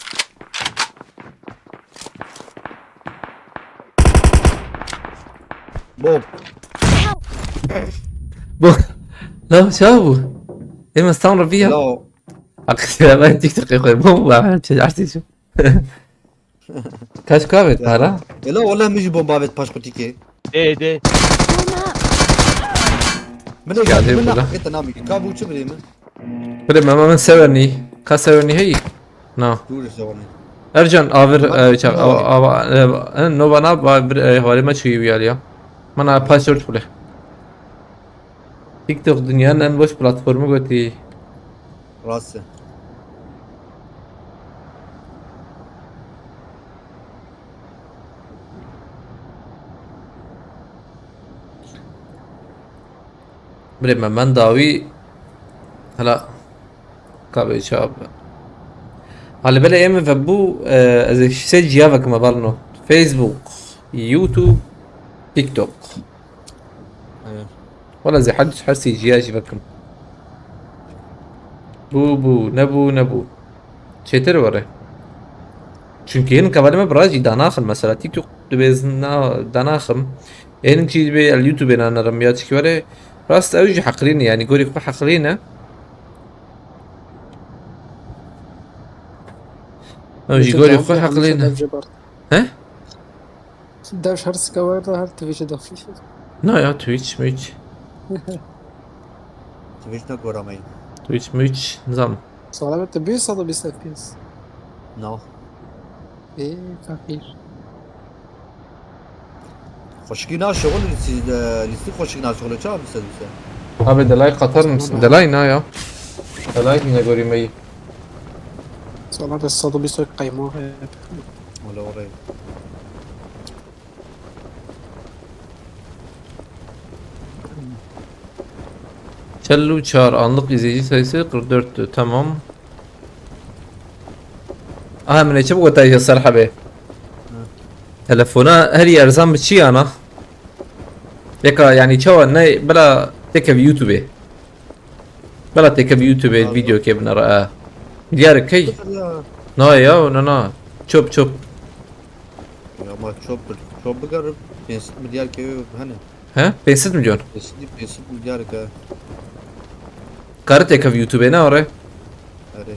Bom. Bu. La çawa bû? Ê me stan reviya. Hello. Akşam ben TikTok'e koy. Bom var. Çecersiz. Kaç kahve para? Hello, wala min jî bomba vet paşkutikê. Dê, dê. Min geldi, min burada. Ka bu çi birê min? Birê me, me, min severnî. Ka severnî heyî? Na. Dûr ji wan. Ercan, avir, e, çak, ava, ava, e, e, no bana, ba, bir, e, hevalê me çûyî wî alî ya. Min a password xwilê. TikTok dünyanın en boş platformu gotî. Rast e. Birê me, me dawî hela ka bê çawa be. Halê belê ê min vebû, e, ez ê sê ciya vekim hevalno. Facebook, YouTube, TikTok. Wala ez ê her, her sê ciya jî vekim. Bû, bû, nebû, nebû. Çêtir were. Çünkü hinek hevalê me bi rajî danaxin mesela. TikTok dibê ez na-, danaxim. Ê hinek jî dibê el YouTube'ê nanerim ya çikî were. Rast ew jî heqlî ne, yani gorî xwe heqlî ne. Ew jî gorî xwe heqlî ne. He? Dev şer sika werda her Twitch'e dafî. Na ya Twitch, Twitch. Twitch ne gora me. Twitch, Twitch, nizam. Sala te bir sada bir F P S. No. Ê, fakir. Xweşikî na şixul lîstî, lîstî xweşikî na şixul ça bise bise. Abi delay Qatar mısın? Delay ne ya? Delay ne göreyim iyi. Sala te sada bir soy kayma. Wala oraya. Çellu çağır anlık izleyici sayısı kırk dörttü. Tamam. Aha, min ê çi bigota ya Serhebê. Telefona her yerzan bi çi yana? Yeka yani çawa ne bela tekev YouTube. Bela tekev YouTube video ke binara. Milyar key. Ya. Na ya, na na. Çöp çöp. Ya ama çok çok bir garip. Pênc sed milyar ke hani. He? Pênc sed milyon. Pênc sed, pênc sed milyar ke. Karı tekev YouTube ne oraya? Hadi.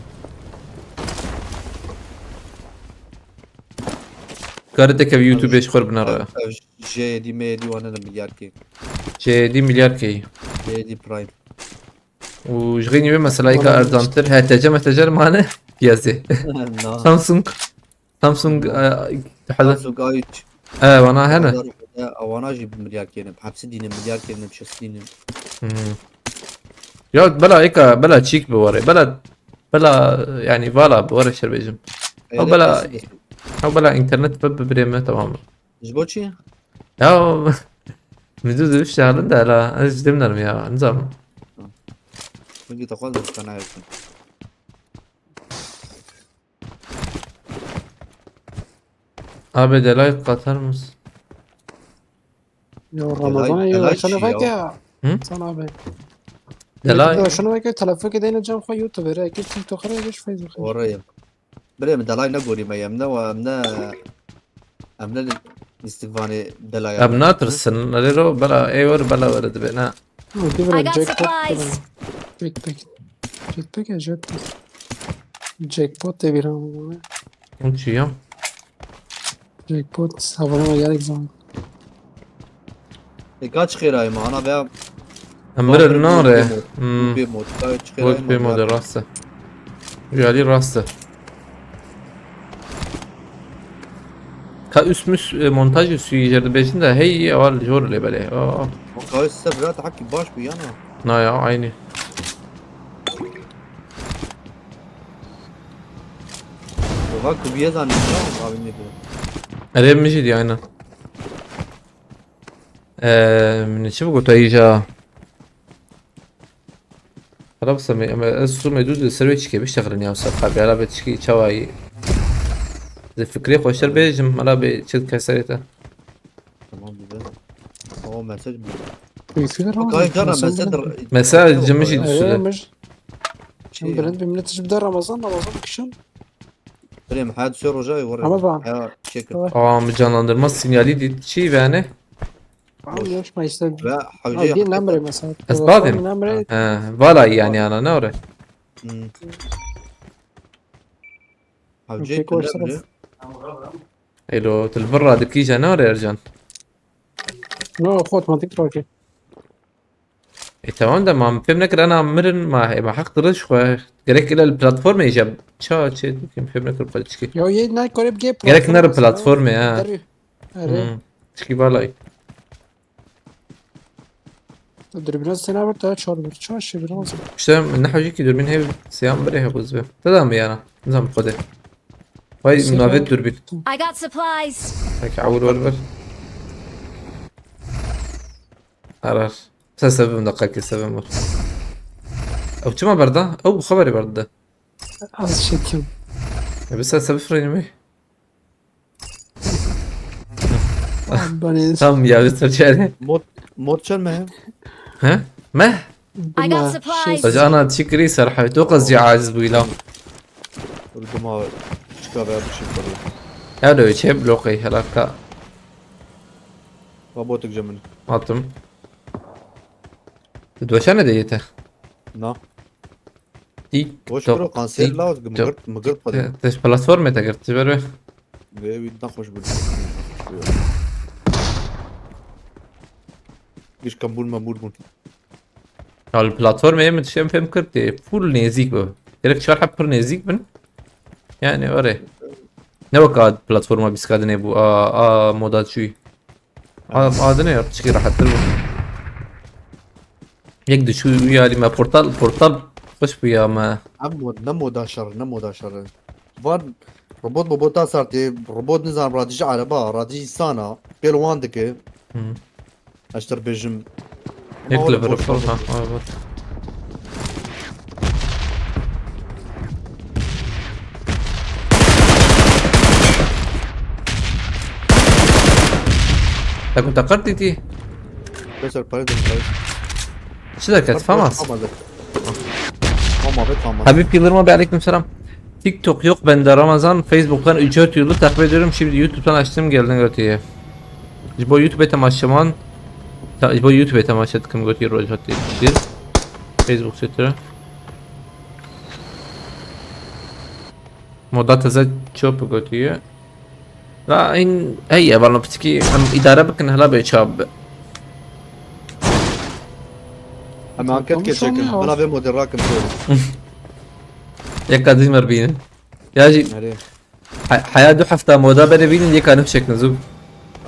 Karı tekev YouTube eşkor binara. J yedi M yedi wana da milyar ke. J yedi milyar key. J yedi Prime. û ji xênî wê mesela yeka erzantir H T C M T C mane piyazê. No. Samsung. Samsung e, heza- Samsung A üç. e, wana hene. Awana jî milyar kêne. Hepsi dîne milyar kêne, şeş dîne. Hmm. Ya bela eka bela çîk bi were. Bela bela yani vala bi were şer bêjim. Ew bela ew bela internet bi bi birê me tamam. Ji bo çi? Ya min dû dû şarin de la ez ji dêm nerim ya nizam. Min gî taxwaz bi kana yetin. Abi delay Qatar mısın? Ya Ramazan ya Delay şunu çi bak ya? Ya. Hı? Sana abi. Delay. Ya şunu bak ya telefon ki deyince cam koy YouTube'a. Ki TikTok'a geç Facebook'a. Oraya. Birê min delay ne gorî me em ne wa em ne em ne lîstikvanê delaya. Em natirsin. Lero bela ê wer bela wer dibe ne. Ha, bir I an got jackpot. supplies. Jackpack. Jackpack ya jackpack. Jackpot diye bir an. Hûn çi ya? Jackpot havalama gerek zaman. E kaç xêrayê me ana veya Em mirin nare. Hmm. Bê mod. Kaç Wek xêrayê pê mode rast e. Realî rast e. Ka üst müs e, montaj üstü jerde bêjin de hey ewa li jor lê belê. Aa. Kaç se bira tahki baş bu yana. Na ya aynı. Bak kubiye zannedim abi ne diyor. Erê min jî diye aynen. Eee, min çi bigota îja? Xerab semê, em ez sûmê dû di ser wê çikê biştexilin ya ser xabî, ala be çikî çawayî. Di fikrê xweştir bêjim, ala be çi dike serê te. Tamam güzel. O mesaj mı? Keyfi ver ama. Kay kana Nasıl mesaj bilmiyorum. Mesela cimij Evet, üstüne. Ömür. Şey Bilin bir millet için bir de Ramazan, Ramazan akşam. Birem hadi sor hocayı var. Ramazan. Ya şey kır. Tamam. Aa, bir canlandırma sinyali diye çi yani? Tamam, yarışma işte. Ve Ha, hocayı bir nemre mesela. Ez badim. Nemre. He, vala yani ana ne ore? Hmm. Hocayı Peki, o kırdı. Elo, tu li vir radikî je ne ore Ercan? No, xwe otomatik troke. E tamam da ma fêm nekir ana mirin ma e ma heq diriş xwe. Gerek ile li platformê je ça çê dikim fêm nekir xwe çikî. Yo, ye ne kore bige Gerek nere platformê ha. Derê. Hmm. Çikî valay. Dürbüne sena bir daha çor bir. Çor şey bir olsun. İşte ne hocikî dürbün hev siyam bire hev uzbe. Te da mı yana? Nizam xwedê. Vay Sera. Navet dürbün. I got supplies. Peki awul var ver. Arar. Sen sebebim de kalki sebebim var. Ew çima berda? Ew bu xeberî berdi. Az çekim. E bir sen sebep freni mi? Bani. Tam ya bir Türkçe. Mod mod çel mi? He? Meh? I got supplies. Hocana çikri ser hayt o qaz ya aciz bu ilam. Vurdum abi. Çıkar veya bir şey koyayım. Ya da öyle şey bloke helaka. Robotik camını. Attım. Döşene de yete. Na. Tik Boş tok. bro kanser tik la tok. mıgırt mıgırt koyayım. Te plasforme te girti ver. Ve bir daha hoş bir. Giş kembûl mebûl bûn. Ya li platformê min tiştê fêm kir tê full nêzîk bi. Gerek çar heb pir nêzîk bin. Yani öyle. Ne weka platforma bîskadinê bû. A, a moda çûyî. A, adine ya, çikî rahattir bû. Yek dişû wî alî me portal, portal xweş bû ya me. Em mod-, ne moda şer, ne moda şer. Van robot mobota sar tê, robot nizan radijî araba, radijî sana, pêl wan dike. Hı. Ez te bêjim. Yek Ama level robot, ha, robot. Evet. Takım takar titi. Beser pare de pare. Çi derket? Famas. Famas. Famas. Habib Yıldırım'a bir aleyküm selam. TikTok yok bende Ramazan. Facebook'tan ücret yolu takip ediyorum. Şimdi YouTube'dan açtım, geldin götüye. Ji bo YouTube temaşeman, ta-, ji bo YouTube temaşe dikim, gotiye Rojhat diye kişi. Facebook çetir. Moda teze çöp gotiye. La in, hey, ya, bana piçki, em idare bikin, hala be çab. Em anket geçekin. Bana ve model rakım söyle. Yek kadın var benim. Ya, ji- Nereye? He-, heya du hefta moda berê bînin, yê kanim çekne zû.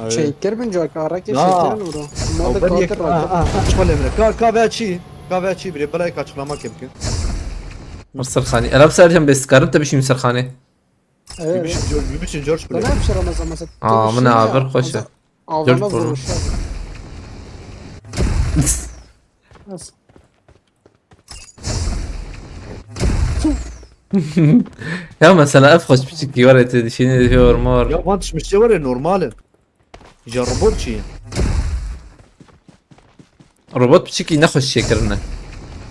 Şey, kir bin cak, ara ke Ya. Şey kirin ora. Moda Ew ber yek, kartı ah, rahat. Ah, ah, çikolata emre. Ka, ka ve çi? Ka ve çi bire? Belay ka açıklama kim ki? Mısır Khani. Erab sercem bes karim te bişim Mısır Khani. Evet. Yubişin George, Yubişin George bile. Ben hep şey Ramazan mesela. Aa, bu ne haber, hoş ya. George Burun. Nasıl? Ya mesela ev xweş piçikî were tu dişînî dişî ormor. Ya van tişmişçe were normal e. Ya robot çi? Robot piçikî ne xweş çêkirine.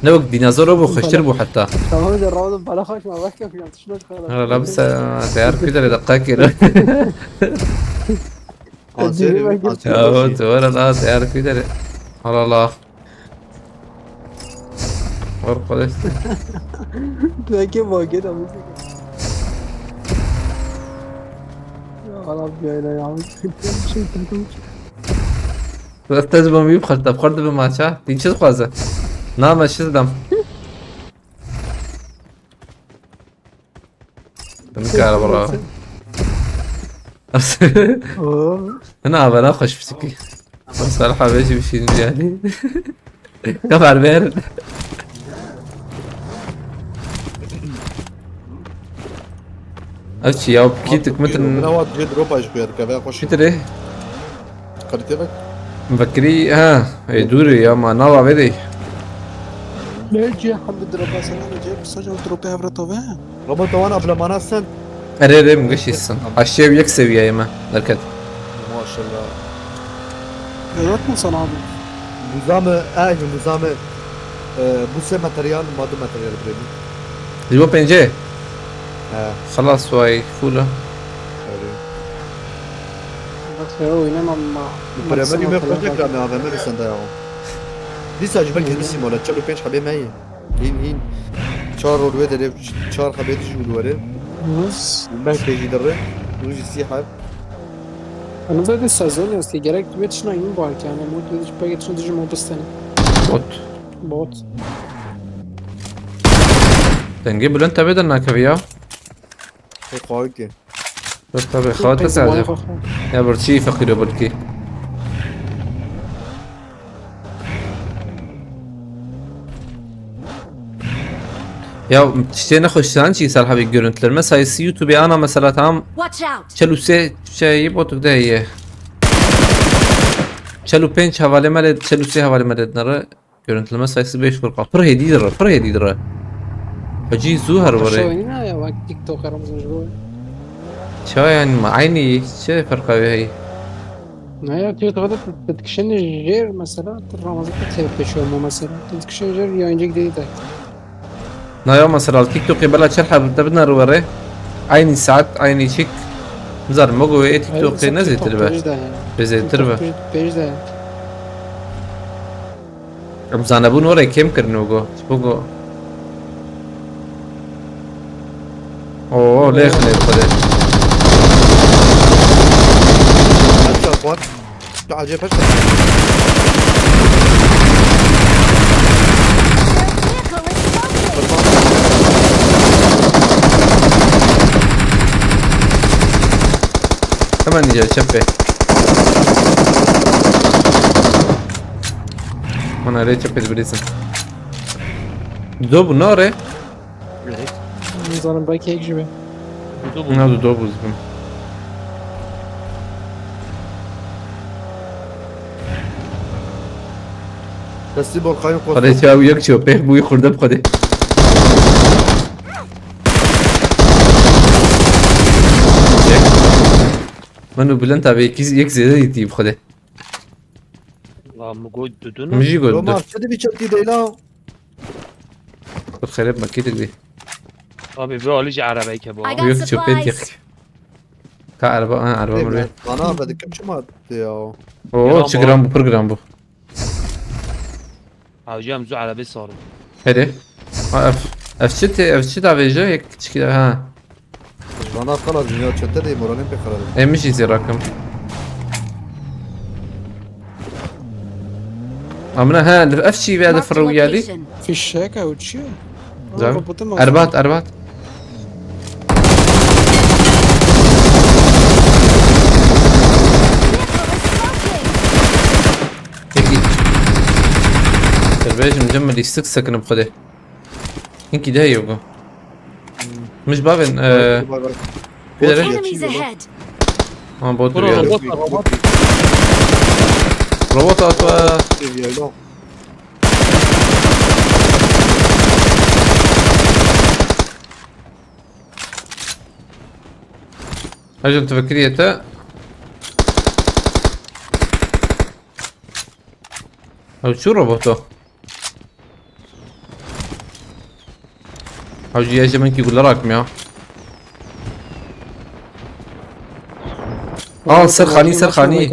Ne wek dînozor bû, xweştir bû heta. Tamam de robot bala xweş ma bak yapıyorum. Tişmek kadar. Ha, la bisa teyar kudere dakika kere. Kanser, kanser Ya o başı. Tu were la teyar kudere. Allah Allah. Arkadaş. Belki bak ya da bu. Ya Allah bir ayla ya. Şey takım. Rastez bom yiyip xarta xarta bir maça. Din çiz xwaze. Name çiz dam. Bin kar bro. Oo. Ana bana hoş bir şey. Salih abi bir şey yani. Kafar ver. Ev çi ya? Kî tuk mitin. Bina wat cê dropa ji xuya dike, veya xweş. Çi tirê? Kalite bak. Vekirî, ha, ê, dûr e ya, ma nava vê de. Ne cê hemdi dropa sene ne cê, saca dropa hevra tave. Robot wana bile mana sen. Erê, erê, min gişî sin. Aşçı ev yek seviyeyê me. Derket. Maşallah. Yaratın sana abi. Buzamı, eh, buzamı. E, bu se materyal, madde materyal birê. Ji bo pêncê? He. Xelas way, full e. Erê. Bak, ya oynamam ama. Bu premium yok, koca kram ya, A V M bir sende ya. Dîsa ji ber girmişim wala, çel û pênc hebê me ye. Hîn, hîn. Çar rol wê derê, çar hebê dijî were. Nasıl? Ben pêjî derê. Rûjî sî heb. Anı zaten sezon yazdı. Gerek bir tişna yeni var ki yani. Mod bir pek tişna dijî mod istene. Bot. Bot. Dengê bilind tebe de nakeve ya. Hê xawî ki. Yok tabi, xawat da sadece. Ya bir şey fakir o belki. Ya, tiştê nexweş dan çi, Salih abi, görüntülerime sayısı YouTube'e ana mesela tamam. Watch out! Çel û sê şey, botuk de ye. Çel û pênc hevalê me lê, çel û sê hevalê me lê dinere. Görüntüleme sayısı beş Furkan. Pir hêdî dire, pir hêdî dire. Hacî zû her Aşağı were. Oyna ya bak TikTok aramızın bu. Ça yani ma aynı şey farka ve hey. Ne ya, TikTok'da te-, te dikişin jêr mesela, te Ramazan te tepki peşiyor mu mesela? Te dikişin jêr yayıncı gideydi de. Na ya mesela TikTok'ê bela çer heb te bidin were. Aynı saat, aynı çik. Bizar mogo e TikTok'ê ne zêtir be? Pêj de yani. Be zêtir be. TikTok pêj, pêj de yani. Em zanebûn were kêm kirin û go. Ji bo go. Oo, lêx lê xwedê. Headshot var. Tu acayip headshot. Vehicle is smoking. Hemen diyeceğim çepe. Bana re çepe bilirsin. Dudo bu ne re? Nizanim belkî yek jî be. Dudo bû. Ne dudo bu zibin. Destî bol xayın Xwedê kostum. çaw yek çew pêx bûyî xwirde bi Xwedê. Min û Bülent abi yek, yek zêde dîtî bi Xwedê. La mi got dudun. Min jî got Roma dur. Çi dibî çeptî deyla? Xwed xereb me kê dikdî. Abi bi alî ji erebeyke bu. I got Yok çöpe supplies. tek. Ka araba, ha araba mı? Bana be dikim çima attı ya. Oo Gram çi bu. Gram bu, pir Gram bu. Hocam zu erebê sarı. Hadi. Ha, F, F çi te, F çi da veje, yek çiki ha. Bana xala dünya çete de moralin pek xarabe. Emiş izi rakım. Amına ha, F çi ve de Marked a fırı geldi. location. Fişek ew çi ye? Zam. Robotun mu? Erbat, erbat. Vehicle is smoking. Peki. Terbiyecim cem mi listik sakınıp xwedê. Hinki de yok. Miş bavên, e, Bay bay. Bire. Enemies ahead. Ha bot Bro ya. robot var robot. Robot atma. Seviyeyle. Hacım tefekküriyete. Ew çû roboto. Hewcî ez ji min kî gule rakmiya. Al ser xanî, ser xanî.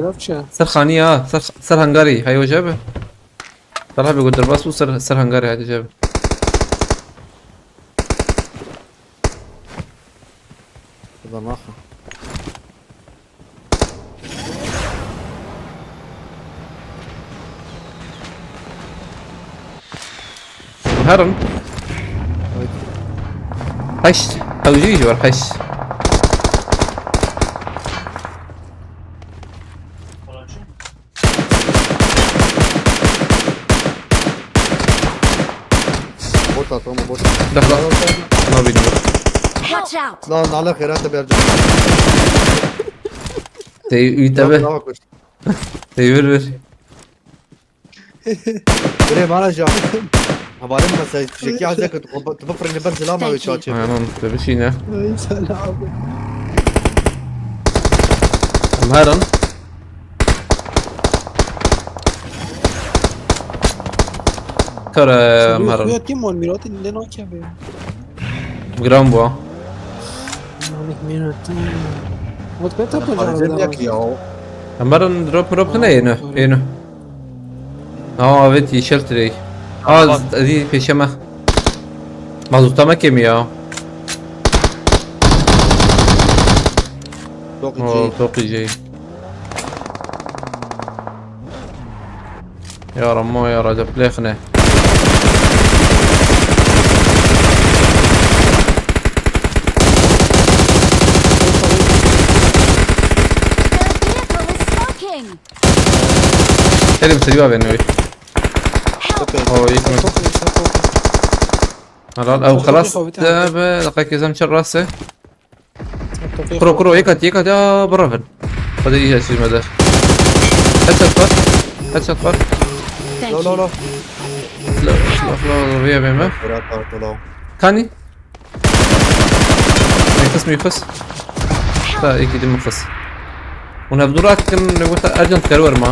Ser xanî ya, ser, ser hangarî. Hey hoca be. Talha be got derbas û ser, ser hangarî hadi cebe. Burada naxa. Herin. Heşt. Hewcî jî var heşt. Bot at ama bot. Dakika. Ne bileyim. Watch out. Lan nale xêrate bercan. Tey û tebe. Tey vir vir. Bire bana ja. Haberim mesela şekil hazır ki tu bıfırını ben zilama ve çaçı. Aynen, tabii şey ne? Ay selam. Em herin. Kare em herin. Xuya kim wan mîratî lê nakeve. Gram bu. Manik mîratî. Wat beta Harcı kocam. ne ki ya? Em herin drop drop ne yeni? Yeni. Aa evet yeşil direk. Aa Bak. Hadi peşeme. Mazota me kemi ya. Çok Oo iyi. çok iyi. Ya Ramo ya Recep lexne. Their vehicle is smoking. Elim seri var benim. Köpek. Oo yıkma. Halal. Ew xelas. Be dakika kezem çer rase. Kuro kuro yek at yek at ya bravo. Hadi iyi açayım hadi. Headshot var. Headshot var. Thank Lo lo you. lo. Silah silah silah oraya benim. Bırak artık lo. Kani? Mixis mixis. Ta iki de mixis. Hûn hevdû rakin li wexta Ercan dikar werim ha.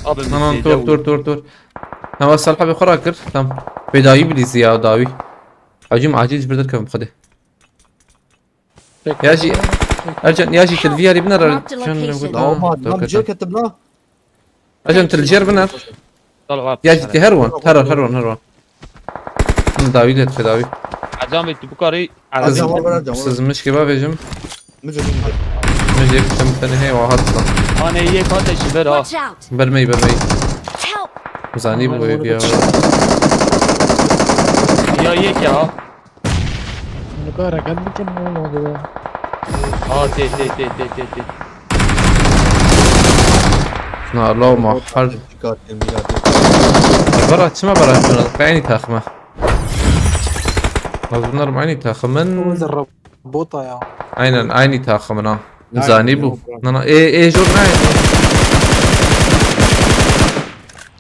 Abi Tamam mi tor tor tor tor. Tamam Salih abi xwe rakir. Tamam. Bê dawî bilîzî ya dawî. Acim acil ji vir derkevim xwedê. Ya jî Ercan ya jî telviyarî binera. Marked a location. Tamam lan cek ettim la. Ercan telciyer biner. Dal var. Ya jî her wan. Her wan her wan her wan. Min dawî lê dixe dawî. Ercan Bey tu bu karî Ercan Ercan. var var Ercan var. Sızmış gibi abicim. Mücür mücür. Min jê kutem tenê heye, wa hat lan. Anê yek hate ji ber ha. Watch out! Ber me yî, ber me yî. Help! Zanî bû wê biya. Ya yek ya. Nukara gel bikin ne oldu ya? Ha, tê, tê, tê. Na, lo, ma, her. Dikkat edin, dikkat edin. Bera, çima bera, çima? Aynı takıma. Mazlumlar aynı takımın. Bota ya. Aynen, aynı takımın ha. Aynen, Zanî bû. Yok, yok. Na, na, e, e, jor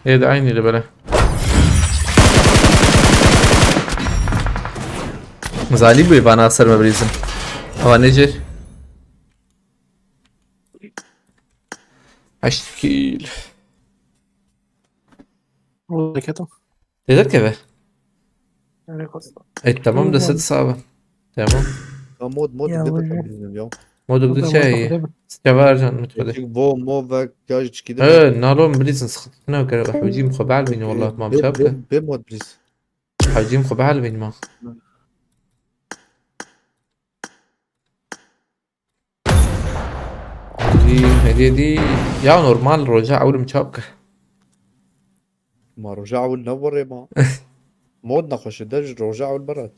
ne? E de aynı böyle. Zanî bû bana ser me brizin. Ama nece? Heşt kil. Hareketim. Têder keve. Hareketim. E, tamam, da set sabe. Tamam. Ya mod, mod, ya, bir de ya. Bilmiyorum ya. Moduk da şey. Çavar can mutfede. Çünkü bo mo ve gaj çikide. E, nalom bilirsin, sıkıntı ne kadar. Hocam, xo bel beni, vallahi, mam çaptı. Be mod bilirsin. Hacim xwe bihelbîn ma. Dî, hediye dî. Ya normal roja ewil min çap kir. Ma roja ewil ne werê ma. Mod nexweş e, de ji roja ewil berat.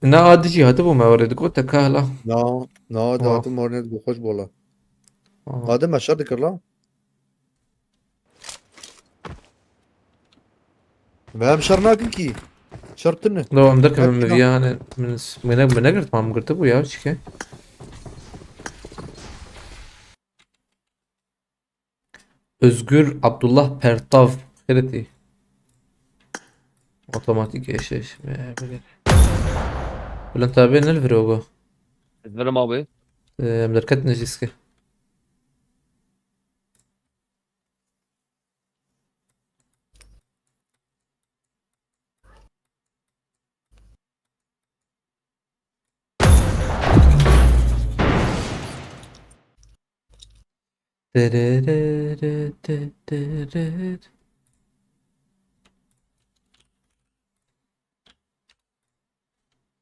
Na, a dijî hatibû me werê, digot te kahla. Na, na, de hatim werê, digot xweş bola. Aha. Hadi me şer dikir la. Ve em şer nakin ki. Şer tune. Lo, em derkevin. Hep mi şer. Viya, hani, min, min ne, min ne girt, mam girtibû ya, çike. Özgür Abdullah Pertav, xêretî. Otomatik eşleşme, böyle. Bülent abi, ne li vir e? Ez verim abi. Ee, em derketin ji dîskê.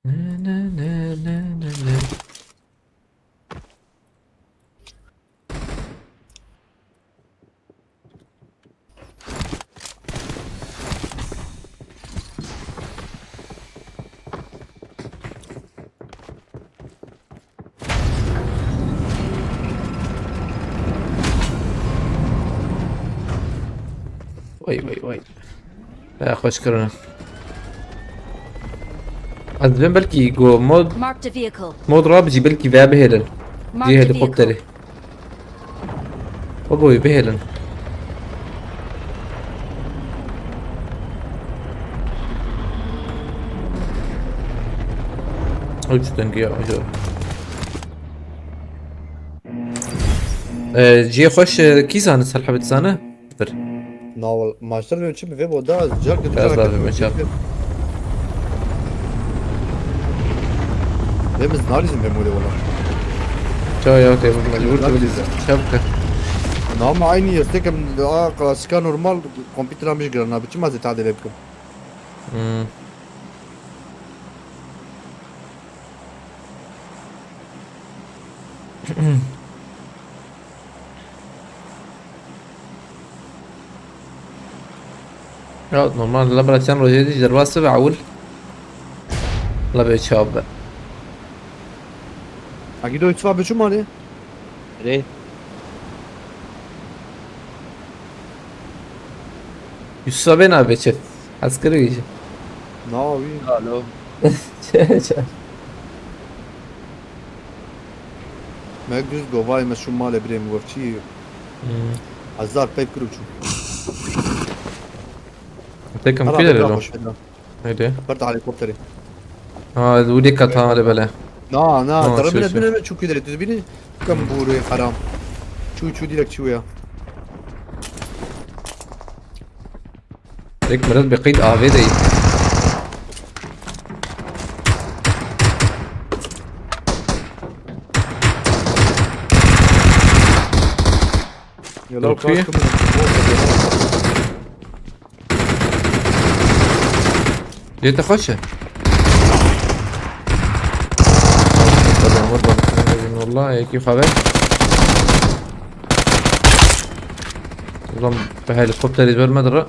Ne, ne, ne, ne, ne, ne. Vay, vay, vay. Ya, xweş kirine. Ez dibêm belkî go mod, Marked a vehicle. Mod rabijî belkî veya bihêlin. Marked a vehicle. Cihê helikopterê. Baba wê bihêlin. Ew çi dengê ya, ejo. Ee, cihê xweş, e, kî zane, ser hebê dizane? Bir. Na wal, maçlar ve çi bi vê bo da, car ki. Biraz daha bir maç yap. Ve biz narizim ve mole wala. Çaw ya, te mecbur te biliriz. Çabuk. Na ama aynı yerde kem a klasika normal kompüter almış giren abi. Çi mazı tadele bikim. Hmm. Ya normal, la bira çend rojê dî ji derbas ve ewil. La bê çav be. Akî do itfa biçû malê? Rê. Yusuf abi ne abi çi? Askeri gece. Na wî. Alo. Çe, çe. Me düz govay me şu malê birê mi wefçî. Hmm. Hezar peyv kir û çû. Tekim. Hala kuyê de bira lo. Hoş edin. Neydi? Pert helikopterê. Ha, wî dê kata de bele. Na, na, ha, tarafı şu, ne şu. Bilmem çünkü de, tu bini kam buru haram. Çu, çu direkt çu ya. Direkt biraz bir kayıt A V değil. Ya, Dur, la, kuyu. Kaskım yok. Lê te xweş e? Pardon, vur bak. Valla yekî xwe ver. Ulan bi helikopterê ber me dire.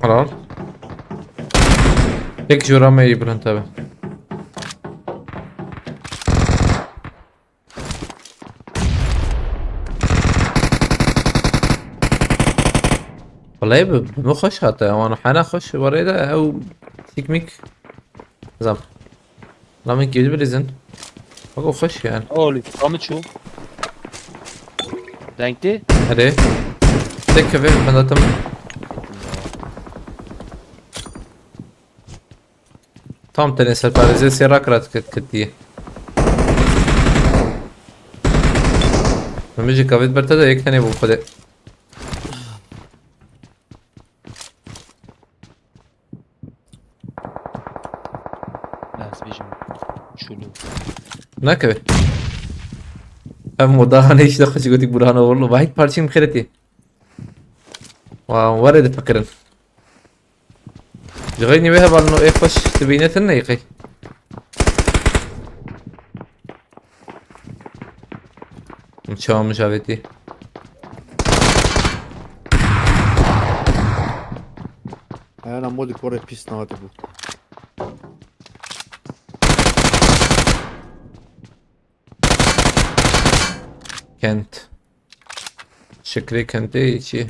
Helal. Tek jora me yî bilind tabi. Wallahî bi, bi min xweş hate. Wan hena xweş warê de ew sîkmîk. Zam. La min kî bilîzin. Bak o xweş yani. Olî, tamı çu. Denkti? Hadi. Tek keve ben zaten. Tam tenê serparêzê sê rakira diketiye. Min jî kavêt berte de yek tenê bû xwedê. Ez bêjim. Çûlû. Nakeve. Ev moda hane işte xweşî gotik Burhan oğlu. Vahit parçayım xeretî. Wa were difikirin. Ji xeynî wê hevalino ê xweş dibîne tune yê qey. Min çawa min javêtî. Ayağına modi kore pis navati bu. Kent. Şikrê kentê çi?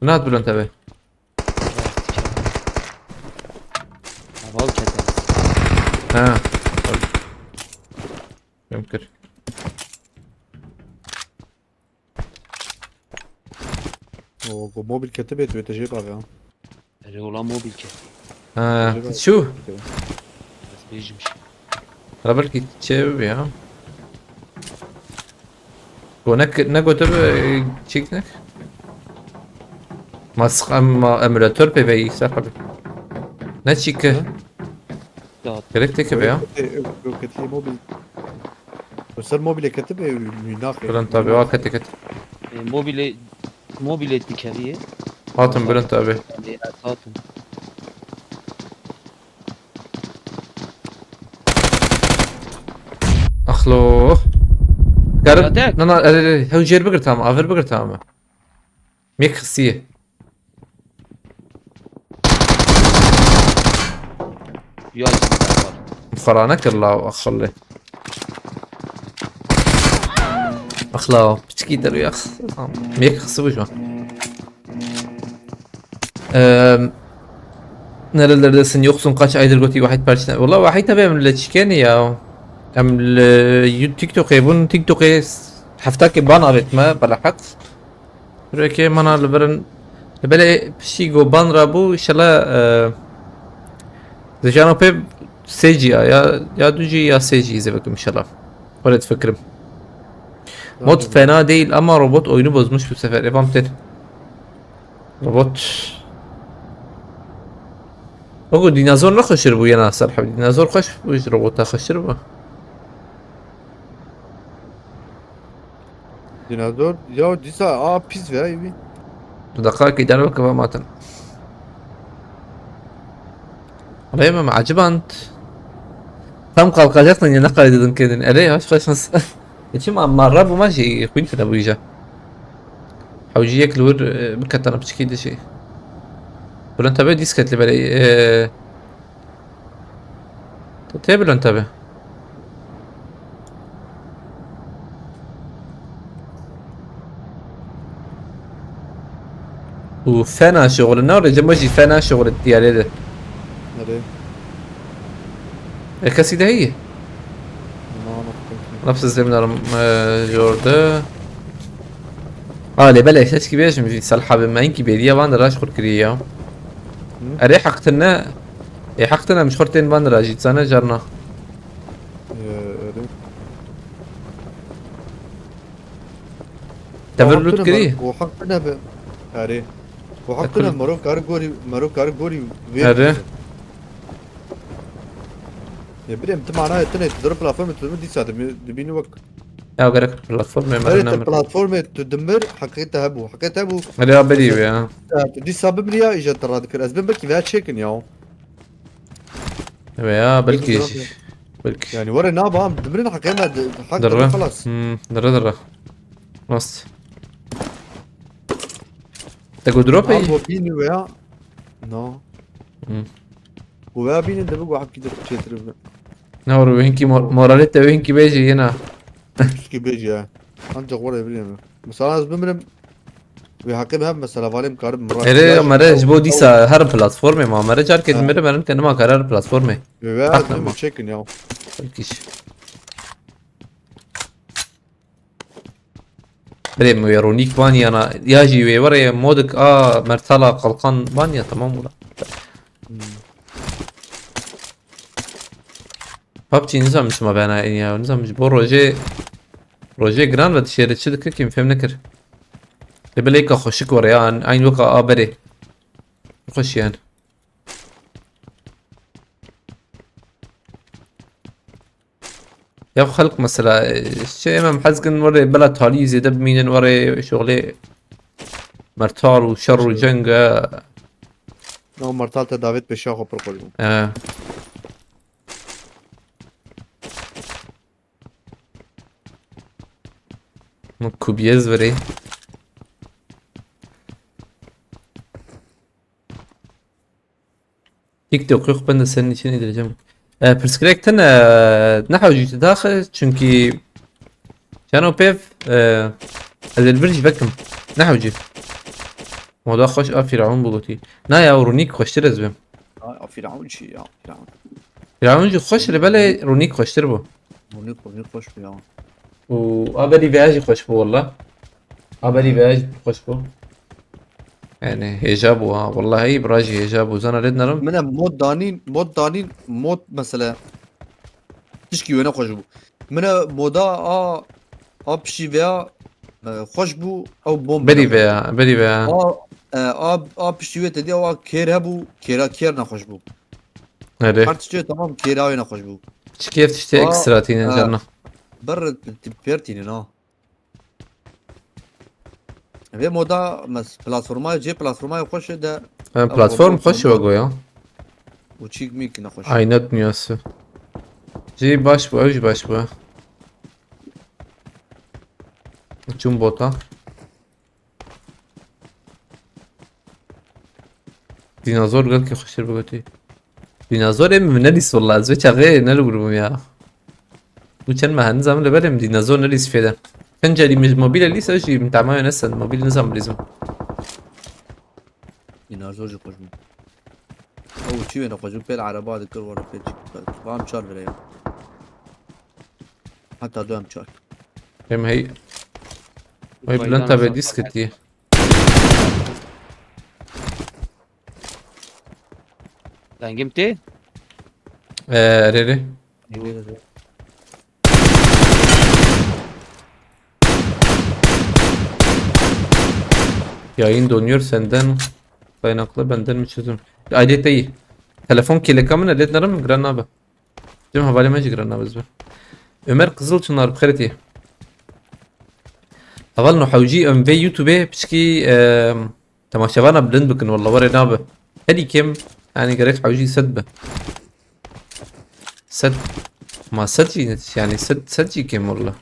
Nat bilind tebe. Heval kete. Ha. Fem kir. O, bu mobil kete bet, bet jê bak ya. Erê ola mobil kete. Ha, Jê bak. Şu. Ez bêjim şey. Ra belkî çê bi ya. Go ne, ne gote bi, çik ne? Mas em, ma emülatör pê ve yî ser xwe. Ne çî ki? Hı? Ya. Gerek teke be ya. Yok, yok, yok, mobil. Ser mobilê ketibe mînak. Bilind tabi, wa kete ket. E, mobilê, mobilê dikevî. Hatim bilind tabi. Yani, hatim. Axlo. Garip, Zaten. Nana, e, e, hew jêr bigir tamam, avir bigir tamam. Mêk xistiye. Ya, Xwe ranekir law axilê. Axla piçkî derû ya. Mêk xisibû ji wan. Ehm, Nerelerdesin yoksun kaç aydır gotî Wahîd Perçin. Wala Wahîd tabi em li çikenî ya. Em li TikTokê bûn, TikTokê heftakê ban avêt me, beleheq. Rêkê mana li vir in. Li belê piştî go ban rabû, inşallah, e, dijano pê sê jî ya, ya, ya du jî ya sê jî zê bikim inşallah. Öyle difikirim. Mod fena değil ama robot oyunu bozmuş bu sefer. Evam ter. Robot. Oku dinozor ne xweşir bû yena Serheb. Dinozor xweş bû, ji robota xweşir bû. Dinozor, ya dîsa a pîs ve ev. Tu deqayekî der bike ve matin. Rê me, me eciband. Tam kalkacaktın ya ne kaydedin kendin. Erê, hoş hoş nasıl? E, çima ma rabû ma jî xwîn tine bûyî ja. Hewcî yek li wir, e, biketana piçikî dişê. Bilind tabe dîs ket li berê, e, Te tê bilind tabi. Û fena şoxli ne rêce me jî fena şoxli diyarê de. Nerê? E, kesî de heye. Na, na, na. Nefs izleyim derim, e, jorde. A, lê belê, keşkî bêjim jî, Salih abi, me hinkî bêriya van de raş xurt kiriye ya. Hı? Erê, heq tine, ê, heq tine, em ji xurt tên van de ra jî, dizane carna. Ee, erê. Te vir loot kirî? O heq tine be. Erê. Bu hak tune mero kar gorî, mero kar gorî vê. Erê. Ya birê em tu manayê tune, tu dor platformê tu dibî dîsa dibî-, dibînî wek. Ya gerek platformê Erê mero te namir. Platformê tu dimir, heqê te hebû. Heqê te hebû. Erê ya berî wê ya. Ya, tu dîsa bimrî ya, îja te radikir. Ez bin belkî veya çêkin ya. Veya belkî drop jî. Belkî. Yani were naba, em dimirin heqê me de, hak Dirre. Dirre xelas. Hmm, dirre dirre. Rast. Te got drop ey? Abi, bînî veya. No. Hmm. Û veya bînin de bigo hepkî de çêtir bi. Ne were, wê hinkî mor-, moralê te wê hinkî bêjî yena. Hinkî bêjî ya. Ancak were bilmiyorum. Mesela ez bimirim. Wê heqê bi hev mesela valê em karim. Erê, mere ji bo dîsa her platformê ma. Mere carkê Ha. Dimirim, merin ke nima kar her platformê. Wê veya ez bimirim çêkin ya. Belkî jî. Birê min wê Ronîk ban yana, ya jî wê were modik a mertala qalqan ban ya, tamam wala. Hmm. PUBG nizam çima bena ya, nizam ji bo rojê, rojê giran ve dişêre çi dike kim fêm nekir. Lê belê ka xweşik were ya, eyn weka a berê. Xweş yani. Ya xelk mesela, e, şey, em hez dikin were bela talî zêde bimînin, were şoxlê mertal û şer û ceng e. No, mertal te davêt pêşiya xwe pir xweş bû. E. Min kubiyez verê. TikTok yok, ben de senin için indireceğim. E, pirsgirêk tune, e, ne hewcî tu daxil, çünkü Cano pêv, e, ez ê li vir jî vekim. Ne hewcî. Moda xweş a Firavun bû gotî. Na ya, Rûnîk xweştir ez bim. Ay, a Firavun çi ya? Firavun. Firavun jî xweş li belê Rûnîk xweştir bû. Rûnîk, Rûnîk xweş bû ya. Û a berî veya jî xweş bû walla. A berî veya jî xweş bû. Yani hêja bû ha. Wallahî bira jî hêja bû. Zana lê dinerim. Min e mod danîn, mod danîn, mod mesela. Tişkî wêne xweş bû. Min e moda a, a pişî veya, e, xweş bû, ew bom Berî bû. Veya, berî veya. A, e, a, a piştî wê te dî ew a kêr hebû, kêra kêr nexweş bû. Erê. Her tiştê tamam kêra wê nexweş bû. Çi kêf tiştê A, ekstra tînin e, canına. Ber ti pêr tînin ha. Vê moda mes platforma, cê platforma xweş e de. Em platform xweş e goya. Û çîk mîk nexweş. Aynet dünyası. Jî baş bû, ew jî baş bû. Çûm bota. Dinozor gelkî xweştir bigotî. Dinozor ê min nedîs walla, ez vê çaxê ne li wir bûm ya. Bû çend meha nizam li belê min dinozor nedîs fêde. Çend carî min ji mobîle lîs, ez jî min temayo nesend, mobîl nizam bilîzim. Dinozor jî xweş bû. Ew çi wêne xweş bû, pêl ereba dikir were pêl çi. Vam çar vire ya. Heta du em çar. Em hey. Vay Bülent abi disk ettiye. Dengim tê? Ee, rê rê. Yayın donuyor senden kaynaklı, benden mi çözüm? Aidiyete iyi. Telefon keleka min e, lê dinerim giran nabe. Cem hevalê me jî giran nabe ez be. Ömer Kızılçınar bi xêr tî. Heval no hewcî em vê YouTubeê piçkî, em, temaşevana bilind bikin walla, were nabe. Herî kêm, yani gerek hewcî sed be. Sed, ma sed jî, yani sed, sed jî kêm walla.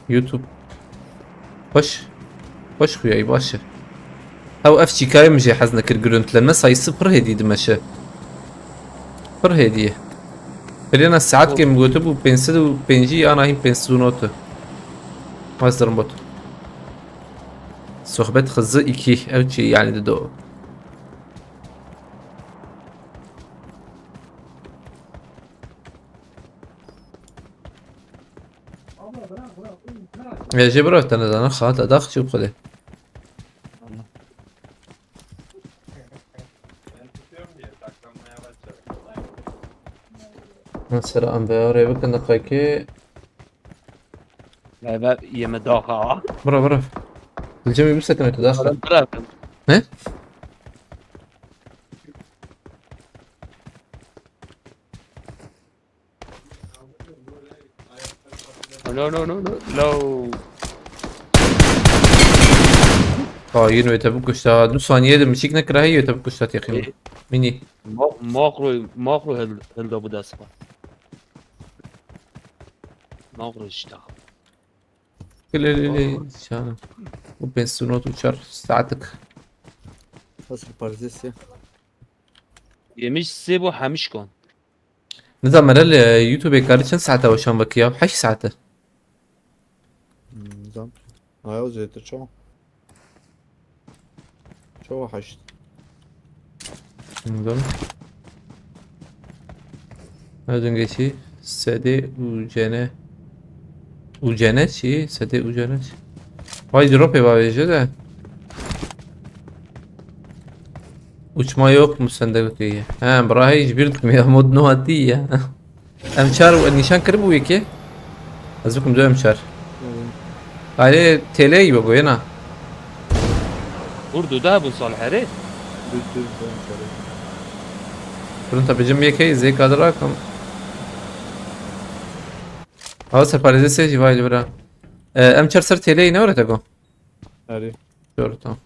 YouTube. Xweş. Xweş xuyayî baş e. Ew ev çîkayê min jê hez nekir, görüntülenme sayısı pir hêdî dimeşe. Pir hêdî ye. Birêna saetkê min gotibû pênc sed û pêncî ana hîn pênc sed û nod e. Wazdirim bot. Sohbet hızı iki. Ew çi yani dido. Ya jê bira te nezana xat adax çi xwedê. Mesela em veyarê bikin diqekê. Eve yeme daxa. Bira, bira. Dilcemî bisekine tu daxa. Bira, bira. Ne? No, no, no, no. Low. Aa, yine öte bu kuşta. Du saniye de mişik ne kırahi öte bu kuşta yakın. Ê. Mini. Ma-, makro, makro hel-, helda bu dest var. Makro işte. Lê, lê, lê, şahane. Bu pênc sî û nod û çar saetik. Nasıl parizesi? Yemiş sê bu hemiş kon. Nizam, mere li YouTube karî çend saete weşan vekî ya? Heşt saete. Hmm, nizam. Aya zêtir çawa? Çawa heşt? Nizam. Ne dingê çî? Sedê û cene. Û cene çî? Sedê û cene çî? Vay, dropê bavêje de. Uçma yok mu sende götüye? He, bra, hiç bir ya mod no hatiye. M çar nîşan kiribû yekê. Ez bikim du M çar. Ayrê T L yi bû yena. Vurdu da bu sal herê. Düz, düz, ben sarı. Printa bicim yekê zêka dirakim. Hava serparêzê sê jî vay li bira. E, M çar ser T L yi ne were te go? Herê. Doğru, tamam.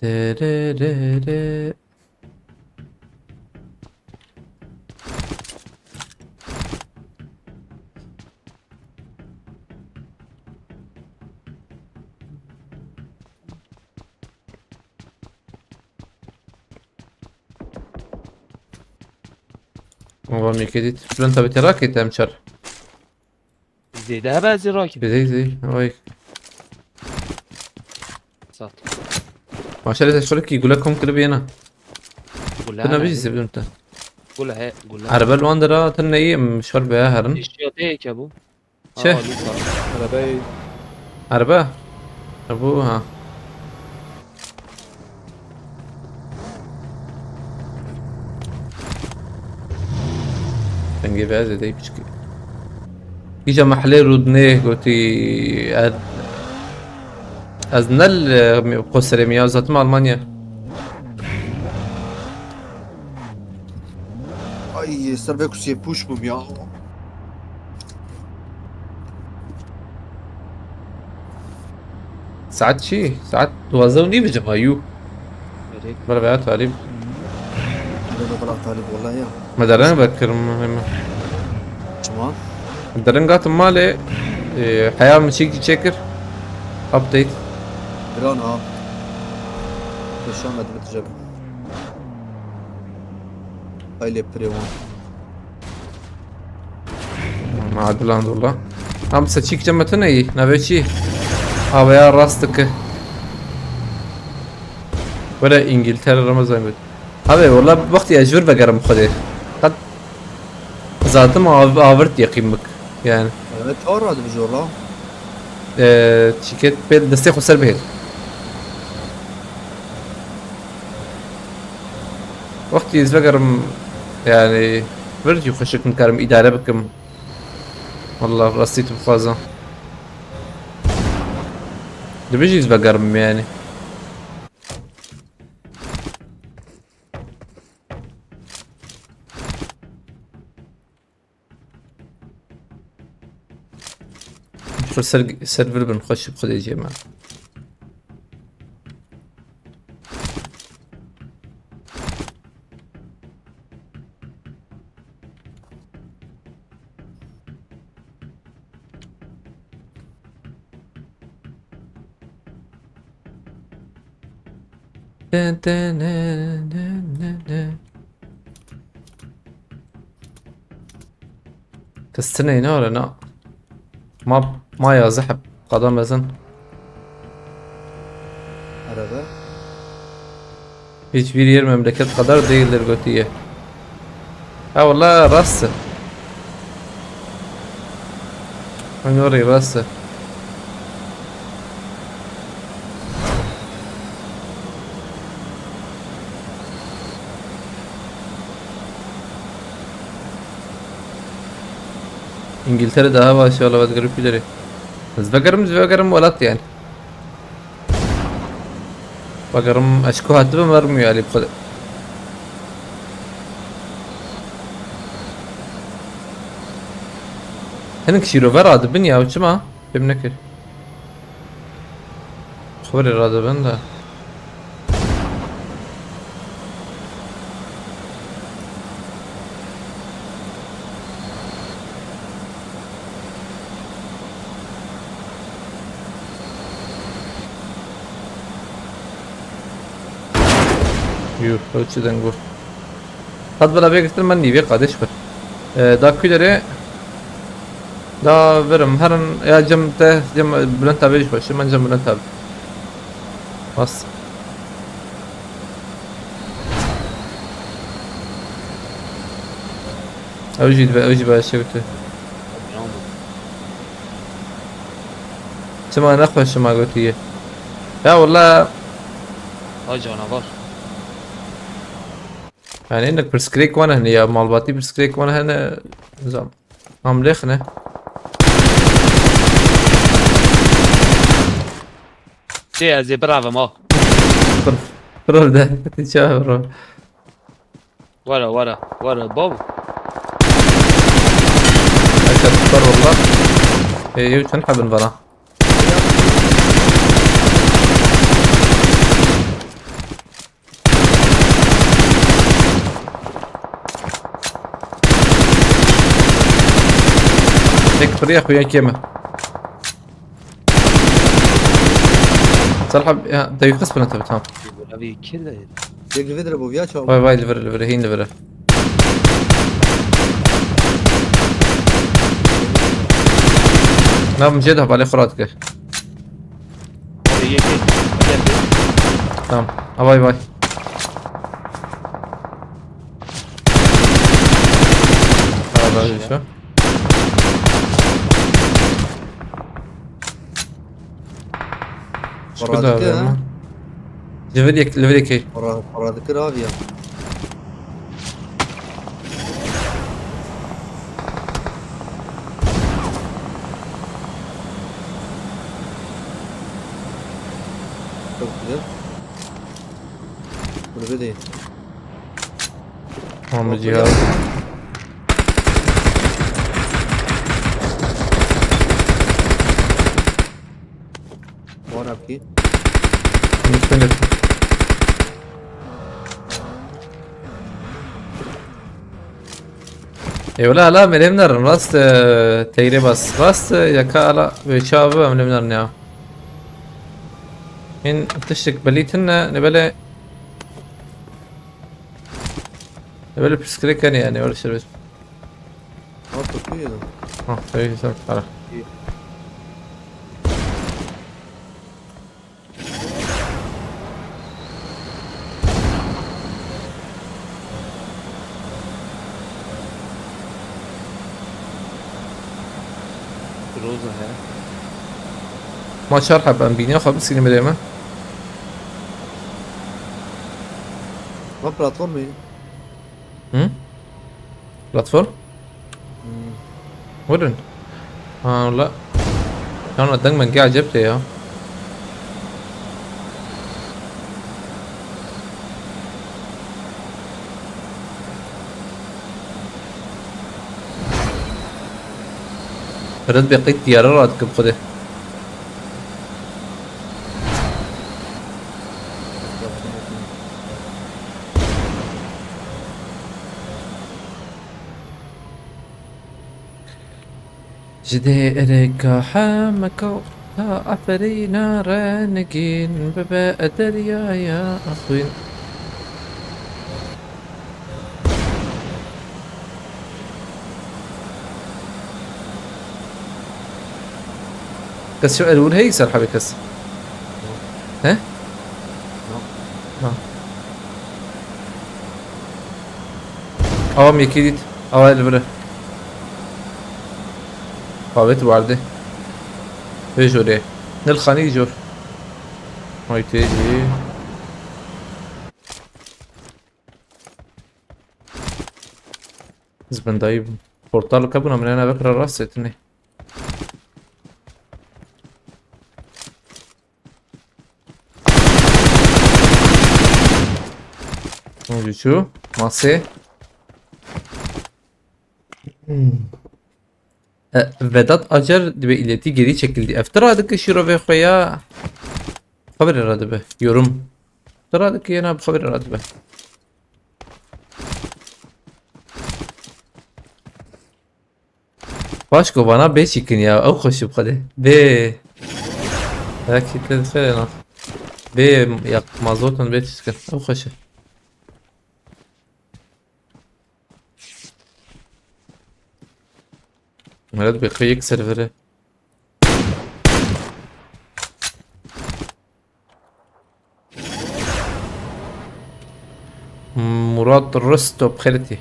Tererere. Ama mekê dît. Printa bi te rakê te M çar. Zêde hebe ez ê rakî. Zêde, zêde. Oy. Sat. Maşallah, te şurik ki gule kom kirib yena. Gule Tuna hebe. Bizi sebdun ta. Gule he, gule. Araba luan dira, tın neyi mişar be herin. Eşya te ke bu. Çi? Aa, lütfen. Arabayı. Araba? Araba ha. Dengê be ez ê dey piçkî. Îca mehlê Rûdnê gotî, ez, ez ne li, e, xwe serê min ya, zatim Almanya. Ay, ser vê kursiyê pûç bûm ya. Saet çi? Saet duwazdeh û nîv e cema yû. Erê. Bela veya talîb. Bela, bela talîb, wallahî ya. Me dereng vekirim hema. Çima? Dereng hatim malê, e, heya min çîkî çêkir. Update. Giran ha. Peşan me dibit jeb. Aile Prewan. Adilan dola. Am se çîk cem me tune yî. Navê çî? Avaya rast dike. Were İngiltere Ramazan got. Abi wala wextî ez ji vir vegerim xwedê. Qet zatim av-, avirt yeqîn bik. Yani. Evet, çawa radibijor la? Ee, çîket pê destê xwe ser bihêl. Wextî ez vegerim, yani, vir jî xweşik nikarim îdare bikim. Wallah, rastî tu bixwazim. Dibê jî ez vegerim, yani. Xwe ser, ser vir bin, xweş bi Xwedê cê me. Ten, ten, ne, ne, ne, ne. Kestinê ne öyle ne? Ma, ma yazı hep kadam ezin. Araba. Hiçbir yer memleket kadar değildir götüye. Ha, vallahi rast. Min orê rast e. İngiltere daha baş yola vedigerim pileri. Ez vegerim, ez vegerim welat yani. Bakalım aşko hatibim vermiyor Ali bu kadar. Hinek şîro ver adibin ya, çima? Fêm nekir. Xwirê radibin de. Yuh, ew çi deng bû. Qet bila vê girtin me nîvê qadêş bir. E, da kulere. Da verim herin ya cem te, cem Bülent abi jî xweş, min cem Bülent abi. Bas. Ew jî dibe, ew jî be şey gotiye. Çima nexweş ma gotiye. Ya wala. Ha canavar. Yani hinek pirsgirêk wan hene ya, malbatî pirsgirêk wan hene, zam. Hamlêx ne? Çi ez ê biravim ha. Pir, pir de. Çawa bro? Were, were, were, bav. Eke pir wala. E, ew çend hebin vana? Tek piriya xuya kême. Salih abi, ya, dayı kız bana tabii, tamam. Abi kir de. Yek li vir bû, ya çawa? Vay vay, li vir, li vir, hîn li vir. Navim jê de hevalê xwe radike. Abi yek, yek. Tamam. Ha, vay vay. Ha, vay şu. Şurada abi ama. Li vir yek, li vir yekê. Para, para dikir abi ya. Çok güzel. Bunu bir değil. Tamam, bir cihaz. Var abi. Bunu sen et. E, wala hala merê min nerin, rast, e, teyre bas. Rast, e, yeka hala wêça bi em lê min nerin ya. Min tiştek belî tine, ne bele. Ne bele pirsgirêk hene yani, öyle şey. Ha, kötü yedim. Ha, şey, güzel, para. İyi. Groza he. Ma çar heb em bîniya xwe bisînim rê me. Ma platformê. Hı? Platform? Hmm. Wurun. Ha, la. Yana deng mengê ecêb tê ya. Red bê qey tiyare radikim xwedê. Ji dê ereka hemeka ta eferîna renegîn bibe deryaya xwîn. Kes şu erûr heyî ser hebê kes? He? Ha. Awa yekî dît. Awa li vir e. Qavê tu wardê. Vê jorê. Nil xanî jor. Ay tê jî. Ez bendayî bûm. Portal ke bûna min ena vekira rastê tinê. Sonucu şu. Masê. Hmm. E, Vedat Acar dibe iletî geri çekildi. Ev tira dike şîrovê xwe ya. Xeberê re dibe. Yorum. Tira dike yena bi xeberê re dibe. Paşko bana bê çikin ya. Ew xweş bi xwedê. Bê. Belkî te dixêre na. Bê yak mazotin bê çikin. Ew xweş e. Meret bi xwe yek servere. Murat Rısto bi xêr tî.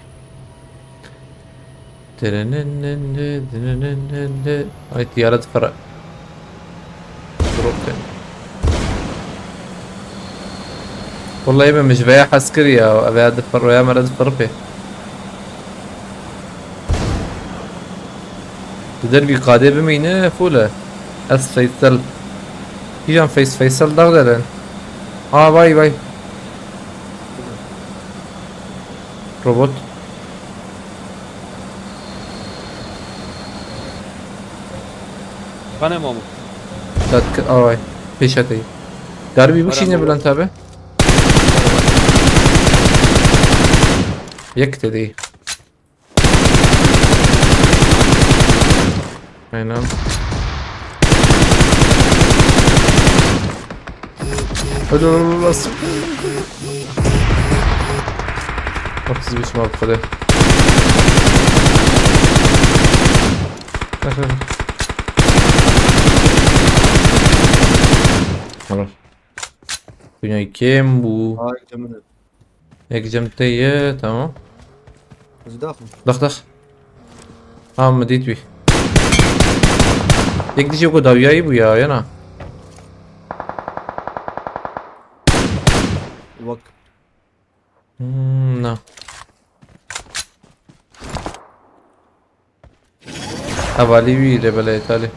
Ay tiyara difira. Drop kir. Wallahî be min ji veya hez kir ya. Ev ya difir, veya mere difir pê. Di dervî qadê bimîne, fûl e. Ez Feysel. Kîjan Feys-, Feysel Dagdelen. Aa, vay, vay. Robot. Bana mı bu? Tat-, aa, vay. Pêşa te yî. Darî bî bişîne Bülent abi. Yek te dî. Aynen. Hadi oğlum, nasıl? Bak siz biçim abi, hadi. Tamam. Dünya kim bu? Ay, canım. Yek cem te ye, tamam. Ez daxim. Dax, dax. Ha, min dît wî. Yek dijî ku dawiyayî bû ya, yana. Bak. Hmm, na. Hevalî wî rê belê talê.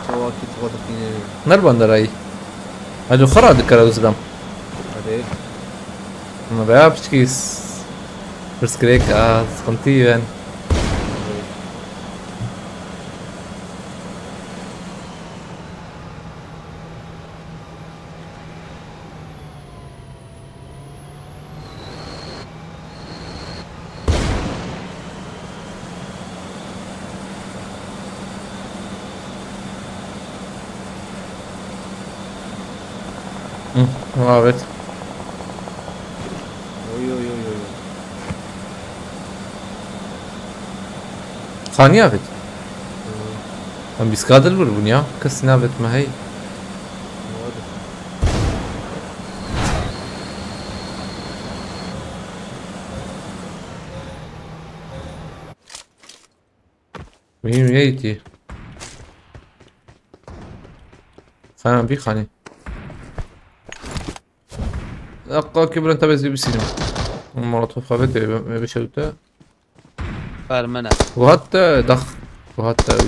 Çawa kî xwe dixîne. Ner banderayî. Hadi xwe radikere uzgam. Hadi. Ama be ya piçkî s-, pirsgirêk a, sıkıntı ben. Hı, evet. Oy, oy, oy, oy, oy. Xaniya avêt. Hı. Em bîska dil bir bûn ya. Kes navêt me hey. Doğru. Mühim neydi? Sana bir hani. Dakika ki ben tabi bir silim. Molotov kabet ve bir şey de. Fermene. Bu hatta dak. Bu hatta öyle.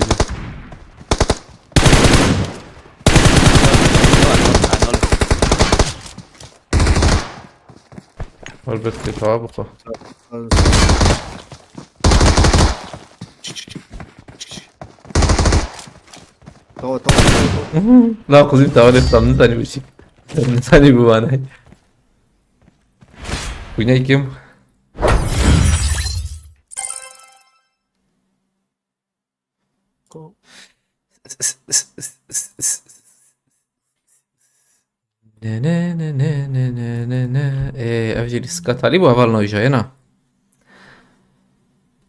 Elbette, tamam, bu. Tamam, tamam, tamam, tamam. La kuzim, tamam, tamam, ne tane bir şey. Ne tane bu bana. Bu ne kim? Ko- Ne, ne, ne, ne, ne, ne, ne, ne. Ê, ev jî lîstika talî bû, heval navîja, yena.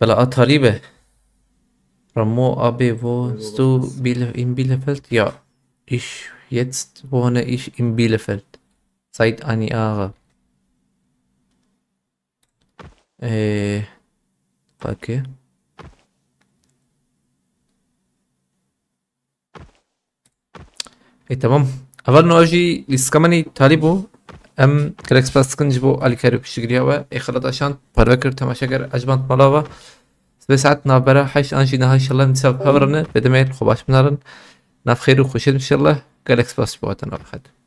Bela a talî be. Ramo abi, wo Ey, baba. Stu Biele-, in Bielefeld? Ja, ich jetzt wohne ich in Bielefeld. Seit ein Jahr. Ee, peki. Ê, temam. Evel niha jî lîstika min î talî bû. Em gelek spas dikin ji bo alîkarî û piştgiriya we. Ê, xelat aşand, parve kir, temaşe kir, ecmand mala we. Sibê saet navbera heşt an jî niha înşallah em dîsa bi hev re ne. Bê demê xwe baş binarin. Nav xêr û xweşiyet înşallah. Gelek spas ji bo hatina we.